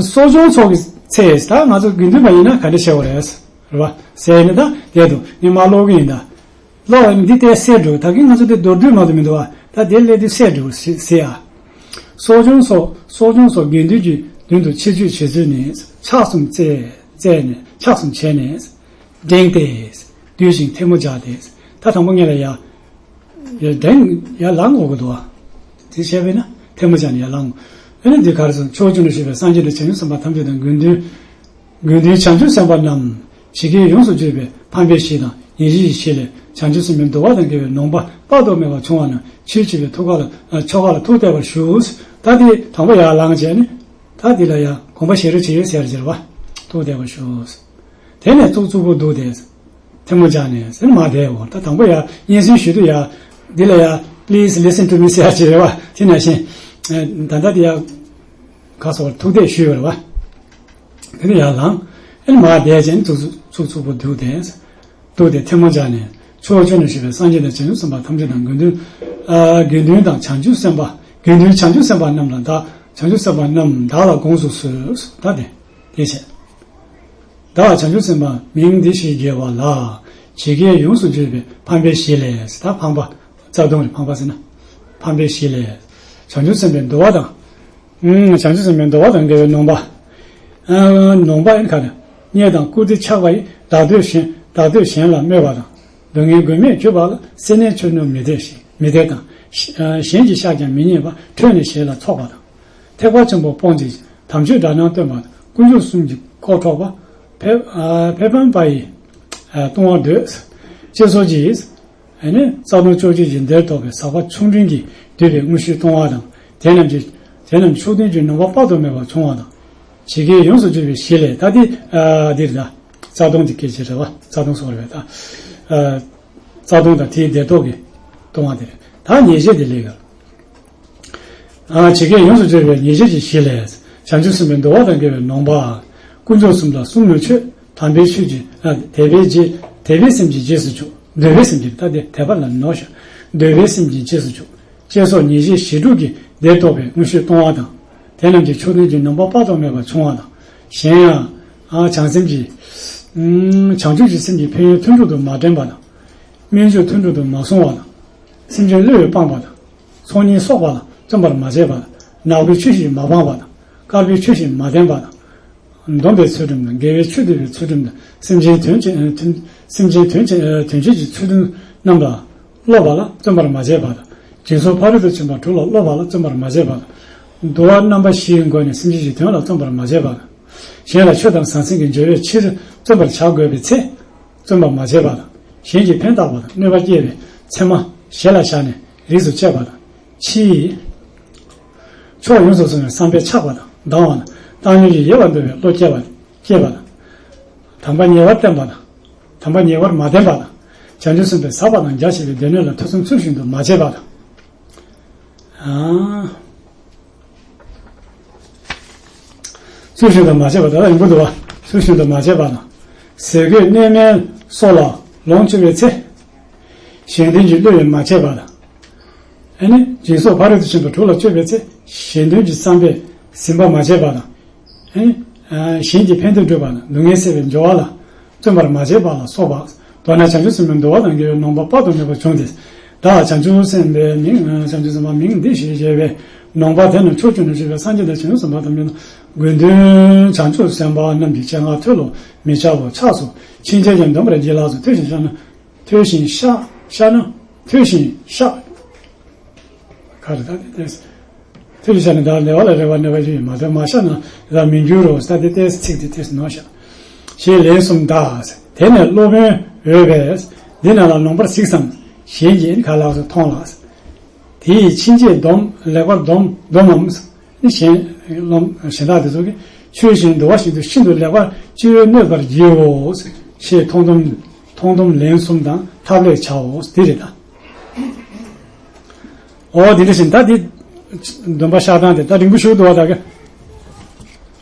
གསོ་སྦྱོང་ཚོགས་ཀྱི་ཚེ། ད་ང་ཚོ་དགེ་འདུན་པ་ཡིན་ན་ག་འདྲ་བྱེད་དགོས་རེད། རེད་བ། ཟེར་ཡིན་ན་ད་དེ་དུ་ངས་མ་ཀློག་གི་ཡིན་ད། ཀློག་འདི་ལྟར་གསལ་འགྲོ། ད་གིན་ང་ཚོ་དེ་མདོར་བསྡུས་མ་གཏོགས་མི་འདུག་བ། ད་དེ་སླེབས་དུས་གསལ་འགྲོ་ཟེར་ཟེར་ཨ། གསོ་སྦྱོང་སོགས། གསོ་སྦྱོང་སོགས་དགེ་འདུན་གྱི་མདུན་དུ་ཕྱིར་བཅོས་བྱེད་ཚུལ་ནི། ཕྱག་གསུམ་བཙལ་བཙལ་ནས། ཕྱག་གསུམ་བྱས་ནས། འགྲེང་སྟེ། བསྡུས་ཤིང་ཐལ་མོ་སྦྱར་ཏེ། ད་དང་པོ་ངེད་ལ་ཡ། ཡ་འགྲེང་ཡ་ལངས་དགོས་ཀྱི་འདུག་བ། དེ་བྱས་པས་ན་ཐལ་མོ་སྦྱར་ནས་ཡར་ལངས། ཨ་ནི་འདི་ག་རེ་ཟེར། ཕྱོགས་བཅུ་ན་བཞུགས་པའི་སངས་རྒྱས་དང་བྱང་ཆུབ་སེམས་དཔའ་ཐམས་ཅད་དང་། དགེ་འདུན། དགེ་འདུན་བྱང་ཆུབ་སེམས་དཔའ་རྣམས། ཇི་སྐད་ཡོངས་སུ་བརྗོད་པའི་ཕམ་པའི་གཞི་དང་ཉེར་ཞིའི་གཞི་ལས། བྱང་ཆུབ་སེམས་དཔའི་འདུ་བ་དང་འགལ་བའི་ནོངས་པ་དཔག་ཏུ་མེད་པ་བྱུང་བ་རྣམས་ཆོས་སྤྱོད་པའི་ཐུགས་ཀ་ལ། ཆོ་ག་ལ་ཐུགས་གཏད་པར་ཞུ། ད་དེ་དང་པོ་ཡར་ལངས་བྱས་ནས། ད་དེ་ལ་ཡང་དགོངས་པ་བཞེས་རོགས་བྱེད་ཟེར་ཟེར་བ། ཐུགས་གཏད་པར་ཞུ། དེ་ནས་གཙུག་གཙུག་པོ་འདུག་སྟེ། ཐལ་མོ་སྦྱར་ནས་ཟེར་མར་བསྡད་འོ། ད་དང་པོ་ཡ་སྙན་སེང་ཞུ་དུས་ཡ། འདི་ལ་ཡ། Please listen to me ཟེར་ཡ་ཅིག་རེད་བ། དེ་ནང་བཞིན། ཨ། ད་ལྟ་དེ་ཡ། ག་སོགས་ཐུགས་གཏད་ཞུས་ཡོད་རེད་བ། དེ་ནས་ཡར་ལངས། ཨ་ནི་མར་བསྡད་བྱས་ནས་གཙུག་གཙུག་གཙུག་པོ་འདུག་སྟེ། འདུག་སྟེ་ཐལ་མོ་སྦྱར་ནས། ཕྱོགས་བཅུ་ནས་བཞུགས་པའི་སངས་རྒྱས་དང་བྱང་ཆུབ་སེམས་དཔའ་ཐམས་ཅད་དང་། དགེ་འདུན། ཨ། དགེ་འདུན་དང་བྱང་ཆུབ་སེམས་དཔའ། དགེ་འདུན་བྱང་ཆུབ་སེམས་དཔའ་རྣམས་ལ་བདག། བྱང་ཆུབ་སེམས་དཔའ་རྣམས་བདག་ལ་དགོངས་སུ་གསོལ། ད་དེ། དེ་བྱས། བདག་བྱང་ཆུབ་སེམས་དཔའ་མིང་འདི་ཞེས་བགྱི་བ་ལ། ཇི་སྐད་ཡོངས་སུ་བརྗོད་པའི་ཕམ་པའི་གཞི་ལས། ད་ཕམ་པ། རྩ་ལྟུང་རེད། ཕམ་པ་ཟེར་ན། ཕམ་པའི་གཞི་ལས། བྱང་ཆུབ་སེམས་དཔའི་འདུལ་བ་དང་། ཨུམ། བྱང་ཆུབ་སེམས་དཔའི་འདུལ་བ་དང་འགལ་བའི་ནོངས་པ། ཨ། ནོངས་པ་ཡིན་ག་རེ། རྙེད་དང་བཀུར་སྟི་ཆགས་པ་ཡིས། བདག་བསྟོད་གཞན། བདག་བསྟོད་གཞན་ལ་སྨོད་པ་དང་། སྡུག་བསྔལ་མགོན་མེད་གྱུར་པ་ལ། སེར་སྣའི་ཆུ་སྣོད་མི་བདེ་ཞིང་། མི་བདེ་དང་། གཞན་གྱིས་བཤགས་ཀྱང་མི་རྙེད་པ། ཁྲོས་ནས་ཞེ་ལ་འཚོགས་པ་དང་། ཐེག་པ་ཆེན་པོ་སྤོང་ཅིང་། དམ་ཆོས་དགྲར་སྣང་སྟོན་པ་དང་། དཀོན་མཆོག་གསུམ་གྱི་དཀོར་འཕྲོག་པ། ཕས། ཨ། ཕས་ཕམ་པ་ཡི། ཨ། ལྟུང་བ་འདོད། ཅེས་སོགས་ཀྱིས། ཨ་ནི་རྩ་ལྟུང་བཅོ་བརྒྱད་ཀྱི་སྡེར་གཏོགས་པའི་ཟག་པ་ཆུང་འབྲིང་གིས་བསྡུས་པའི་དངོས་གཞིའི་ལྟུང་བ་དང་། དེ་རྣམས་ཀྱི། དེ་རྣམས་ཕྱོགས་མཐུན་གྱི་ནོངས་པ་དཔག་ཏུ་མེད་པ་བྱུང་བ་དང་། ཇི་སྐད་ཡོངས་སུ་བརྗོད་པའི་གཞི་ལས། ད་འདི། ཨ། འདིར་ད། རྩ་ལྟུང་གི་སྐད་ཆ་རེད་བ། རྩ་ལྟུང་སོགས་རེད་བ་ད། ཨ། རྩ་ལྟུང་དང་དེའི་སྡེར་གཏོགས་ཀྱི་ལྟུང་བ་དེ་རེད། ད་ཉེས་བྱས་དེ་ལས་ཀར། ཨ། ཇི་སྐད་ཡོངས་སུ་བརྗོད་པའི་ཉེས་བྱས་ཀྱི་གཞི་ལས། བྱང་ཆུབ་སེམས་དཔའི་འདུལ་བ་དང་འགལ་བའི་ནོངས་པ། དཀོན་མཆོག་གསུམ་ལ་གསུམ་ནོར་ཆོས། དམ་པའི་ཆོས་ཀྱི། ཨ། དད་པའི་རྗེས། དད་པའི་སེམས་ཀྱི་རྗེས་སུ་ཆུག་འདོད་པའི་སེམས་ཀྱི། ད་དེ་དད་པ་ལ་ནོར་ཤག་འདོད་པའི་སེམས་ཀྱི་རྗེས་སུ་ཆུག་ཅེས་སོགས་ཉེས་བྱས་བཞི་དྲུག་གི་སྡེར་གཏོགས་པའི་དངོས་གཞིའི་ལྟུང་བ་དང་། དེ་རྣམས་ཀྱི་ཕྱོགས་མཐུན་གྱི་ནོངས་པ་དཔག་ཏུ་མེད་པ་བྱུང་བ་དང་། གཞན་ཡང་། ཨ། བྱང་སེམས་ཀྱི། ཨུམ། བྱང་ཆུབ་ཀྱི་སེམས་ཀྱི་ཕན་ཡོན་ཐུན་དྲུག་ཏུ་མ་དྲན་པ་དང་། སྨོན་འཇུག་ཐུན་དྲུག་ཏུ་མ་བཟུང་བ་དང་། སེམས་ཅན་བསླུ་བས་སྤངས་པ་དང་། ཚོགས་གཉིས་གསོག་པ་ལ་བརྩོན་པར་མ་བྱས་པ་དང་། ནག་པོའི་ཆོས་བཞིན་མ་སྤངས་པ་དང་། དཀར་པོའི་ཆོས་བཞིན་མ་བསྟེན་པ་དང་། སྡོམ་པའི་ཚུལ་ཁྲིམས་དང་། དགེ་བའི་ཆོས་སྡུད་པའི་ཚུལ་ཁྲིམས་དང་། སེམས་ཅན་དོན་བྱེད། ཨ། དོན། སེམས་ཅན་དོན་བྱེད། ཨ། དོན་བྱེད་ཀྱི་ཚུལ་ཁྲིམས་རྣམས་ལ་སློབ་པ་ལ་བརྩོན་པར་མ་བྱས་པ་དང་། སྦྱིན་སོགས་ཕ་རོལ་ཏུ་ཕྱིན་པ་དྲུག་ལ་སློབ་པ་ལ་བརྩོན་པར་མ་བྱས་པ་དང་། འདུལ་བ་རྣམ་པ་བཞིའི་སྒོ་ནས་སེམས་ཅན་གྱི་དོན་ལ་བརྩོན་པར་མ་བྱས་པ་དང་། གཞན་ལ་ཆོས་དང་ཟང་ཟིང་གི་འབྲེལ་བའི་ཕྱིར་བརྩོན་པར་བྱ་དགོས་པའི་ཚེ། བརྩོན་པར་མ་བྱས་པ་དང་། གཞན་གྱི་ཕན་བཏགས་པ་དང་གནོད་པ་སྐྱེལ་བའི་མཚན་མ་ཞེ་ལ་བཞག་ནས་རིས་སུ་བཅད་པ་དང་། ཕྱིའི་ཕྱོགས་ཡོངས་སུ་བཟུང་བའི་བསམ་པས་ཆགས་པ་དང་སྡང་བ་དང་། བཏང་སྙོམས་ཀྱི་ཡོད་པར་འདོད་པའི་བློ་སྐྱེ་བ། སྐྱེ་བ་དང་། དམ་པ་ཉེ་བར་བསྟེན་པ་དང་། དམ་པ་ཉེ་བར་མ་བསྟེན་པ་དང་། བྱང་ཆུབ་སེམས་དཔའི་ཟབ་པ་དང་རྒྱ་ཆེ་བའི་སྡེ་སྣོད་ལ་ཐེ་ཚོམ་ཚུལ་བཞིན་དུ་མ་བྱེད་པ་དང་། ཨ། ཚུལ་བཞིན་དུ་མ་བྱས་པ། ད་ལྟ་ཡིན་པོ་འདུག་བ། ཚུལ་བཞིན་དུ་མ་བྱས་པ་དང་། ཟས་གོས་གནས་མལ་སོགས་ལ་ལོངས་སྤྱོད་པའི་ཚེ། གཞན་དོན་གྱི་བློས་མ་བྱས་པ་དང་། ཨ་ནི་སྦྱིན་སོགས་ཕ་རོལ་ཏུ་ཕྱིན་པ་དྲུག་ལ་སྤྱོད་པའི་ཚེ། གཞན་དོན་གྱི་བསམ་པས་ཟིན་པ་མ་བྱས་པ་དང་། ཨ་ནི་གཞན་གྱི་ཕན་བདེ་སྒྲུབ་པ་དང་སྡུག་བསྔལ་སེལ་བའི་སྦྱོར་བ་ལ། བརྩོན་པར་མ་བྱས་པ་ལ་སོགས་པ། མདོར་ན་བྱང་ཆུབ་སེམས་དཔའི་འདུལ་བ་དང་འགལ་བའི་ནོངས་པ་དཔག་ཏུ་མེད་པ་བྱུང་སྟེ། བདག་བྱང་ཆུབ་སེམས་དཔའི་མིང་། བྱང་ཆུབ་སེམས་དཔའི་མིང་འདི་ཞེས་བྱ་བའི་ནོངས་པ་དེ་རྣམས་ཕྱོགས་བཅུ་ན་བཞུགས་པའི་སངས་རྒྱས་དང་བྱང་ཆུབ་སེམས་དཔའ་ཐམས་ཅད་དང་། དགེ་འདུན་བྱང་ཆུབ་སེམས་དཔའ་རྣམས་ཀྱི་སྤྱན་སྔར་མཐོལ་ལོ་མི་བྱ་བར་ཕྱག་འཚལ་ཞིང་། ཐུགས་རྗེས་བཟུང་བ་ལ་བདག་ལ་དགོངས་སུ་གསོལ། ཐོས་ཤིང་བཤགས། བཤགས་ན། ཐོས་ཤིང་བཤགས། ག་རེ་ད་དེ་ཏེས། ཐོས་ཤིང་བཤགས་ན་བདག་ལ་བདེ་བ་ལ་རེ་བ་གནོད་པ་ཞིག་མ་ཐོབ། མ་བཤགས་ན་བདག་མི་འགྱུར་རོ། ད་དེ་ཏེས་ཚིག་དེ་ཏེས་ནོར་བཤགས། ཞེས་ལན་གསུམ་བཟླས། དེ་ནས་སློབ་དཔོན་འོས་པས། འདི་རྣམས་ལ་ལོངས་པར་གཟིགས་སམ། གཞན་གྱིས་ག་ལགས་སུ་མཐོང་ལགས། དེ་ཡིས་ཕྱིན་ཆད་སྡོམ། ལེགས་པར་སྡོམ། སྡོམ་མམ། གཞན་སློབ་གཞན་དག་དེ་ཚོ་གིས་ཆོས་བཞིན་འདུལ་བ་བཞིན་དུ་ཤིན་ཏུ་ལེགས་པར་ཅི་ཡོད་གནོད་པར་བགྱིའོ། ཞེས་མཐོང་སྡོམ། མཐོང་སྡོམ་ལན་གསུམ་དང་ཐབས་ལེགས་བྱའོ། འདི་རེད་ད། ཨོ་དེ་འདྲ་བཞིན་ད་འདི་སྡོམ་པ་བཤགས་སྟངས་དེ་ད་རིང་པོ་ཞིག་འདུག་བ་ད་ག་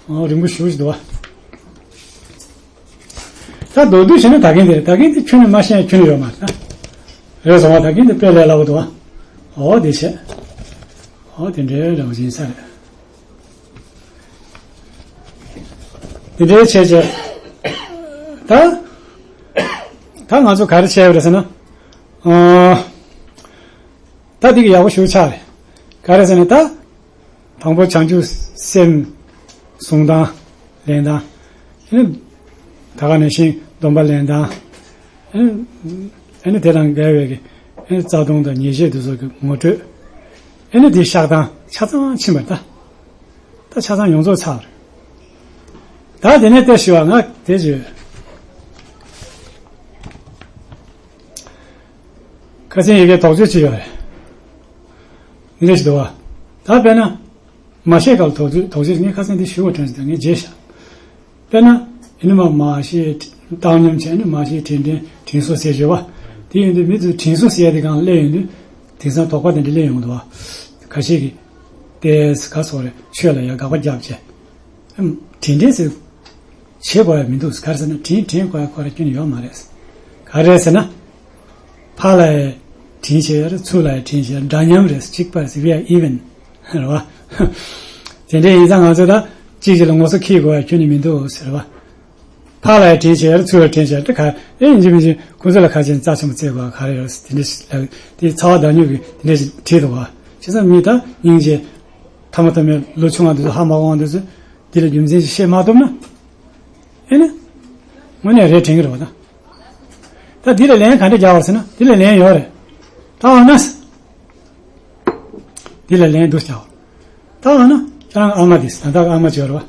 ཨོ་རིང་པོ་ཞིག་འདུག་བ། ད་མདོར་བསྡུས་བྱས་ན་ད་གིན་དེ་རེད། ད་གིན་དེ་ཁྱོན་ནས་མ་ཤེས་ཡ་ཁྱོན་ནས་ཡོད་མ་རེད་ད། རེད་སོང་བ། ད་གིན་དེ་དཔེ་ལས་སླ་བོ་འདུག་བ། ཨོ་དེ་བྱས། ཨོ་དེ་འདྲའི་འདྲ་བོ་ཡིན་ས་རེད། དེ་འདྲའི་བྱས་བྱས། ད། ད་ང་ཚོ་ག་རེ་བྱས་ཡོད་རེད་ཟེར་ན། ཨ། ད་འདི་གི་ཡག་པོ་ཞིག་ཆགས་རེད། ག་རེ་ཟེར་ན་ད། དང་པོ་བྱང་ཆུབ་སེམས་བཟུང་སྟངས་ལེན་སྟངས། ཨེ་ནི། ད་ག་ནང་བཞིན་སྡོམ་པ་ལེན་སྟངས། ཨེ་ནི། ཨེ་ནི་དེ་དང་འགལ་བའི་གི། ཨེ་ནི་རྩ་ལྟུང་དང་ཉེས་བྱས་དེ་ཚོ་གི་ངོ་སྤྲོད། ཨེ་ནི་དེ་བཤགས་སྟངས་ཆ་ཚང་ཕྱིན་པ་རེད་ད། ད་ཆ་ཚང་ཡོངས་རྫོགས་ཚར་བ་རེད། ད་དེ་ནས་ལྟོས་ཞུ་བ་ང་དེ་བརྗོད། ཁ་སང་ཡི་གེ་དོགས་གཅོད་བྱས་ཡོད་རེད། འདི་འདྲ་ཞིག་འདུག་བ། ད་དཔེར་ན། མ་ཤེས་སྐབས་དོགས་གཅོད། དོགས་གཅོད་ངས་ཁ་སང་འདི་ཞུ་བ་དྲན་སོང་། ངས་བརྗེད་ཤག་དཔེར་ན། ཡིན་ནི་མ་མ་ཤེས་བཏང་སྙོམས་བྱས་ནས་མ་ཤེས་དྲན་དྲན་དྲན་གསོ་ཟེར་བརྗོད་བ། དེ་ཡིན་དུས་མི་ཚོས་དྲན་གསོ་ཟེར་ཡ་དེ་སྒང་སླེབས་ཡོང་དུས། དེང་སང་དོགས་པ་དེ་འདྲ་སླེབས་ཡོང་འདུག་བ། ཁ་ཤས་ཀྱིས། ཏེས་ག་སོགས་རེད། ཆོས་ལ་ཡ་དགག་པ་བརྒྱབ་བྱས། ཨམ། དྲན་དྲན་ཟེར། བྱེད་དགོས་ཡ་མི་འདུག་ག་རེ་ཟེར་ན་དྲན་དྲན་དགོས་ཡ་ཁོ་ར་ཁྱོན་ནས་ཡོད་མ་རེད། ག་རེ་ཟེར་ན། ཕར་ལ་ཡང་དྲིན་ཆེ་ཡ་རེད། ཚུར་ལ་ཡང་དྲིན་ཆེ་ཡ་རེད། འདྲ་མཉམ་རེད། གཅིག་པ་རེད། We are even. རེད་བ། དེ་འདྲ་ཡིན་ཙང་ང་ཚོ་ད་གཅིག་གཅིག་ལ་ངོ་སོ་འཁྱེར་དགོས་པ་ཁྱོན་ནས་མི་འདུག་ཟེར་བ། ཕར་ལ་ཡང་དྲིན་ཆེ་ཡ་རེད། ཚུར་ལ་དྲིན་ཆེ་ཡ་རེད། ད་ག་ཨེ་ཡིན་གཅིག་མིན་གཅིག་ཁོ་ཚོ་ལ་ཁ་ཆེམས་རྩ་ཆེན་པོ་བརྩི་དགོས་པ་ག་རེ་ཡོད་ཟེར། དེ་འདྲ་ཞིག་ལབ། དེ་ཚ་བ་བདག་ཉིད་ཀྱིས་དེ་འདྲ་ཞིག་བྲིས་འདུག་བ། བྱས་ཙང་མི་ད་སྙིང་རྗེ། ཐ་མ་ཐ་མའི་ལོ་ཆུང་བ་འདི་ཚོ་ཧ་མ་གོ་བ་འདི་ཚོ་འདི་ལ་རྒྱུ་མཚན་ཞིག་བཤད་མ་ཐུབ་ན། ཨེ་ནི། དངོས་གནས་རེད་དྲན་གྱི་རེད་བ་ད། ད་འདི་ལ་ལན་ག་འདྲ་རྒྱག་པ་ཟེར་ན་འདི་ལ་ལན་ཡོད་རེད། ད་འོ་ན། འདི་ལ་ལན་འདུག་རྒྱག་པ། ད་འོ་ན་ཁྱེད་རང་ཨ་མ་དེ་ད་ལྟ་ཨ་མ་བྱས་རེད་བ།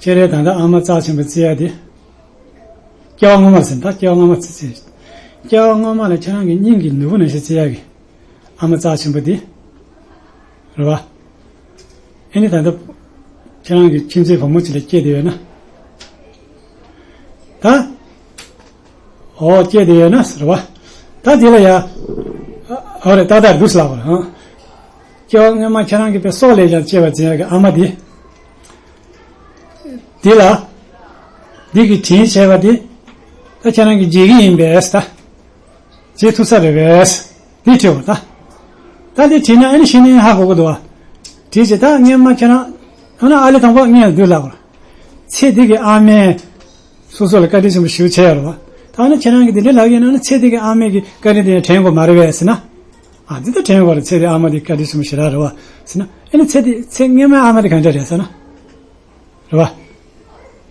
ཁྱེད་རའི་ད་ལྟ་ཨ་མ་རྩ་ཆེན་པོ་བརྩི་ཡ་དེ། སྐྱེ་བ་སྔོན་མ་ཟེར། ད་སྐྱེ་བ་སྔོན་མ་བརྩི་བརྩི། སྐྱེ་བ་སྔོན་མ་ལ་ཁྱེད་རང་གི་སྙིང་གི་ནོར་བུ་ནང་བཞིན་བརྩི་ཡ་གི། ཨ་མ་རྩ་ཆེན་པོ་འདི། རེད་བ། ཨེ་ནི་ད་ལྟ་ཁྱེད་རང་གི་ཁྱིམ་མཚེས་བུ་མོ་ཅིག་ལ་སྐྱེས་བསྡད་ཡོད་ན། ད། འོ་སྐྱེས་བསྡད་ཡོད་ན་ཟེར་བ། ད་དེ་ལ་ཡ། འོ་རེད། ད་ལྟ་འདུག་ལབ་པ་རེད། སྐྱེ་བ་སྔོན་མ་ཁྱེད་རང་གིས་དཔེ་སྲོག་ལས་ཀྱང་གཅེས་པར་འཛིན་ཡ་གི་ཨ་མ་འདི། འདི་ལ། འདི་གི་དྲིན་ཆེ་བ་འདི། ད་ཁྱེད་རང་གིས་འཇལ་གྱི་ཡིན་པས་ད། འཇལ་ཐུབ་ས་རེད་པས། འདི་དྲི་བ་ད། ད་འདི་དྲིས་ན་ཨ་ནི་ཤེས་ནས་ཧ་གོ་གི་འདུག་བ། དྲིས་བྱས་ད་སྔོན་མ་ཁྱེད་རང་། ཨ་ན་ཨ་ལེ་དང་པོ་ངས་འདུག་ལབ་པ། ཚེ་འདི་གི་ཨ་མས། སོ་སོ་ལ་བཀའ་དྲིན་ཆེན་པོ་ཞེ་པོ་ཆེ་ཡོད་རེད་བ། ད་ཨ་ན་ཁྱེད་རང་གིས་འདི་འདྲ་ལབ་ཡོད་ན་ཨ་ན་ཚེ་འདི་གི་ཨ་མའི་གི་བཀའ་དྲིན་དེ་ཡང་དྲན་དགོས་མ་རེད་པས་ཟེར་ན། ཨ་འདི་ལྟར་དྲན་དགོས་རེད། ཚེ་འདི་ཨ་མ་འདི་བཀའ་དྲིན་ཆེན་པོ་ཞེ་དྲག་རེད་བ། ཟེར་ན་ཨ་ནི་ཚེ་འདི་ཚེ་སྔོན་མའི་ཨ་མ་འདི་གང་འདྲ་རེད་ཟེར་ན། རེད་བ།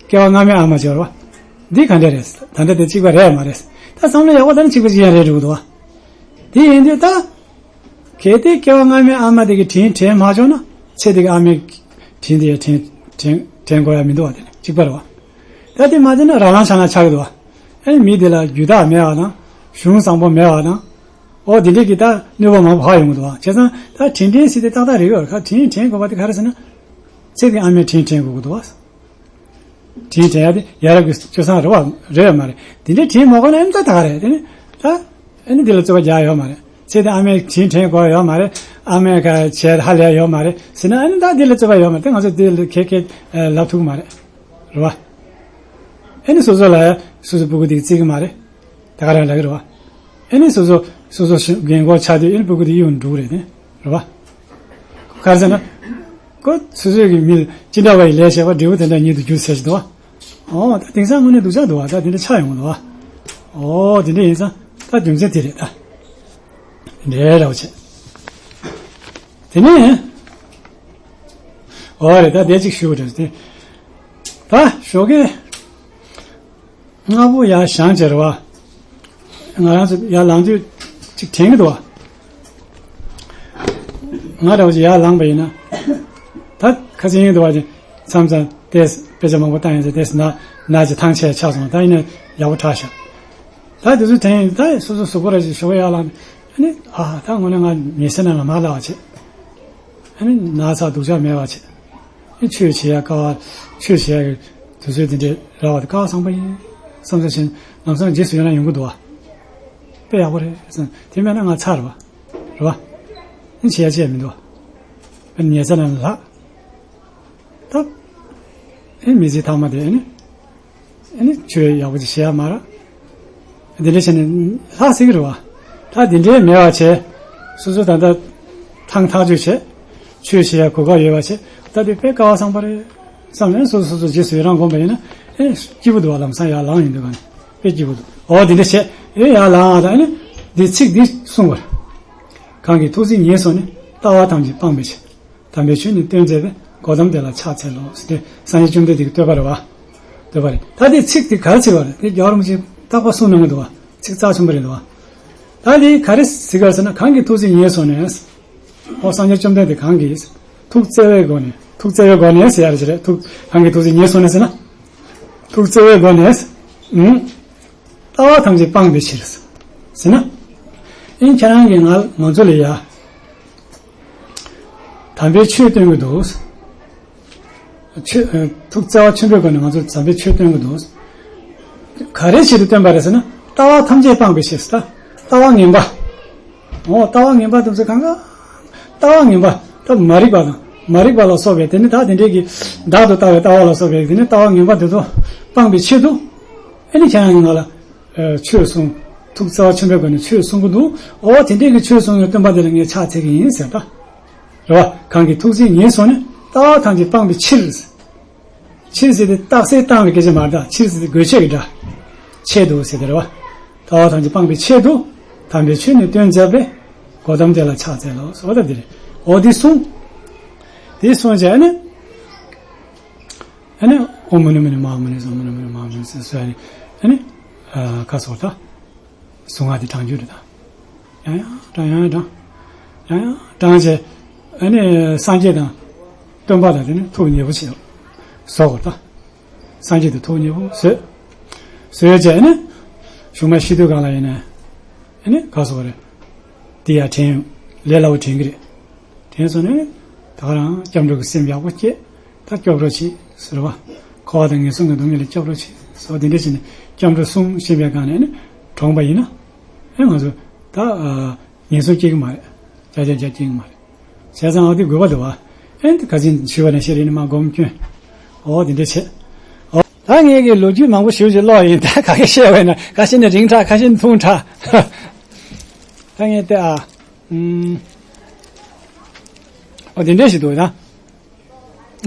སྐྱེ་བ་སྔ་མའི་ཨ་མ་ཅིག་ཡོད་རེད་བ། འདི་གང་འདྲ་རེད། ད་ལྟ་དེ་གཅིག་པ་རེད་མ་རེད། ད་བསམ་བློ་ཡག་པོ་བཏང་ན་གཅིག་པ་ཅིག་ཡང་རེད་འགྲོ་གི་འདུག་བ། དེ་ཡིན་དུས་ད། གལ་ཏེ་སྐྱེ་བ་སྔ་མའི་ཨ་མ་དེ་གི་དྲིན་དྲན་མ་བྱུང་ན་ཚེ་འདི་གི་ཨ་མའི་དྲིན་དེ་དྲན་དྲན་དྲན་དགོས་ཡ་མི་འདུག་བ། དེ་ནི་གཅིག་པ་རེད་བ། ད་དེ་མ་དྲན་ན་རང་རང་ཆགས་ན་ཆགས་ཀྱི་འདུག་བ། ཨ་ནི་མི་དེ་ལ་རྒྱུ་དག་མེད་པ་དང་། གཞུང་བཟང་པོ་མེད་པ་དང་། ཨོ་དེ་འདྲས་ཀྱི་ད་གནོད་པ་མང་པོ་ཕར་ཡོང་གི་འདུག་བ། བྱས་ཙང་ད་དྲིན་དྲན་ཟེར་དེ་ཏག་ཏག་རེད་ཡོད་རེད། ཁ་དྲིན་དྲན་དགོས་པ་དེ་ག་རེ་ཟེར་ན། ཚེ་གི་ཨ་མའི་དྲིན་དྲན་དགོས་ཀྱི་འདུག་བ། དྲིན་དྲན་ཡ་དེ་ཡ་རབས་ཀྱི་སྤྱོད་བཟང་རེད་བ། རེད་ཡོད་མ་རེད། དེ་འདྲའི་དྲིན་མ་དགོས་ན་ཨེ་ནི་ད་ད་ག་རེད། དེ་ནི་ད་ཨེ་ནི་དེ་ལ་རྩོད་པ་རྒྱག་ཡོད་མ་རེད། ཚེ་དེ་ཨ་མའི་དྲིན་དྲན་དགོས་ཡོད་མ་རེད། ཨ་མའི་ཁ་བྱས་ཧ་ལས་ཡོད་མ་རེད་ཟེར་ན་ཨེ་ནི་ད་དེ་ལ་རྩོད་པ་ཡོད་མ་རེད། དེ་ང་ཚོ་དེ་ལ་ཁེ་ཁེ་ལབ་ཐུབ་ཀྱི་མ་རེད། རེད་བ། ཨེ་ནི་སོ་སོ་ལ་སོ་སོའི་སྤུ་གུ་དེ་བརྩི་གི་མ་རེད། ད་ག་རང་ལབ་ཀྱི་རེད་བ། ཨེ་ནི་སོ་སོ་སོ་སོ་ཞིག་རྒན་གོག་ཆགས་དུས་ཨེ་ནི་སྤུ་གུ་དེ་གཡུག་འགྲོ་གི་རེད་དེ། རེད་བ། ག་རེ་ཟེར་ན། ཁོ་སོ་སོའི་གི་མི་ཅི་འདྲ་བ་ཡི་ལས་བྱས་པ་འབྲས་བུ་དེ་འདྲ་ཉིད་དུ་འགྱུར་ཟེར་གྱི་འདུག་བ། ཨོ་ད་དེང་སང་དངོས་གནས་སྡུག་ཅག་འདུག་བ། ད་དེ་འདྲ་ཆགས་ཡོང་གི་འདུག་བ། ཨོ་དེ་འདྲ་ཡིན་ཙང་ད་རྒྱུ་མཚན་དེ་རེད་ད། དེ་འདྲའི་རེ་བ་བྱེད། དེ་ནས། ཨོ་རེད། ད་དེ་གཅིག་ཞུ་དགོས་རེད་དེ། ད་ཞོགས་ཀས། སྔ་པོ་ཡར་བཞེངས་བྱས་རེད་བ། ང་རང་ཚོ་ཡར་ལངས་དུས་ཅིག་དྲན་གྱི་འདུག་བ། ང་འདྲ་བོ་ཅིག་ཡར་ལངས་པ་ཡིན་ན། ད་ཁ་སང་ཡིན་འདུག་བ། ཅིག་མཚམས་མཚམས་ཏོག་ཙམ་དཔེ་ཆ་མང་པོ་བཏང་ཡིན་ཙང་ཏོག་ཙམ་ན་ན་ཅིག་ཐང་ཆད་ཆགས་སོང་། ད་ཡིན་ན་ཡག་པོ་དྲག་ཤག་ད་དེ་ཚོ་དྲན་ཡིན། ད་སོ་སོ་གཟུགས་པོ་ར་ཅིག་ཞོགས་ཡར་ལངས་ནས་ཨ་ནི་ཨ་ད་དངོས་གནས་ང་ཉལ་སའི་ནང་ལ་མར་ལངས་པ་བྱས། ཨ་ནི་ན་ཚ་སྡུག་ཅག་མེད་པ་བྱས། ཨེ་ཆོས་བྱེད་ཡ་དཀའ་བ། ཆོས་བྱེད་ཡ་གི་དུས་ཚོད་དེ་འདྲའི་རག་པ་དེ་སྐལ་བ་བཟང་པོ་ཡིན་བསམ་བསམ་བཞིན་ལམ་སང་རྗེས་སུ་ཡི་རང་ཡོང་གི་འདུག་བ། དཔེ་ཡག་པོ་རེད་བསམ། དེ་མེད་ན་ང་ཚར་བ་རེད་བ། ཨེ་བྱེད་ཡ་ཅི་ཡང་མི་འདུག་བ། ཨེ་ཉལ་ས་ནང་ལ་ལྷག་ད་ཨེ་མི་ཚེ་ཐ་མ་དེ་ཨེ་ནི། ཨ་ནི་ཆོས་ཡག་པོ་ཅིག་བྱེད་ཡ་མ་རག་འདི་འདྲ་བྱས་ནས་ལྷག་སྲིད་ཀྱི་རེད་བ། ད་འདི་འདྲའི་མེད་པ་བྱས། སོ་སོ་ད་ལྟ་ཐང་ཐག་ཆོད་བྱས། ཆོས་བྱེད་ཡ་གོ་སྐབས་ཡོད་པ་བྱས། ད་དེ་དཔེ་སྐལ་བ་བཟང་པོ་རེད་བསམ་ནས་སོ་སོ་སོ་སོ་རྗེས་སུ་ཡི་རང་སྒོམ་པ་ཡིན་ན་ཨེ་སྐྱིད་པོ་འདུག་བ། ལམ་སང་ཡར་ལངས་ཡོང་དུས་ག་ནས་དཔེ་སྐྱིད་པོ་འདུག་ཨོ་འདི་འདྲ་བྱས་ཨེ་ཡར་ལངས་ཨ། ད་ཨེ་ནི་འདི་ཚིག་འདི་གསུངས་པ་རེད། གང་གིས་ཐུགས་བརྩེ་ཉེར་བཟུང་ནས། ལྟ་བ་ཐམས་ཅད་སྤངས་པའི་ཕྱིར། དམ་པའི་ཆོས་ནི་སྟོན་མཛད་པའི། གོ་ཏམ་དེ་ལ་ཕྱག་འཚལ་ལོ། ཟེར་ཏེ་སངས་རྒྱས་བཅོམ་ལྡན་འདས་ཀྱི་བསྟོད་པ་རེད་བ། བསྟོད་པ་རེད། ད་དེ་ཚིག་དེ་ག་རེ་ཟེར་བ་རེད། དེ་རྒྱལ་བ་རིན་པོ་ཆེས་རྟག་པར་གསུངས་གནང་གི་འདུག་བ། ཚིག་རྩ་ཆེན་པོ་རེད་འདུག་བ། ད་དེ་ག་རེ་ཟེར་ག་ཟེར་ན། གང་གིས་ཐུགས་བརྩེ་ཉེར་བཟུང་ནས། ཨོ་སངས་རྒྱས་བཅོམ་ལྡན་འདས་གང་གིས་ཐུགས་བརྩེ་བའི་སྒོ་ནས། ཐུགས་བརྩེ་བའི་སྒོ་ནས་ཟེར་ཡ་རེད་ཟེར་རེད། ཐུགས་གང་གིས་ཐུགས་བརྩེ་ཉེར་བཟུང་ནས་ཟེར་ན། ཐུགས་བརྩེ་བའི་སྒོ་ནས། ཨུང་། ལྟ་བ་ཐམས་ཅད་སྤངས་པའི་ཕྱིར། ཟེར་ན། ཨིན་ཁྱེད་རང་གིས་ང་ང་ཚོ་ལ་ཡ། དམ་པའི་ཆོས་སྟོན་གྱི་འདུག་ཆོས་ཨ། ཐུགས་བརྩེ་བ་ཆེན་པོའི་སྒོ་ནས་ང་ཚོར་དམ་པའི་ཆོས་སྟོན་གྱི་འདུག་ག་རེའི་ཆེད་དུ་སྟོན་པ་རེད་ཟེར་ན། ལྟ་བ་ཐམས་ཅད་སྤངས་པའི་ཕྱིར་ཟེར། ལྟ་བ་ངན་པ། འོ་ལྟ་བ་ངན་པ་དེ་ཚོ་གང་ག་ལྟ་བ་ངན་པ། ད་མ་རིག་པ་དང་མ་རིག་པ་ལ་སོགས་པའི་དེ་ནི་ད་དེ་འདྲའི་གི་བདག་ཏུ་ལྟ་བའི་ལྟ་བ་ལ་སོགས་པའི་དེ་ནི་ལྟ་བ་ངན་པ་དེ་ཚོ་སྤངས་པའི་ཆེད་དུ། ཨེ་ནི་ཁྱེད་རང་གིས་ང་ལ་ཨ། ཆོས་གསུངས། ཐུགས་བརྩེ་བ་ཆེན་པོའི་སྒོ་ནས་ཆོས་གསུང་གི་འདུག། ཨོ་དེ་འདྲས་ཀྱི་ཆོས་གསུང་བའི་སྟོན་པ་དེ་ལ་ངས་ཕྱག་འཚལ་གྱི་ཡིན་ཟེར་ད། རེད་བ། གང་གི་ཐུགས་རྗེས་ཉེན་སོང་ནས་ལྟ་བ་ཐམས་ཅད་སྤངས་པའི་ཕྱིར། ཕྱིར་ཟེར་དེ་རྟགས་གསལ་བཏང་བའི་སྐད་ཆ་མ་རེད་ད། ཕྱིར་ཟེར་དེ་དགོས་ཆེད་ཀྱི་སྒྲ། ཆེད་དུ་ཟེར་དེ་རེད་བ། ལྟ་བ་ཐམས་ཅད་སྤངས་པའི་ཆེད་དུ། དམ་པའི་ཆོས་ནི་སྟོན་མཛད་པའི། གོ་ཏམ་དེ་ལ་ཕྱག་འཚལ་ལོ་ཟེར་བ་ད་འདི་རེད། འོ་འདི་གསུངས། འདི་གསུངས་བྱས་ནས། ཨ་ནི་ཨོཾ་མུ་ནེ་མུ་ནེ་མ་ཧཱ་མུ་ནེ་ཟེར། ཨོཾ་མུ་ནེ་མུ་ནེ་མ་ཧཱ་མུ་ནེ་ཟེར་ཟེར་ནས། ཨ་ནི་ཨ་ཁ་སོར་ད། གཟུངས་སྔགས་དེ་བགྲང་རྒྱུ་རེད་ད། ཡང་ཡང་བགྲང་ཡང་ཡང་བགྲང་། ཡང་ཡང་བགྲང་བྱས། ཨ་ནི་སངས་རྒྱས་དང་སྟོན་པ་དང་དེ་ནི་ཐུགས་མཉེས་པོ་བྱས། བཟོ་དགོས་ད། སངས་རྒྱས་དང་ཐུགས་མཉེས་པོ་བཟོས། བཟོས་བྱས་ཨ་ནི་གཞུག་མ་ཤི་དུས་སྒང་ལ་ཡིན་ན། ཨ་ནི་ག་སོགས་རེད། དེ་ཡང་དྲན། ལས་སླ་བོ་དྲན་གྱི་རེད། དྲན་སོང་ནས་ད་ག་རང་སྐྱབས་འགྲོ་གི་སེམས་ཡག་པོ་སྐྱེས། ད་སྐྱོབ་རོགས་བྱེད་ཟེར་བ། འཁོར་བ་དང་ངན་སོང་གི་སྡུག་བསྔལ་ལས་སྐྱོབ་རོགས་བྱེད་ཟེར་བ་དེ་འདྲ་བྱས་ནས་སྐྱབས་འགྲོ་གསུམ་བཤད་པའི་སྒང་ནས་ནི་གྲོངས་པ་ཡིན་ན། ཨེ་ང་ཚོ་ད་ངན་སོང་སྐྱེ་གི་མ་རེད། བརྒྱ་ཆ་བརྒྱ་སྐྱེ་གི་མ་རེད། བྱས་ཙང་ཨ་དེ་དགོས་པ་འདུག་བ། ཨེ་འདི་ག་ཚོད་ཞུས་པ་ནང་བཞིན་རེད་ནི་མ་སྒོམ་སྐྱོན། ཨོ་དེ་འདྲ་བྱས། ཨོ་ད་ངས་ཀྱི་ལོ་རྒྱུས་མང་པོ་ཞེ་པོ་ཅིག་ཀློག་ཡིན། ད་ག་གེ་བཤད་པ་ཡིན་ན་ཁ་ཤས་ནི་རིང་དྲགས། ཁ་ཤས་ནི་ཐུང་དྲགས། ད་ངས་ལྟ་ཨ། ཨུམ། ཨོ་དེ་འདྲ་ཞིག་འདུག་ད། ཨ།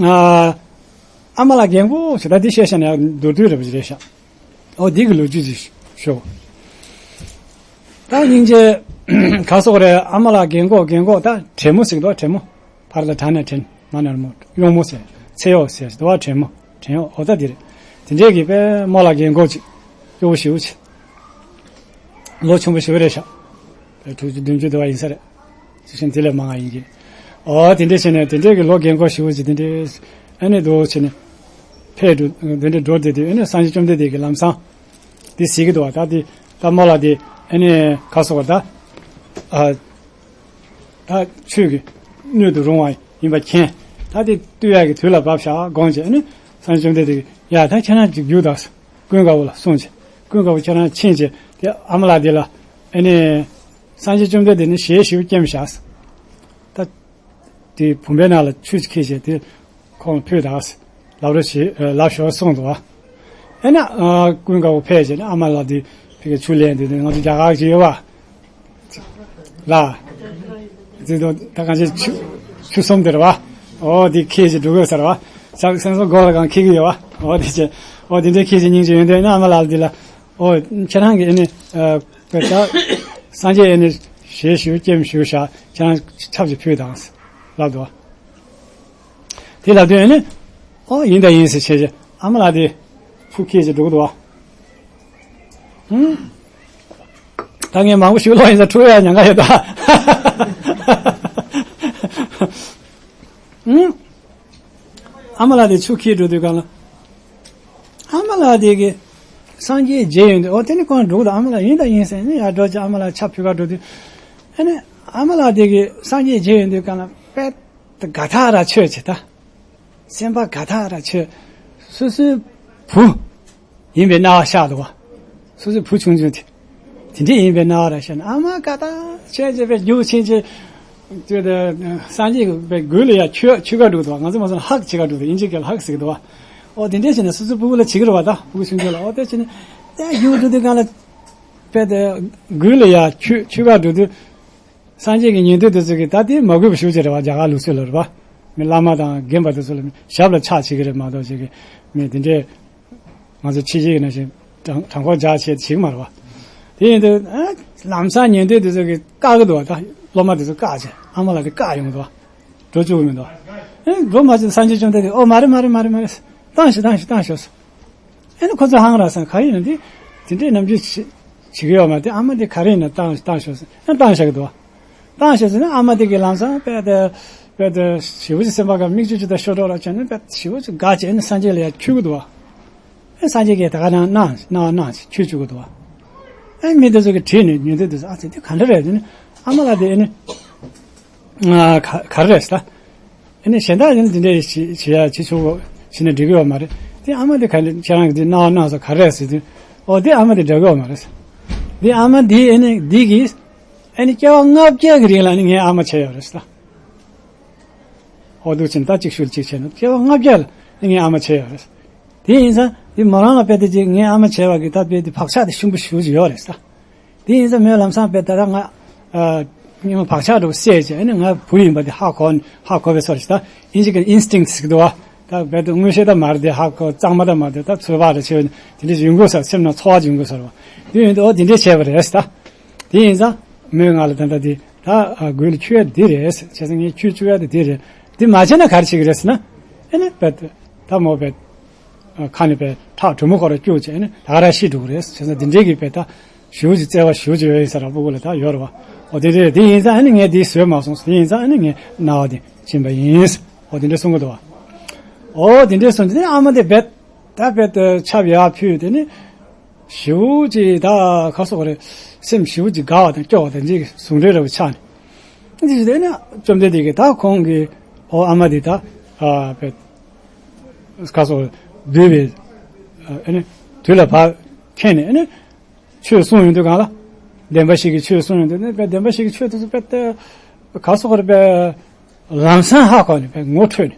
ཨ་མ་ལགས་རྒན་གོག་ཞིག་ད་འདི་བཤད་བཤད་ནས་མདོར་བསྡུས་རེད་པ་ཞིག་རེད་ཤག། ཨོ་འདི་གི་ལོ་རྒྱུས་ཅིག་ཞུ། ད་སྙིང་རྗེ་ག་སོགས་རེད། ཨ་མ་ལགས་རྒན་གོག་རྒན་གོག་ད་བྲན་མོ་ཟེར་གི་འདུག། བྲན་མོ། བར་ལ་བྲ་ནས་བྲན། མ་ན་རོ་མོ། གཡོག་མོ་ཟེར། ཚེ་གཡོག་ཟེར་འདུག་བ། བྲན་མོ། བྲན་གཡོག་ཨོ་ད་འདི་རེད། དེ་འདྲས་ཀྱི་དཔེ་རྨོ་ལགས་རྒན་གོག་ཅིག། སྐྱོ་བོ་ཞེ་པོ་ཅིག། ལོ་ཆུང་བ་ཞེ་པོ་རེད་ཤག། དྲུག་ཅུ་བདུན་ཅུ་དེ་བ་ཡིན་ས་རེད། ཅི་ཞིག་དེ་ལས་མང་བ་ཡིན་གྱི། ཨོ་དེ་འདྲས་བྱས་ནས་དེ་འདྲས་ཀྱི་ལོ་རྒན་གོག་ཞེ་པོ་ཅིག་དེ་འདྲས། ཨ་ནི་འདུག་བྱས་ནས། ཕེབས་འགྲོ་དེ་འདྲས་འགྲོ་བསྡད་དུས་ཨ་ནི་སངས་རྒྱས་བཅོམ་ལྡན་འདས་ཀྱིས་ལམ་སང་། དེ་གཟིགས་ཀྱི་འདུག་བ། ད་དེ་ད་རྨོ་ལགས་དེ་ཨ་ནི་ག་སོགས་པ་ད། ཨ། ད་ཆོས་ཀྱི་སྣོད་དུ་རུང་བ་ཡིན་པ་མཁྱེན། ད་དེ་བཏུལ་ཡག་གི་དུས་ལ་བབ་ཤག་དགོངས་བྱས་ནས་སངས་རྒྱས་བཅོམ་ལྡན་འདས་ཀྱིས་ཡ་ད་ཁྱེད་རང་ཅིག་རྒྱུགས་དང་། ཀུན་དགའ་བོ་ལ་གསུངས་བྱས། ཀུན་དགའ་བོ་ཁྱེད་རང་ཕྱིན་བྱས་དེ་ཨ་མ་ལགས་དེ་ལ་ཨ་ནི་སངས་རྒྱས་བཅོམ་ལྡན་འདས་ནི་ཞལ་ཞེ་པོ་སྐྱེམས་ཤག། ད་དེ་བུམ་པའི་ནང་ལ་ཆུ་ཅིག་ཁྱེར་བྱས་དེ། ཁོང་ཕུད་དང་། ལབ་རོགས་བྱེད། ལབ་ཤོག་གསུངས་འདུག་བ། ཨེ་ན། ཀུན་དགའ་བོ་ཕེབས་བྱས་ནས་ཨ་མ་ལགས་དེ་ཕ་གིར་ཆུ་ལེན་དུས་ང་ཚོ་རྒྱ་གར་གྱི་ཡོད་བ། ལ། དེ་དུ་ད་གང་ཅི་ཆུ་ཆུ་གསུམ་དེ་རེད་བ། ཨོ་དེ་ཁྱེར་བྱས་འགྲོ་དགོས་ས་རེད་བ། ས་སེམས་སོ་སྒོ་ལ་གང་ཁྱེར་གྱི་ཡོད་བ། ཨོ་དེ་བྱས། ཨོ་དེ་འདྲའི་ཁྱེར་བྱས་སྙིང་རྗེ་ཡོད་དུས་ཨ་མ་ལགས་དེ་ལ། ཨོ་ཁྱེད་རང་གིས་ཨ་ནི། བོད་ད། སངས་རྒྱས་ཨ་ནི་ཞལ་ཞེ་པོ་སྐྱེམས་ཞུ་ཤག། ཁྱེད་རང་ཆབ་ཅིག་ཕུལ་དང་། ལབ་འདུག་བ། དེ་ལབ་དུས་ཨ་ནི། ཨོ་ཡིན་ད་ཡིན་ཟེར་བྱས་བྱས་ཨ་མ་ལགས་དེ་ཕུ་ཁྱེར་བྱས་འགྲོ་གི་འདུག་བ། ཧུམ། ད་ངས་མང་པོ་ཞིག་ཀློག་ཡིན་ཙང་འཁྲུག་ཡ་ཉེན་ཁ་ཡོད་ད། ཧུམ། ཨ་མ་ལགས་དེ་ཆུ་ཁྱེར་འགྲོ་དུས་སྒང་ལ། ཨ་མ་ལགས་དེ་གིས་སངས་རྒྱས་མཇལ་ཡོང་དུས་ཨོ་དེ་ནི་ཁོང་འགྲོ་གི་འདུག། ཨ་མ་ལགས་ཡིན་ད་ཡིན་ཟེར་ནས་ཡར་འགྲོ་བྱས་ཨ་མ་ལགས་ཆབ་ཕུལ་ག་འགྲོ་དུས། ཨ་ནི་ཨ་མ་ལགས་དེ་གིས་སངས་རྒྱས་མཇལ་ཡོང་དུས་སྒང་ལ་དཔེ་དགའ་ཐག་ར་ཆོད་བྱས་ད། སེམས་པ་དགའ་ཐག་ར་ཆོད། སོ་སོའི་བུ་ཡིན་པའི་སྣང་བ་ཤར་འདུག་བ། སོ་སོའི་བུ་ཆུང་ཆུང་དེ། དེ་འདྲས་ཡིན་པའི་སྣང་བ་ར་ཤར་ནས་ཨ་མ་དགའ་ཐག་ཆོད་བྱས་པའི་རྒྱུགས་ཕྱིན་བྱས། དེ་དེ་སངས་རྒྱས་པའི་མགུལ་ལ་ཡ་ཆུ་ཆུ་ག་འགྲོ་འདུག་བ། ང་ཚོ་མ་སོང་ཧག་ཆེ་ག་འགྲོ་འདུག། དབྱིན་ཇི་སྐད་ལ་ཧག་ཟེར་གི་འདུག་བ། ཨོ་དེ་འདྲས་བྱས་ནས་སོ་སོའི་སྤུ་གུ་ལ་བྱེད་ཀྱི་རེད་བ། ད་སྤུ་གུ་ཆུང་ཆུང་ལ་ཨོ་དེ་བྱས་ནས་དེ་རྒྱུགས་འགྲོ་དུས་སྒང་ལ། དཔེ་དེ་མགུལ་ལ་ཡ་ཆུ་ཆུ་ག་འགྲོ་དུས། སངས་རྒྱས་ཀྱི་ཉན་ཐོས་དེ་ཚོ་གིས་ད་དེ་མ་གུས་པ་ཞེ་པོ་ཅིག་རེད་བ། རྒྱ་གར་ལུགས་སྲོལ་ལ་རེད་བ། མི་བླ་མ་དང་རྒན་པ་དེ་ཚོ་ལ་ཞབས་ལ་ཕྱག་བྱེད་ཀྱི་རེད་མ་གཏོགས་ཅིག་གི་མི་དེ་འདྲས། ང་ཚོ་ཕྱི་རྒྱལ་གྱི་ནང་བཞིན་དྲང་དྲང་པོ་རྒྱག་བྱེད་བྱེད་ཀྱི་མ་རེད་བ། དེ་ཡིན་དུས་ཨ་ལམ་སང་ཉན་ཐོས་དེ་ཚོ་གིས་བཀག་གི་འདུག་བ། ད་སློབ་མ་དེ་ཚོ་བཀག་བྱས་ཨ་མ་ལགས་དེ་བཀག་ཡོང་འདུག་བ། འགྲོ་བཅུག་གི་མི་འདུག་བ། ཨེ་འགྲོ་མ་བཅུག། སངས་རྒྱས་བཅོམ་ལྡན་འདས་ཨོ་མ་རེད་མ་རེད་མ་རེད་མ་རེད། བཏང་ཤོག་བཏང་ཤོག་བཏང་ཤོག་ཟེར། ཨེ་ནི་ཁོ་ཚོ་ཧང་ར་སང་ག་ཡིན་ན་དེ་དེ་འདྲའི་རྣམ་འགྱུར་བྱེད་བྱེད་ཀྱི་ཡོད་མ་རེད། ཨ་མ་དེ་ག་རེ་ཡིན་ན་བཏང་བཏང་ཤོག་ཟེར། ཨེ་བཏང་བཞག་གི་འདུག་བ། བཏང་ཤོག་ཟེར་ན་ཨ་མ་དེ་གིས་ལམ་སང་དཔེ་དེ་དཔེ་དེ་ཞེ་པོ་ཅིག་སེམས་པ་ག་མིག་ཆུ་ཅིག་ད་ཤོར་འགྲོ་ར་བྱས་ནས་དཔེ་ཞེ་པོ་ཅིག་དགའ་བྱས་ནས་སངས་རྒྱས་ལ་ཡར་འཁྱུད་ཀྱི་འདུག་བ། ཨེ་སངས་རྒྱས་ཀྱིས་ད་ག་རང་གནང་གནང་གནང་ཞེས་འཁྱུད་བཅུག་གི་འདུག་བ། ཨེ་མི་དེ་ཚོ་གིས་དྲིས་ནས་ཉན་ཐོས་དེ་ཚོ་ཨ་ཙི་དེ་ག་འདྲ་རེད་ཟེར་ནས་ཨ་མ་ལགས་དེ་ཨེ་ནི། ང་ག་ག་རེ་རེད་ཟེར་ད། ཨེ་ནི་གཞན་དག་ཡིན་འདི་འདྲས་བྱེད་བྱེད་ཡ་བྱེད་ཆོག་གོ་བྱེད་ན་འགྲིག་གི་ཡོད་མ་རེད། དེ་ཨ་མ་དེ་ག་འདྲ་ཁྱེད་རང་གིས་འདི་གནང་བ་གནང་སོང་ག་རེ་རེད་ཟེར་དུས། ཨོ་དེ་ཨ་མ་དེ་འདྲ་གི་ཡོད་མ་རེད་ཟེར། དེ་ཨ་མ་དེ་ཨེ་ནི་འདི་གིས་ཨེ་ནི་སྐྱེ་བ་ལྔ་བརྒྱ་གི་རིང་ལ་ནི་ངའི་ཨ་མ་བྱས་ཡོད་རེད་ཟེར་ད། ཨོ་འདུག་ཕྱིན་ད་གཅིག་ཤུལ་གཅིག་བྱས་ན་སྐྱེ་བ་ལྔ་བརྒྱ་ལ་ངའི་ཨ་མ་བྱས་ཡོད་རེད། དེ་ཡིན་ཙང་དེ་མོ་རང་ལ་དཔེ་དེ་ཅིག་ངའི་ཨ་མ་བྱས་པ་གི་ད་དཔེ་དེ་བག་ཆགས་དེ་ཤུགས་པོ་ཞེ་པོ་ཅིག་ཡོད་རེད་ཟེར། དེ་ཡིན་ཙང་མོས་ལམ་སང་བས་ད་ལྟ་ང་ཨ་ཉི་མ་བག་ཆགས་འདྲ་བོ་སད་བྱས་ཨ་ནི་ང་བུ་ཡིན་པ་དེ་ཧ་གོ་ཧ་གོ་བའི་སོར་ཞིག་ད་ཨིན་ཇི་གི་ཨིན་སི་ཊིང་ཟེར་གི་འདུག་བ། ད་རྦད་དེ་མངོན་ཤེས་ད་མ་རེད་དེ་ཧ་གོ་གཙང་མ་ད་མ་རེད་ད་ཚོད་དཔག་རེ་བྱས་དེ་འདྲ་ཡོང་གི་ས་སེམས་ནང་ཚོར་བ་ཅིག་ཡོང་གི་ས་རེད་བ། དེ་ཡིན་དུས་ཨོ་དེ་འདྲས་བྱས་པ་རེད་ད། དེ་ཡིན་ཙང་མོས་ང་ལ་ད་ལྟ་དེ་ད་དགོས་ལ་ཁྱོད་འདི་རེད་བྱས་ཙང་ངས་ཁྱོད་བཅུག་ཡ་དེ་དེ་རེད། དེ་མ་བྱས་ན་ག་རེ་བྱེད་ཀྱི་རེད་ཟེར་ན་ཨེ་ནི་རྦད་དེ་ད་མོ་རྦད། ཁ་ནས་པའི་ཁྲག་དྲོན་མོ་ཁོ་ར་སྐྱུག་བྱས་ནས་ད་ག་རང་ཤི་འགྲོ་གི་རེད་བྱས་ཙང་འདི་འདྲའི་གི་པའི་ད་ཞེ་པོ་ཅིག་བརྩེ་བ་ཞེ་པོ་ཅིག་ཡོད་ཡིན་ས་ར་སྤུ་གུ་ལ་ད་ཡོད་རེད་བ། འོ་དེ་འདྲས་དེ་ཡིན་ཙང་ཨ་ནི་ངས་འདི་བཟོས་མ་སོང་དེ་ཡིན་ཙང་ཨ་ནི་ངས་རྣ་བ་དེ་བྱིན་པ་ཡིན། འོ་དེ་འདྲས་གསུང་གི་འདུག་བ། འོ་དེ་འདྲས་གསུང་དུས་ཨ་མ་དེ་རྦད་ད་རྦད་དུ་ཆབ་ཡར་ཕུལ་དེ་ནི་ཞེ་པོ་ཅིག་ད་ཁ་སོག་རེད། སེམས་ཞེ་པོ་ཅིག་དགའ་བ་དང་སྐྱོ་བ་དང་འདི་ཟུང་འབྲེལ་ར་བ་ཆགས་ནས་འདི་ཞིག་དེ་ནི་བཅོམ་ལྡན་འདས་ཀྱིས་ད་ཁོང་གི་འོ་ཨ་མ་དེ་ད་རྦད། ཁ་སོགས་འདུལ་བའི་ཨ་ནི་དུས་ལ་བབ་མཁན་ནས་ཨ་ནི་ཆོས་གསུངས་ཡོང་དུས་གང་ལ་བདེན་པ་བཞི་གི་ཆོས་གསུངས་ཡོང་དུས་ནི་བདེན་པ་བཞི་གི་ཆོས་དེ་ཚོ་དཔེ་ཁ་སོགས་རེ་དཔེ་ལམ་སང་ཧ་གོ་ནས་དཔེ་ངོ་འཕྲོད་ནས་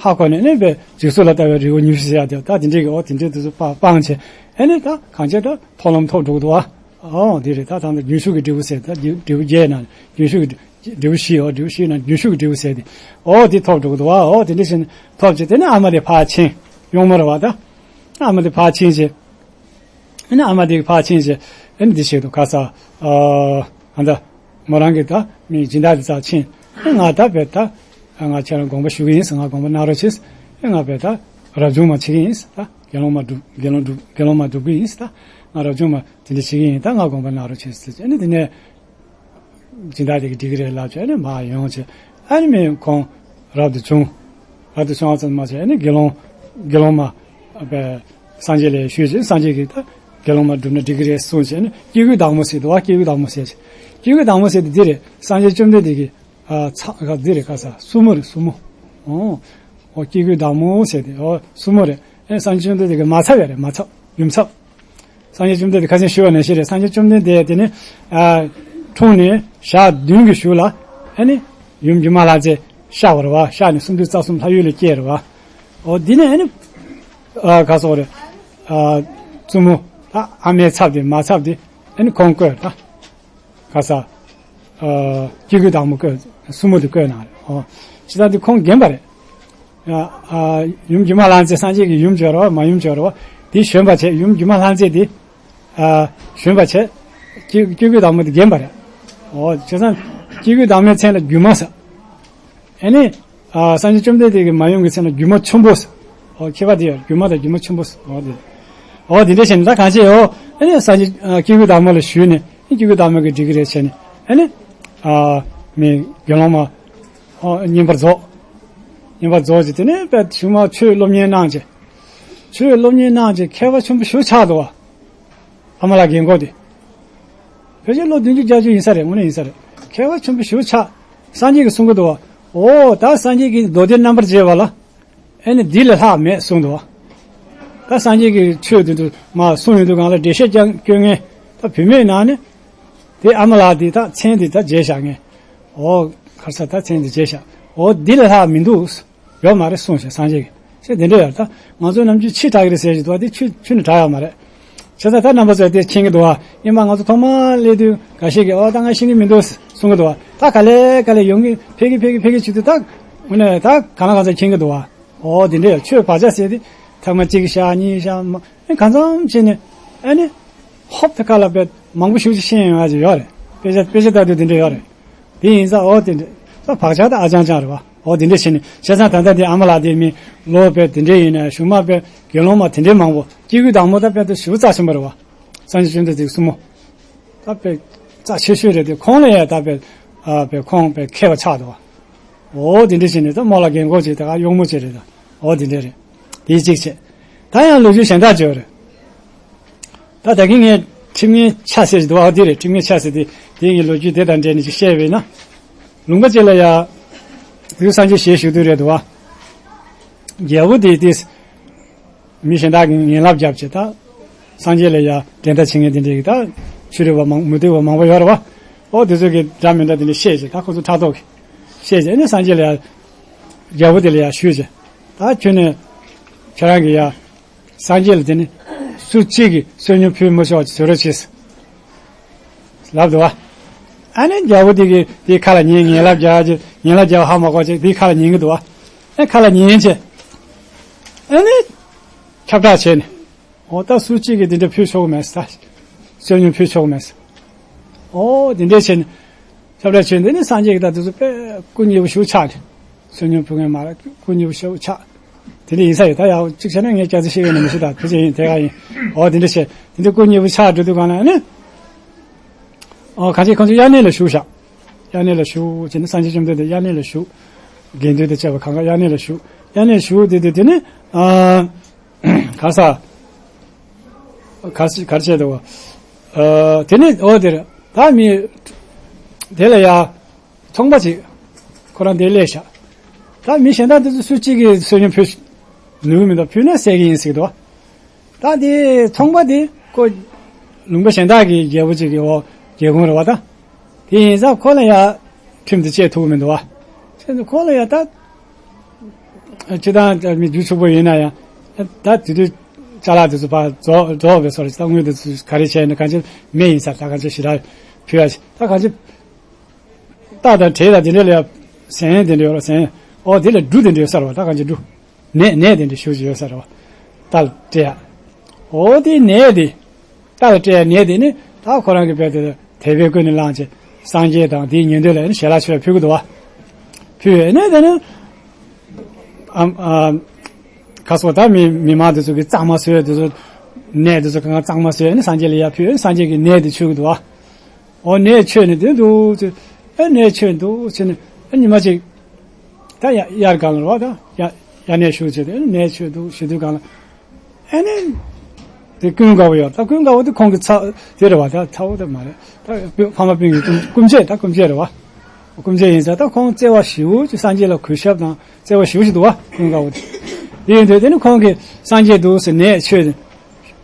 ཧ་གོ་ནས་ནི་དཔེ་འཇིག་ཚོགས་ལ་ལྟ་བའི་རི་བོ་ཉི་ཤུ་ཞེས་བྱ་དེ་ད་དེ་འདྲས་ཀྱི་འོ་དེ་འདྲས་དེ་ཚོ་སྤངས་བྱས་ཨ་ནི་ད་གང་བྱས་ད་མཐོང་ལམ་ཐོབ་འགྲོ་གི་འདུག་ཨ། ཨོ་འདི་རེད་ད་ད་ལྟ་རྒྱུན་ཞུགས་ཀྱི་འབྲས་བུ་ཟེར་ད་འབྲས་བུ་བརྒྱད་ནང་རྒྱུན་ཞུགས་ཀྱི་འབྲས་བུ་བཞི་ཨོ་འབྲས་བུ་བཞི་ནང་རྒྱུན་ཞུགས་ཀྱི་འབྲས་བུ་ཟེར་ཏེ་ཨོ་འདི་ཐོབ་འགྲོ་གི་འདུག་བ། ཨོ་དེ་འདྲ་བྱས་ནས་ཐོབ་བྱས་དེ་ནས་ཨ་མ་དེ་ཕར་ཕྱིན་གཡོག་མོ་རེད་བ་ད། ཨ་མ་དེ་ཕར་ཕྱིན་བྱས་ཨ་ནི་ཨ་མ་དེ་ཕར་ཕྱིན་བྱས་ཨ་ནི་འདི་བྱེད་དུ་ག་ས་ཨ་ད་མོ་རང་གི་ད་མི་སྦྱིན་བདག་དེ་རྩར་ཕྱིན་ཨ་ང་ད་བས་ད་ང་ཁྱེད་རང་དགོངས་པ་ཞུ་གི་ཡིན་ང་དགོངས་པ་གནང་རོགས་བྱེད་ཨ་ང་བས་ད་རབ་བྱུང་མ་བྱེད་ཀྱི་ཡིན་ད། དགེ་སློང་མ་སྒྲུབ་དགེ་སློང་སྒྲུབ་དགེ་སློང་མ་སྒྲུབ་ཀྱི་ཡིན་ཟེར་ད། ང་རབ་བྱུང་མ་དེ་འདྲ་བྱེད་ཀྱི་ཡིན་ད་ང་དགོངས་པ་གནང་རོགས་བྱེད་ཟེར་ཨ་ནི་དེ་ནས་སྦྱིན་བདག་དེ་གི་འགྲིག་གི་རེད་ལབ་བྱས་ཨ་ནི་མར་ཡོང་བྱས་ཨ་ནི་མི་ཁོང་རབ་ཏུ་བྱུང་། རབ་ཏུ་བྱུང་བ་ཙམ་མ་བྱས་ཨ་ནི་དགེ་སློང་དགེ་སློང་མ་སངས་རྒྱས་ལ་ཞུས་བྱས་སངས་རྒྱས་ཀྱིས་ད་དགེ་སློང་མ་བསྒྲུབས་ན་འགྲིག་གི་རེད་གསུངས་བྱས་ཨ་ནི་སྐྱེ་དགུའི་བདག་མོ་ཟེར་འདུག་བ། སྐྱེ་དགུའི་བདག་མོ་ཟེར་བྱས་སྐྱེ་དགུའི་བདག་མོ་ཟེར་དེ་འདི་རེད། སངས་རྒྱས་བཅོམ་ལྡན་འདས་ཀྱི་ཨ་ཚ་ག་འདི་རེད་ག་ས་སྲུ་མོ་རེད་སྲུ་མོ། ཨོ། ཨོ་སྐྱེ་དགུའི་བདག་མོ་ཟེར་ཏེ་ཨོ་སྲུ་མོ་རེད། ཨེ་སངས་རྒྱས་བཅོམ་ལྡན་འདས་ཀྱི་མ་ཚབ་ཡ་རེད་མ་ཚབ་ཡུམ་ཚབ། སངས་རྒྱས་བཅོམ་ལྡན་འདས་ཁ་སང་ཞུས་པ་ནང་བཞིན་རེད། སངས་རྒྱས་བཅོམ་ལྡན་འདས་དེ་ནི་ཨ་འཁྲུངས་ནས་ཞག་བདུན་གྱི་གཞུག་ལ་ཨ་ནི་ཡུམ་སྒྱུ་མ་ལྷ་མཛེས་གཤེགས་པ་རེད་བ། གཤེགས་ནས་སུམ་ཅུ་རྩ་གསུམ་ལྷ་ཡུལ་ལ་སྐྱེས་རེད་བ། ཨོ་འདི་ནས་ཨ་ནི་ཨ་ག་སོགས་རེད། ཨ་བཙུན་མོ་ད་ཨ་མའི་ཚབ་དེ་མ་ཚབ་དེ་ཨ་ནི་ཁོང་བསྐོས་ད། ག་ས། ཨ་སྐྱེ་དགུའི་བདག་མོ་བསྐོས་སྲུ་མོ་དེ་བསྐོས་གནང་རེད། ཨོ། ཅི་ལྟར་འདི་ཁོང་རྒན་པ་རེད། ཨ་ཨ་ཡུམ་སྒྱུ་མ་ལྷ་མཛེས་སངས་རྒྱས་ཀྱི་ཡུམ་བྱོས་རོགས་མ་ཡུམ་བྱོས་རོགས་དེ་བཞོན་པ་བྱས་ཡུམ་སྒྱུ་མ་ལྷ་མཛེས་དེ། ཨ་བཞོན་པ་བྱས། སྐྱེ་སྐྱེ་དགུའི་བདག་མོ་དེ་རྒན་པ་རེད། ཨོ་བྱས་ཙང་སྐྱེ་དགུའི་བདག་མོའི་མཚན་ལ་སྒྱུ་མ་ཟེར། ཨ་ནི། ཨ་སངས་རྒྱས་བཅོམ་ལྡན་འདས་ཀྱི་མ་ཡུམ་གྱི་མཚན་ལ་སྒྱུ་མ་ཆེན་པོ་ཟེར། ཨོ་ཁྱད་པར་དེ་ཡོད་སྒྱུ་མ་དང་སྒྱུ་མ་ཆེན་པོ་ཟེར། ཨོ་དེ། ཨོ་དེ་འདྲ་བྱས་ནས་ད་གང་བྱས་ཡོད་ཨ་ནི་སངས་རྒྱས་ཨ་སྐྱེ་དགུའི་བདག་མོ་ལ་ཞུས་ནས་ཨ་སྐྱེ་དགུའི་བདག་མོ་གིས་འགྲིག་གི་རེད་བྱས་ནས་ཨ་ནི། ཨ་མི་དགེ་སློང་མ། ཨོ་བསྙེན་པར་རྫོགས། བསྙེན་པར་རྫོགས་ཀྱི་དེ་ནས་དཔེ་གཞུག་མ་ཆོས་སློབ་གཉེར་གནང་བྱས། ཆོས་སློབ་གཉེར་གནང་བྱས་མཁས་པ་ཆེན་པོ་ཞེ་པོ་ཆགས་འདུག་བ། ཨ་མ་ལགས་རྒན་གོག་དེ། ཕལ་ཆེར་ལོ་བདུན་ཅུ་བརྒྱད་ཅུ་ཡིན་ས་རེད་དངོས་གནས་ཡིན་ས་རེད། མཁས་པ་ཆེན་པོ་ཞེ་པོ་ཆགས། སངས་རྒྱས་ཀྱིས་གསུང་གི་འདུག་བ། ཨོ་ད་སངས་རྒྱས་ཀྱིས་མདོ་སྡེ་རྣམ་པར་འབྱེད་པ་ལ། ཨེ་ནི་འདི་ལས་ལྷག་མེད་གསུངས་འདུག་བ། ད་སངས་རྒྱས་ཀྱིས་ཆོས་འདི་འདུག་མ་གསུངས་ཡོང་དུས་གང་ལ་འགྲེལ་བཤད་ཀྱང་སྐྱོན་ངེས། ད་བུད་མེད་ནང་ནས། དེ་ཨ་མ་ལགས་འདི་ད་མཚན་འདི་ད་བརྗེད་བཞག་ངེས། ཨོ། ཁར་ས་ད་མཚན་འདི་བརྗེད་བཞག་ཨོ་འདི་ལས་ལྷག་མི་འདུག་ཡོད་མ་རེད་གསུངས་ཤག་སངས་རྒྱས་ཀྱིས། ཞེས་དེ་འདྲ་ཡོད་ད། ང་ཚོ་ནམ་རྒྱུན་ཕྱི་དྲག་གི་རེད་ཟེར་གྱི་འདུག་བ་དེ་ཆུ་ཆུ་ནས་དྲག་ཡོད་མ་རེད། བྱས་ཙང་ད་རྣམ་པ་ཚོས་དེ་མཁྱེན་གྱི་འདུག་བ། ཡིན་པ་ང་ཚོ་ཐོག་མར་སླེབས་དུས་འགའ་ཤས་ཀྱིས་ཨོ་ད་ང་ཤེས་ཀྱི་མི་འདུག་གསུང་གི་འདུག་བ། ད་ག་ལེ་ག་ལེ་ཡོང་གི་ཕེབས་ཀྱི་ཕེབས་ཀྱི་ཕེབས་ཀྱི་བྱེད་དུས་ད། དངོས་གནས་ད་གང་ལ་གང་འཚམ་མཁྱེན་གྱི་འདུག་བ། ཨོ་དེ་འདྲ་ཡོད་ཆོས་བག་ཆགས་ཟེར་དེ་ཐེངས་མ་གཅིག་བཞག་གཉིས་བཞག་མ་ཨེ་གང་འཚམ་བྱས་ནས་ཨེ་ནི། ཧོབ་ཏེ་ཁ་ལ་བས་མང་པོ་ཞིག་ཅིག་ཤེས་ཡོང་ཡ་ཅིག་ཡོད་རེད། དཔེ་ཆ་དཔེ་ཆ་ལྟ་དུས་དེ་འདྲ་ཡོད་རེད། དེ་ཡིན་ཙང་ཨོ་དེ་འདྲ་ད་བག་ཆགས་ད་ཨ་ཅང་ཅང་རེད་བ། ཨོ་དེ་འདྲ་བྱས་ནས་བྱས་ཙང་ད་ལྟ་དེ་ཨ་མ་ལགས་དེ་མི་ལོ་བས་དེ་འདྲ་ཡིན་ན་གཞུག་མ་བས་དགེ་སློང་མ་དེ་འདྲའི་མང་པོ་སྐྱེ་དགུའི་བདག་མོ་ད་བས་ད་ཞེ་པོ་རྩ་ཆེན་པོ་རེད་བ། སངས་རྒྱས་བཅོམ་ལྡན་འདས་གསུང་མོ། ད་བས་རྩ་ཆེ་ཤོས་རེད་དེ་ཁོང་ལ་ཡ་ད་བས་ཨ་བས་ཁོང་བས་མཁས་པ་ཆགས་འདུག་བ། ཨོ་དེ་འདྲ་བྱས་ནས་ད་མོ་ལ་རྒན་གོག་ཅིག་ད་ག་གཡོག་མོ་ཅིག་རེད་ད། ཨོ་དེ་འདྲ་རེད། དེ་གཅིག་བྱས། ད་ཡང་ལོ་རྒྱུས་གཞན་དག་བརྗོད་རེད། ད་ད་གིན་ངས་ཁྲིམས་ངན་ཆ་ཟེར་གྱི་འདུག་ཨ་དེ་རེད་ཁྲིམས་ངན་ཆ་ཟེར་དེ་དེ་ངས་ལོ་རྒྱུས་དེ་དང་འབྲེལ་ནས་ཅིག་བཤད་པས་ན། ལུང་པ་ཅིག་ལ་ཡ། དུས་སངས་རྒྱས་ཞལ་བཞུགས་དུས་རེད་འདུག་ཨ། རྒྱལ་པོ་དེ་དེ། མི་གཞན་དག་གིས་ངན་ལབ་བརྒྱབ་བྱས་ད། སངས་རྒྱས་ལ་ཡ་འགྲན་ཟླ་བྱེད་མཁན་དེ་འདྲས་ཀྱི་ད། ཆོས་རིག་པ་མང་མུ་སྟེགས་པ་མང་པོ་ཡོད་རེད་བ། ཨོ་དེ་ཚོ་གིས་འདྲ་མི་འདྲ་དེ་འདྲས་བཤད་བྱས་ད་ཁོ་ཚོ་ཕྲག་དོག་གིས། བཤད་བྱས་ནས་སངས་རྒྱས་ལ་ཡ། རྒྱལ་པོ་དེ་ལ་ཡ་ཞུས་བྱས། ད་ཁྱོད་ནས། ཁྱོད་རང་གིས་ཡ། སངས་རྒྱས་ལ་དེ་ནི། སུ་གཅིག་གིས་བསོད་སྙོམས་ཕུལ་མི་ཆོག་ཅེས་བཟོ་རོགས་བྱས། ལབ་འདུག་བ། ཨ་ནི་རྒྱལ་པོ་དེ་གིས་དེའི་ཁ་ལ་ཉན། ཡན་ལག་བརྒྱ་ཅིག་ཡན་ལག་བརྒྱ་ཧ་མ་གོ་ཅིག་དེའི་ཁ་ལ་ཉན་གྱི་འདུག་བ། ཨ་ཁ་ལ་ཉན་བྱས། ཨ་ནི་ཁྱབ་བསྒྲགས་བྱས་ནས། འོ་ད་སུ་གཅིག་གིས་དེ་འདྲ་ཕུལ་ཆོག་གི་མེད་ས། བསོད་སྙོམས་ཕུལ་ཆོག་གི་མེད་ས། འོ་དེ་འདྲ་བྱས་ནས། ཁྱབ་བསྒྲགས་བྱས་ནས་ནི་སངས་རྒྱས་ཀྱིས་ད་དེ་ཚོ་དཔེ་སྐུ་མཉེལ་པོ་ཞེ་པོ་ཆགས་ནས། བསོད་སྙོམས་ཕུལ་མཁན་མ་རེད། སྐུ་མཉེལ་པོ་ཞེ་པོ་ཆགས། དེ་འདྲ་ཡིན་ས་ཡོད། ད་ཡག་གཅིག་བྱས་ན་ངས་སྐྱག་རྫུན་བཤད་ཡོད་ན་མི་ཤེས། ད་ཕལ་ཆེར་ཡིན་དེ་ག་ཡིན། འོ་དེ་འདྲ་བྱས་དེ་འདྲ་སྐུ་མཉེལ་པོ་ཆགས་འགྲོ་དུས་གང་ལ་ནི། ཨོ་གང་ཅི་ཁོང་ཚོ་དབྱར་གནས་ལ་བཞུགས་ཤག་དབྱར་གནས་ལ་བཞུགས་བྱས་ནས་སངས་རྒྱས་བཅོམ་ལྡན་འདས་དབྱར་གནས་ལ་བཞུགས། དགེ་འདུན་དང་བཅས་པ་གང་ག་དབྱར་གནས་ལ་བཞུགས། དབྱར་གནས་བཞུགས་དེ་དུས་དེ་ནི། ཨ་ག་ས། ག་ས་ག་རེ་བྱས་འདུག་ཨ་དེ་ནི་འོ་དེར་ད་མི་དེ་ལ་ཡ། ཚོང་པ་ཅིག་ཁོ་རང་དེར་སླེབས་ཤག་ད་མི་གཞན་དག་དེ་ཚོ་སུ་གཅིག་གིས་བསོད་སྙོམས་ཕུལ་ནུས་མི་འདུག་ཕུལ་ན་ཟས་ཀྱི་ཡིན་ཟེར་གྱི་འདུག་ད་དེ་ཚོང་པ་དེ་ཁོ་ལུང་པ་གཞན་དག་གི་རྒྱལ་པོ་ཅིག་གི་འོག་རྒྱལ་ཁོངས་རེད་བ་ད། དེ་ཡིན་ཙང་ཁོ་ལ་ཡ་ཁྲིམས་དེ་བཅད་ཐུབ་ཀྱི་མི་འདུག་བ། བྱས་ཙང་ཁོ་ལ་ཡ་ད། སྤྱིར་བཏང་མི་རྒྱུ་ཕྱུག་པོ་ཡིན་ན་ཡང་། ད་དེ་དུས་ཅ་ལག་དེ་ཚོ་ཕར་རྫོགས་རྫོགས་པའི་སོར་ད་དངུལ་དེ་ཚོ་ག་རེ་བྱས་ནས་གང་ཅི་མེད་ཡིན་ས། ད་གང་ཅི་ཞེ་དྲག་ཕུལ་ཡ་ཞིག་ད་གང་ཅི། རྟ་དང་བྲེ་དང་དེ་འདྲ་ལ་ཡ་ཟན་དེ་འདྲ་ཡོད་ར་ཟན། ཨོ་དེ་ལ་འབྲུ་དེ་འདྲ་ཡོད་ས་རེད་བ། ད་གང་ཅི་འབྲུ། ནས་ནས་དེ་འདྲ་ཞེ་པོ་ཅིག་ཡོད་ས་རེད་བ། རྟ་ལ་སྤྲད་ཡ། ཨོ་དེ་ནས་དེ། རྟ་ལ་སྤྲད་ཡ་ནས་དེ་ནི་ད་ཁོ་རང་གི་དཔེ་དེ་དད་པས་ཀུན་ནས་བསླངས་བྱས་སངས་རྒྱས་དང་དེའི་ཉན་ཐོས་ལ་ཡ་ནི་ཞལ་ལག་མཆོད་ཕུལ་གི་འདུག་བ། ཕུལ་ཡ་ནས་དེ་ནི། ཨམ་ཨམ། ཁ་སོགས་ད་མི་མི་མང་དེ་ཚོ་གིས་གཙང་མ་བཟོས་དེ་ཚོ། ནས་དེ་ཚོ་གང་གཙང་མ་བཟོས་ནས་སངས་རྒྱས་ལ་ཡར་ཕུལ་ཡ་ནི་སངས་རྒྱས་ཀྱིས་ནས་དེ་མཆོད་གི་འདུག་བ། འོ་ནས་མཆོད་ནས་དེ་འདུག་ཚེ། ཨེ་ནས་མཆོད་འདུག་ཚེ་ནས་ཨེ་ཉི་མ་གཅིག་ད་ཡ་དབྱར་གང་ལ་རེད་བ། ད་ཡ་དབྱར་གནས་བཞུགས་བྱས་ཏེ་ཨེ་ནས་མཆོད་འདུག་ཞུ་དུས་གང་ལ། ཨེ་ནས་དེ་ཀུན་དགའ་བོ་ཡོད། ད་ཀུན་དགའ་བོ་དེ་ཁོང་གི་ཚ་དེ་རེད་བ། ད་ཚ་བོ་དེ་མ་རེད། ད་ཕ་མ་སྤུན་གྱི་སྐུ་སྐུ་མཆེད། ད་སྐུ་མཆེད་རེད་བ། སྐུ་མཆེད་ཡིན་ཙང་ད་ཁོང་བརྩེ་བ་ཞེ་པོ་ཅིག་སངས་རྒྱས་ལ་གུས་ཞབས་དང་བརྩེ་བ་ཞེ་པོ་ཅིག་འདུག་བ། ཀུན་དགའ་བོ་དེ། དེ་ཡིན་དུས་དེ་ནི་ཁོང་གིས་སངས་རྒྱས་འདུག་ཟེར་ནས་མཆོད།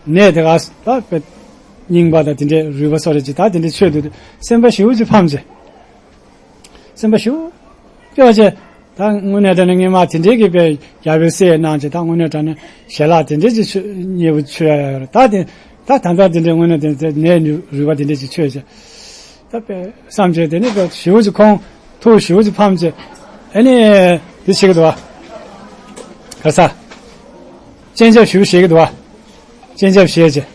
ནས་དེ་ག་ད་དཔེ་རྙིང་པ་དང་དེ་འདྲའི་རུས་པ་སོགས་རེ་ཅིག་ད་དེ་འདྲའི་མཆོད་འདུག་སེམས་པ་ཞེ་པོ་ཅིག་ཕམ་བྱས། སེམས་པ་ཞེ་པོ་སྐྱོ་བྱས། ད་དངོས་གནས་དྲང་གནས་སྔོན་མ་དེ་འདྲའི་གི་དཔེ་རྒྱལ་པོའི་སྲས་གནང་བྱས། ད་དངོས་གནས་དྲང་གནས་ཞལ་ལག་དེ་འདྲའི་ཅིག་མཆོད་མཉེས་པོ་མཆོད་ཡ་ཡོད་རེད། ད་དེ་ད་ད་ལྟ་དེ་འདྲའི་དངོས་གནས་དེ་ནས་རུས་པ་དེ་འདྲའི་ཅིག་མཆོད་བྱས། ད་དཔེ་བསམ་བྱས་དེ་ནི་དཔེ་ཞེ་པོ་ཅིག་ཁོང་ཐུགས་ཞེ་པོ་ཅིག་ཕམ་བྱས། ཨ་ནི་དེ་བྱེད་ཀྱི་འདུག་བ། ག་ས། སྤྱན་ཆབ་ཞེ་པོ་བཞེས་ཀྱི་འདུག་བ། སྤྱན་ཆབ་བཞེས་བྱས།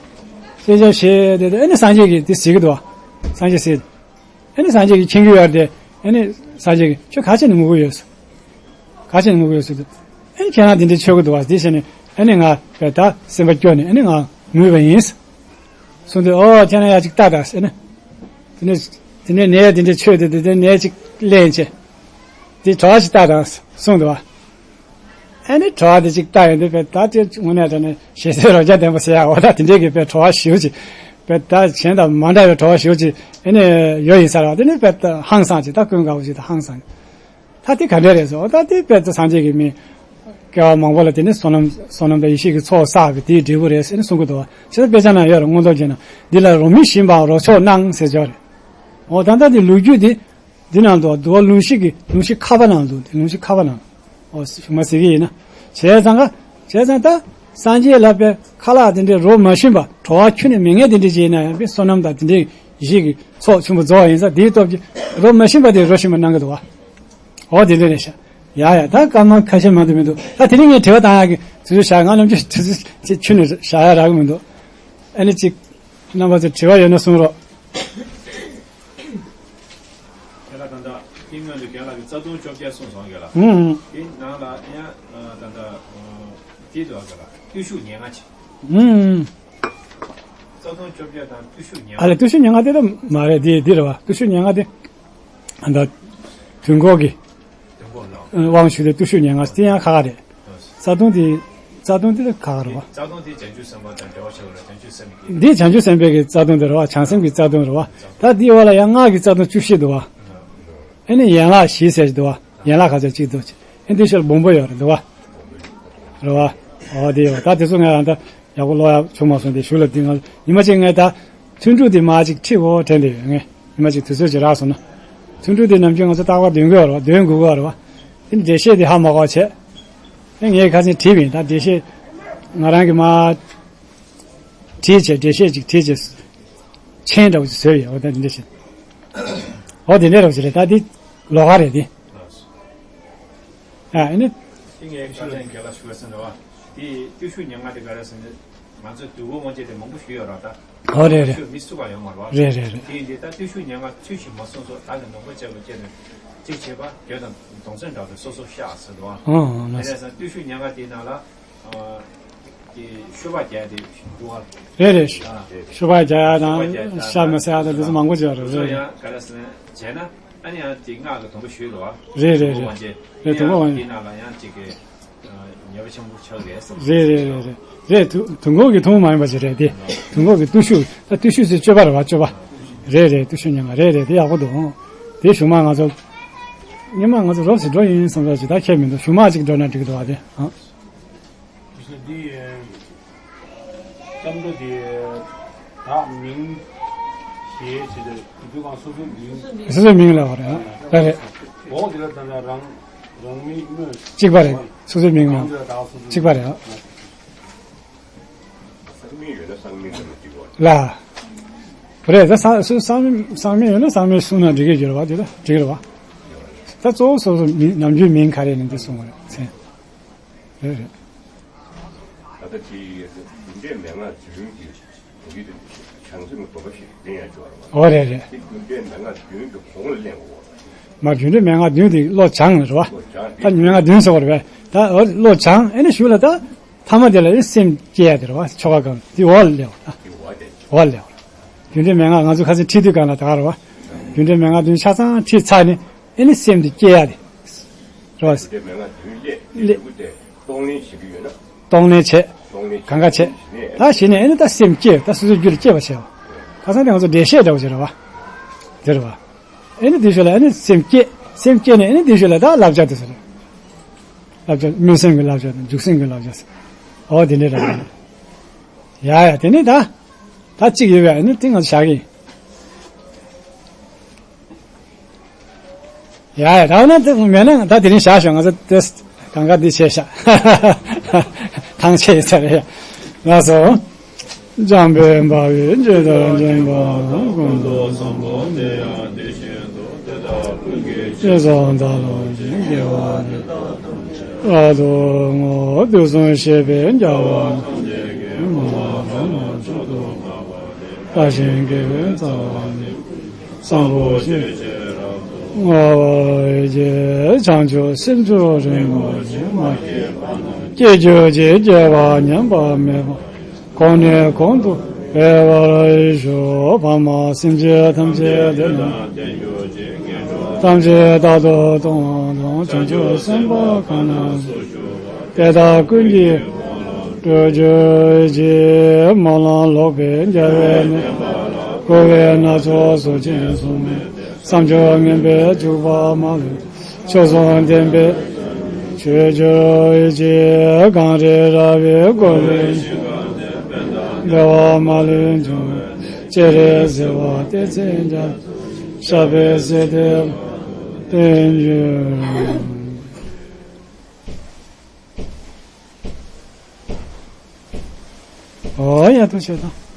སྤྱན་ཆབ་བཞེས་དེ་དེ་ཨ་ནི་སངས་རྒྱས་ཀྱིས་དེ་གཟིགས་ཀྱི་འདུག་བ། སངས་རྒྱས་གཟིགས། ཨ་ནི་སངས་རྒྱས་ཀྱིས་མཁྱེན་གྱི་ཡོད་རེད་དེ། ཨ་ནི་སངས་རྒྱས་ཀྱིས་ཁྱོད་ག་བྱས་ནས་ངུ་གི་ཡོད་ཟེར། ག་བྱས་ནས་ངུ་གི་ཡོད་ཟེར་དུས། ཨ་ནི་ཁྱེད་རང་དེ་འདྲའི་མཆོད་ཀྱི་འདུག་བ། དེ་བྱས་ནས་ཨ་ནི་ང་དཔེ་ད་སེམས་པ་སྐྱོ་ནས་ཨ་ནི་ང་ངུས་པ་ཡིན་ཟེར། གསུངས་དུས་ཨོ་ཁྱེད་རང་ཡ་གཅིག་ལྟ་དང་ཟེར་ནས། དེ་ནས་དེ་ནས་ནས་དེ་འདྲའི་མཆོད་དེ་དེ་ནས་གཅིག་ལེན་བྱས། དེ་གྲོགས་གཅིག་ལྟ་དང་གསུངས་འདུག་བ། ཨ་ནི་གྲོགས་དེ་གཅིག་ལྟ་ཡོང་དུས་དཔེ་ད་དེ་དངོས་གནས་དྲང་གནས་ཞེ་སའི་རོ་བརྒྱ་ལྡན་པ་ཟེར་ཡ་འོ་ད་དེ་འདྲའི་གི་དཔེ་གྲོགས་ཞེ་པོ་ཅིག་དཔེ་ད་གཞན་དང་མ་འདྲ་བའི་གྲོགས་ཞེ་པོ་ཅིག་ཨ་ནི་ཡོད་ཡིན་ས་རེད་བ། དེ་ནི་དཔེ་ད་ཧང་སངས་ཅིག་ད་ཀུན་དགའ་བོ་ཅིག་ད་ཧང་སངས། ད་དེ་ག་འདྲ་རེད་ཟེར། འོ་ད་དེ་དཔེ་ད་སངས་རྒྱས་ཀྱིས་མི་སྐྱེ་བ་མང་པོ་ལ་དེ་ནི་བསོད་ནམས་བསོད་ནམས་དང་ཡེ་ཤེས་ཀྱི་ཚོགས་བསགས་པའི་དེའི་འབྲས་བུ་རེད་ཟེར་ནས་གསུང་གི་འདུག་བ། ཅི་ད་དཔེ་ཆ་ན་ཡོད་རེད། མངོན་རྟོགས་རྒྱན་ན་འདི་ལ་རོ་མི་ཞིམ་པའང་རོ་མཆོག་སྣང་ཟེར་ཅིག་ཡོད་རེད། འོ་ད་ལྟ་དེ་ལོ་རྒྱུས་དེ། འདི་ནང་དུ་དུ་བ་ལུང་ཤིང་གི་ལུང་ཤིང་ཁ་པ་ནང་དུ་དེ་ལུང་ཤིང་ཁ་པ་ནང་། ཨོ་གཞུག་མ་ཟེར་གྱི་ཡིན་ན། བྱས་ཙང་ཀ་བྱས་ཙང་ད་སངས་རྒྱས་ལ་པའི་ཁ་ལག་དེ་འདྲའི་རོ་མ་ཞིམ་པ་བྲོ་བ་ཁྱོན་ནས་མེད་མཁན་དེ་འདྲ་ཅིག་ཡིན་ན་ཡང་པའི་བསོད་ནམས་དང་དེ་འདྲའི་ཡེ་ཤེས་ཀྱི་ཚོགས་ཆེན་པོ་རྫོགས་པ་ཡིན་ཙང་དེའི་སྟོབས་ཀྱིས་རོ་མ་ཞིམ་པ་དེ་རོ་ཞིམ་པ་སྣང་གི་འདུག་བ། ཨོ་དེ་འདྲ་རེད་ཤག་ཡ་ཡ་ད་སྐར་མ་ཁ་ཤས་མ་གཏོགས་མི་འདུག་ད་དེ་རིང་ངས་དྲི་བ་བཏང་ཡག་གི་དུས་ཚོད་བཞག་ང་ནམ་རྒྱུན་དུས་ཚོད་ཅིག་ཁྱོན་ནས་བཞག་ཡག་རག་གི་མི་འདུག་ཨ་ནི་ཅིག་རྣམ་པ་ཚོས་དྲི་བ་ཡོད་ན་གསུང་རོགས། དེ་ལ་ད་ལྟ་དེ་སྔོན་དུ་རྒན་ལགས་ཀྱིས་རྩ་ལྟུང་བཅོ་བརྒྱད་གསུངས་སོང་གི་ལ། ཧུམ། དེ་ནང་ལ་ཡང་ད་ལྟ་དེ་འདུག་གི་ལ་བརྟུལ་ཞུགས་ཉེར་ལྔ་ཅིག་ཧུམ། རྩ་ལྟུང་བཅོ་བརྒྱད་དང་བརྟུལ་ཞུགས་ཉེར་ལྔ། ཨ་ལས་བརྟུལ་ཞུགས་ཉེར་ལྔ་དེ་ད་མ་རེད། དེ་དེ་རེད་བ། བརྟུལ་ཞུགས་ཉེར་ལྔ་དེ་ད་དུས་འཁོར་གྱི་དུས་འཁོར་ལ་དབང་ཞུས་ཏེ་བརྟུལ་ཞུགས་ཉེར་ལྔ་དེ་ཡང་ཁག་ཁག་རེད། རྩ་ལྟུང་དེ་རྩ་ལྟུང་དེ་ཁག་ཁག་རེད་བ། རྩ་ལྟུང་དེ་བྱང་ཆུབ་སེམས་དཔའ་དང་འབྲེལ་བ་ཆགས་པ་རེད། བྱང་ཆུབ་སེམས་ཀྱི། འདི་བྱང་ཆུབ་སེམས་དཔའི་གི་རྩ་ལྟུང་དེ་རེད་བ། བྱང་སེམས་ཀྱི་རྩ་ལྟུང་རེད་བ། ད་འདི་བ་ལ་ཡང་སྔགས་ཀྱི་རྩ་ལྟུང་བཅུ་བཞི་འདུག་བ། ཨེ་ནི་ཡན་ལག་བཞི་ཟེར་གྱི་འདུག་བ། ཡན་ལག་ཁ་ཚ་གཅིག་འདུག་ཨེ་འདི་ཕྱིར་སྦོམ་པོ་ཡོད་རེད་འདུག་བ། རེད་བ། ཨོ་དེ་ཡོད་བ། ད་དེ་ཚོ་ང་རང་ད་ཡག་པོ་ཀློག་ཡག་བྱུང་མ་སོང་། དེ་གཞུག་ལ་དེ་ང་ཉི་མ་གཅིག་ངས་ད་ཐུན་དྲུག་དེ་མ་གཅིག་ཁྲིད་འོ་དྲན་དེ་ཡོད། ངས་ཉི་མ་གཅིག་དུས་ཚོད་ཅིག་རག་སོང་ན། ཐུན་དྲུག་དེ་ནམ་རྒྱུན་ང་ཚོ་རྟག་པར་འདོན་དགོས་རེད་བ། འདོན་དགོས་ཀྱི་རེད་བ། དེ་འགྲེལ་བཤད་དེ་ཧ་མ་གོ་བྱས། ཨེ་ངས་ཁ་སང་བྲིས་པ་ཡིན། ད་འགྲེལ་བཤད་ང་རང་གིས་མ་བྲིས་བྱས། འགྲེལ་བཤད་ཅིག་བྲིས་བྱས། མཆན་འདྲ་བོ་ཞིག་བཟོས་ཡོད། འོ་ད་འདི་འདྲ་ཞིག་འོ་དེ་འདྲ་རོགས་ཞིག་རེད། ད་འདི་ལོགས་ཀ་རེད་འདི། ཨ་ཨ་ནི། དེ་ངས་དཀའ་ལས་རྒྱལ་ལ་ཞུ་བ་ཟིན་རེད་བ། དེ་བརྟུལ་ཞུགས་ཉེར་ལྔ་དེ་ག་རེ་ཟེར་ན། ང་ཚོས་དུས་འཁོར་དབང་བྱེད་དེ་མང་པོ་ཞུས་ཡོད་ར་ད། ཨོ་རེད་རེད། ཞུ་མི་ཚུགས་པ་ཡོད་མ་རེད་བ། རེད་རེད་རེད། དེ་ཡིན་དུས་ད་བརྟུལ་ཞུགས་ཉེར་ལྔ་ཚུལ་བཞིན་མ་བསྲུངས་སོགས་བདག་གི་ནོངས་པ་བྱས་པ་བཅས་ནས་གཅིག་བྱས་པ་དགེ་དང་སྡོམ་ཚིག་འདྲ་བའི་སོ་སོར་བཤགས་ཟེར་འདུག་བ། ཨོ་ཨོ་ལགས་སོ། དེ་ནས་བརྟུལ་ཞུགས་ཉེར་ལྔ་དེའི་ནང་ལ། ཨ། དེ་བཤུ་བ་རྒྱག་དེ་འདུག་བ། རེད་རེད། ཨ། བཤུ་བ་རྒྱག་ཡ་དང་ཤ་མི་བཟའ་ཡ་དང་དེ་ཚོ་མང་པོ་བྱས་པ་རེད། དེ་ཚོ་རེད་རེད། ཡང་ག་རེ་ཟེར་ན་བྱས་ན། ཨ་ནི་ཡང་དེ་སྔགས་ཀྱི་སྡོང་པོ་ཞུས་ལ་བ། རེད་རེད་རེད། དབང་བྱེད། རེད། དེ་དུས་འཁོར་ཡང་དབང་དེ་ནང་ལ་ཡང་གཅིག་གི་ཉེས་པ་ཆེན་པོ་ཆགས་རེད་བསམ། རེད་རེད་རེད་རེད། རེད། དུ་དུས་འཁོར་གྱི་ཐུན་མོང་མ་ཡིན་པ་ཞིག་རེད་དེ། དུས་འཁོར་གྱི་བརྟུལ་ཞུགས། ད་བརྟུལ་ཞུགས་ཟེར་སྤྱོད་པ་རེད་བ། སྤྱོད་པ། རེད་རེད། བརྟུལ་ཞུགས་ཉེར་ལྔ་རེད་རེད། དེ་ཡག་པོ་འདུག་དེ་གཞུག་མ་ང་ཚོ། སྔོན་མ་ང་ཚོ་རོབ་ཙམ་འགྲོ་ཡིན་བསམ་ས་ཞིག་ད་ཁྱད་མི་འདུག་གཞུག་མ་གཅིག་འགྲོ་ན་འགྲིག་གི་འདུག་བ་དེ། ཨ། དེ་བཞིན་འདི། སྐྱབས་འགྲོ་དེ། བདག་མིང་། ཞེས་བྱས་ཏེ་དེ་དུས་གང་སོ་སོའི་མིང་། སོ་སོའི་མིང་ལ་བ་རེད། ཨ། རེད་རེད། འོག་དེ་ལ་ད་ལྟ་རང་རང་མིང་སྨོས། གཅིག་པ་རེད། སོ་སོའི་མིང་ལ། གང་དེ་ལ་བདག་སོ་སོའི། གཅིག་པ་རེད། ཨ། ས་མིང་ཡོད་ན་ས་མིང་ལ་མི་འགྲིག་བ། ལ། རེད། ད་ས་སོ་ས་མིང་ས་མིང་ཡོད་ན་ས་མིང་གསུངས་ན་འགྲིག་གི་ཡོད་རེད་བ། དེ་ལ་འགྲིག་རེད་བ། ད་གཙོ་བོ་སོ་སོ་མིང་ནམ་རྒྱུན་མིང་ག་རེ་ནས་འདི་གསུངས་པ་རེད། མཚན། རེད་རེད། ད་ལྟ་དེ་ཡི་རྒྱུ་འབྲས་མན་ངག་བདུན་གྱི་བྱང་སེམས་སྡོམ་པ་ཞིག་ལེན་ཡང་ཆོག་རེད་བ། ཨོ་རེད་རེད། དེ་རྒྱུ་འབྲས་མན་ངག་བདུན་གྱི་གོང་ལ་ལེན་དགོས་བ། མ་རྒྱུ་འབྲས་མན་ངག་བདུན་དེ་བློ་སྦྱང་རེད་བ། བློ་སྦྱང་། ད་མན་ངག་བདུན་ཟེར་བ་རེད་བས། ད་ཨོ་བློ་སྦྱང་། ཨེ་ནི་གཞུག་ལ་ད་ཐ་མ་དེ་ལ་ཨེ་སེམས་བསྐྱེད་ཡ་དེ་རེད་བ། ཆོ་ག་གང་དེ་འོག་ལ་ལེན་དགོས། ད་འོག་ལ་ལེན་དགོས། རྒྱུ་འབྲས་མན་ངག་ང་ཚོ་ཁ་སང་ཁྲིད་དུས་གང་ལ་ད་ག་རེད་བ། རྒྱུ་འབྲས་མན་ངག་བདུན་ཆ་ཚང་ཁྲིད་ཚར་ནས་ཨེ་ནི་སེམས་དེ་བསྐྱེད་ཡ་དེ། རེད་བ། རྒྱུ་འབྲས་མན་ངག་བདུན་ལས་ལས། འབྲས་བུ་དེ་གཏོང་ལེན་བྱེད་ཀྱི་ཡོད་ན། གཏོང་ལེན་བྱེད། གཏོང་ལེན་གང་ག་བྱེད། བྱེད་ནས། ད་བྱེད་ནས་ཨེ་ནི་ད་སེམས་བསྐྱེད། ད་སོ་སོའི་རྒྱུད་ལ་སྐྱེ་བ་བྱེད་པ། ཁ་སང་དེ་ང་ཚོ་འགྲེལ་བཤད་འདྲ་བོ་བྱེད་རེད་བ། དེ་རེད་བ། ཨེ་ནི་དེ་ཞོར་ལ་ཨེ་ནི་སེམས་བསྐྱེད། སེམས་བསྐྱེད་ནས་ཨེ་ནི་དེ་ཞོར་ལ་ད་བསླབ་བྱ་དེ་ཚོ་རེད། བསླབ་བྱ། སྨོན་སེམས་ཀྱི་བསླབ་བྱ་དང་འཇུག་སེམས་ཀྱི་བསླབ་བྱ། ཨོ་དེ་འདྲ་རེད། ཡ་ཡ་དེ་ནི་ད། ད་གཅིག་ཡོད་པས་ཨེ་ནི་དེ་ང་ཚོ་བཞག་གི་ཡིན། ཡ་ཡ། ད་ནི་དེ་མེད་ན་ད་དེ་རིང་བཞག་ཤོག་ང་ཚོ་དེ་གང་ག་འདི་བྱས་ཤག་ཐང་ཆད་ཡོད་ས་རེད། ལགས་སོ། འཇམ་དཔལ་དཔའ་བོས་ཇི་ལྟར་མཁྱེན་པ་དགོངས་དག་བསམ་པ། དེ་ཡང་དེ་བཞིན་དུ་དེ་དག་ཀུན་གྱི་རྗེས་སུ་བདག་སློབ་ཅིང་དགེ་བ་འདི་དག་ཐམས་ཅད་རབ་ཏུ་བསྔོ། དུས་གསུམ་གཤེགས་པའི་རྒྱལ་བ་ཐམས་ཅད་ཀྱིས་གོང་མ་བར་སྣང་མཆོག་ཏུ་བསྔགས་པ། བཀའ་བཞིན་དགེ་བའི་རྩ་བ་ནི། བཟང་པོ་སྤྱོད་ཕྱིར་རབ་ཏུ་བསྔོ་བར་བགྱི། བྱང་ཆུབ་སེམས་མཆོག་རིན་པོ་ཆེ་མ་སྐྱེས་པ་རྣམས་སྐྱེ་གྱུར་ཅིག་སྐྱེ་བ་ཉམས་པ་མེད་པར་གོང་ནས་གོང་དུ་འཕེལ་བར་ཤོག་ཕ་མ་སེམས་ཅན་ཐམས་ཅད་དེ་ནི་ཐམས་ཅད་རྟག་ཏུ་སྟོང་དང་བྱང་ཆུབ་སེམས་དཔའ་གང་རྣམས་དེ་དག་ཀུན་གྱི་སྤྲུལ་གྱུར་ཅིག་སྨོན་ལམ་ལོག་པའི་རྒྱལ་བའི་གནས། འཁོར་བའི་སྣ་ཚོགས་གཟུགས་ཅན་གཟུགས་མེད་བསམ་བརྗོད་ངན་པའི་འཇུག་པ་མ་ལུས་མཆོག་གསུམ་ལྡན་པའི་སྤྲུལ་གྱུར་ཅིག་གངས་རི་ར་བས་བསྐོར་བའི་ཞིང་ཁམས་བདེ་བ་མ་ལུས་འབྱུང་བའི་སྤྱན་རས་གཟིགས་དབང་བསྟན་འཛིན་རྒྱ་མཚོ་ཞབས་པད་སྲིད་མཐའི་བརྟན་གྱུར། ཨོ་ཡ། ཐུགས་རྗེ་ཆེ་ད།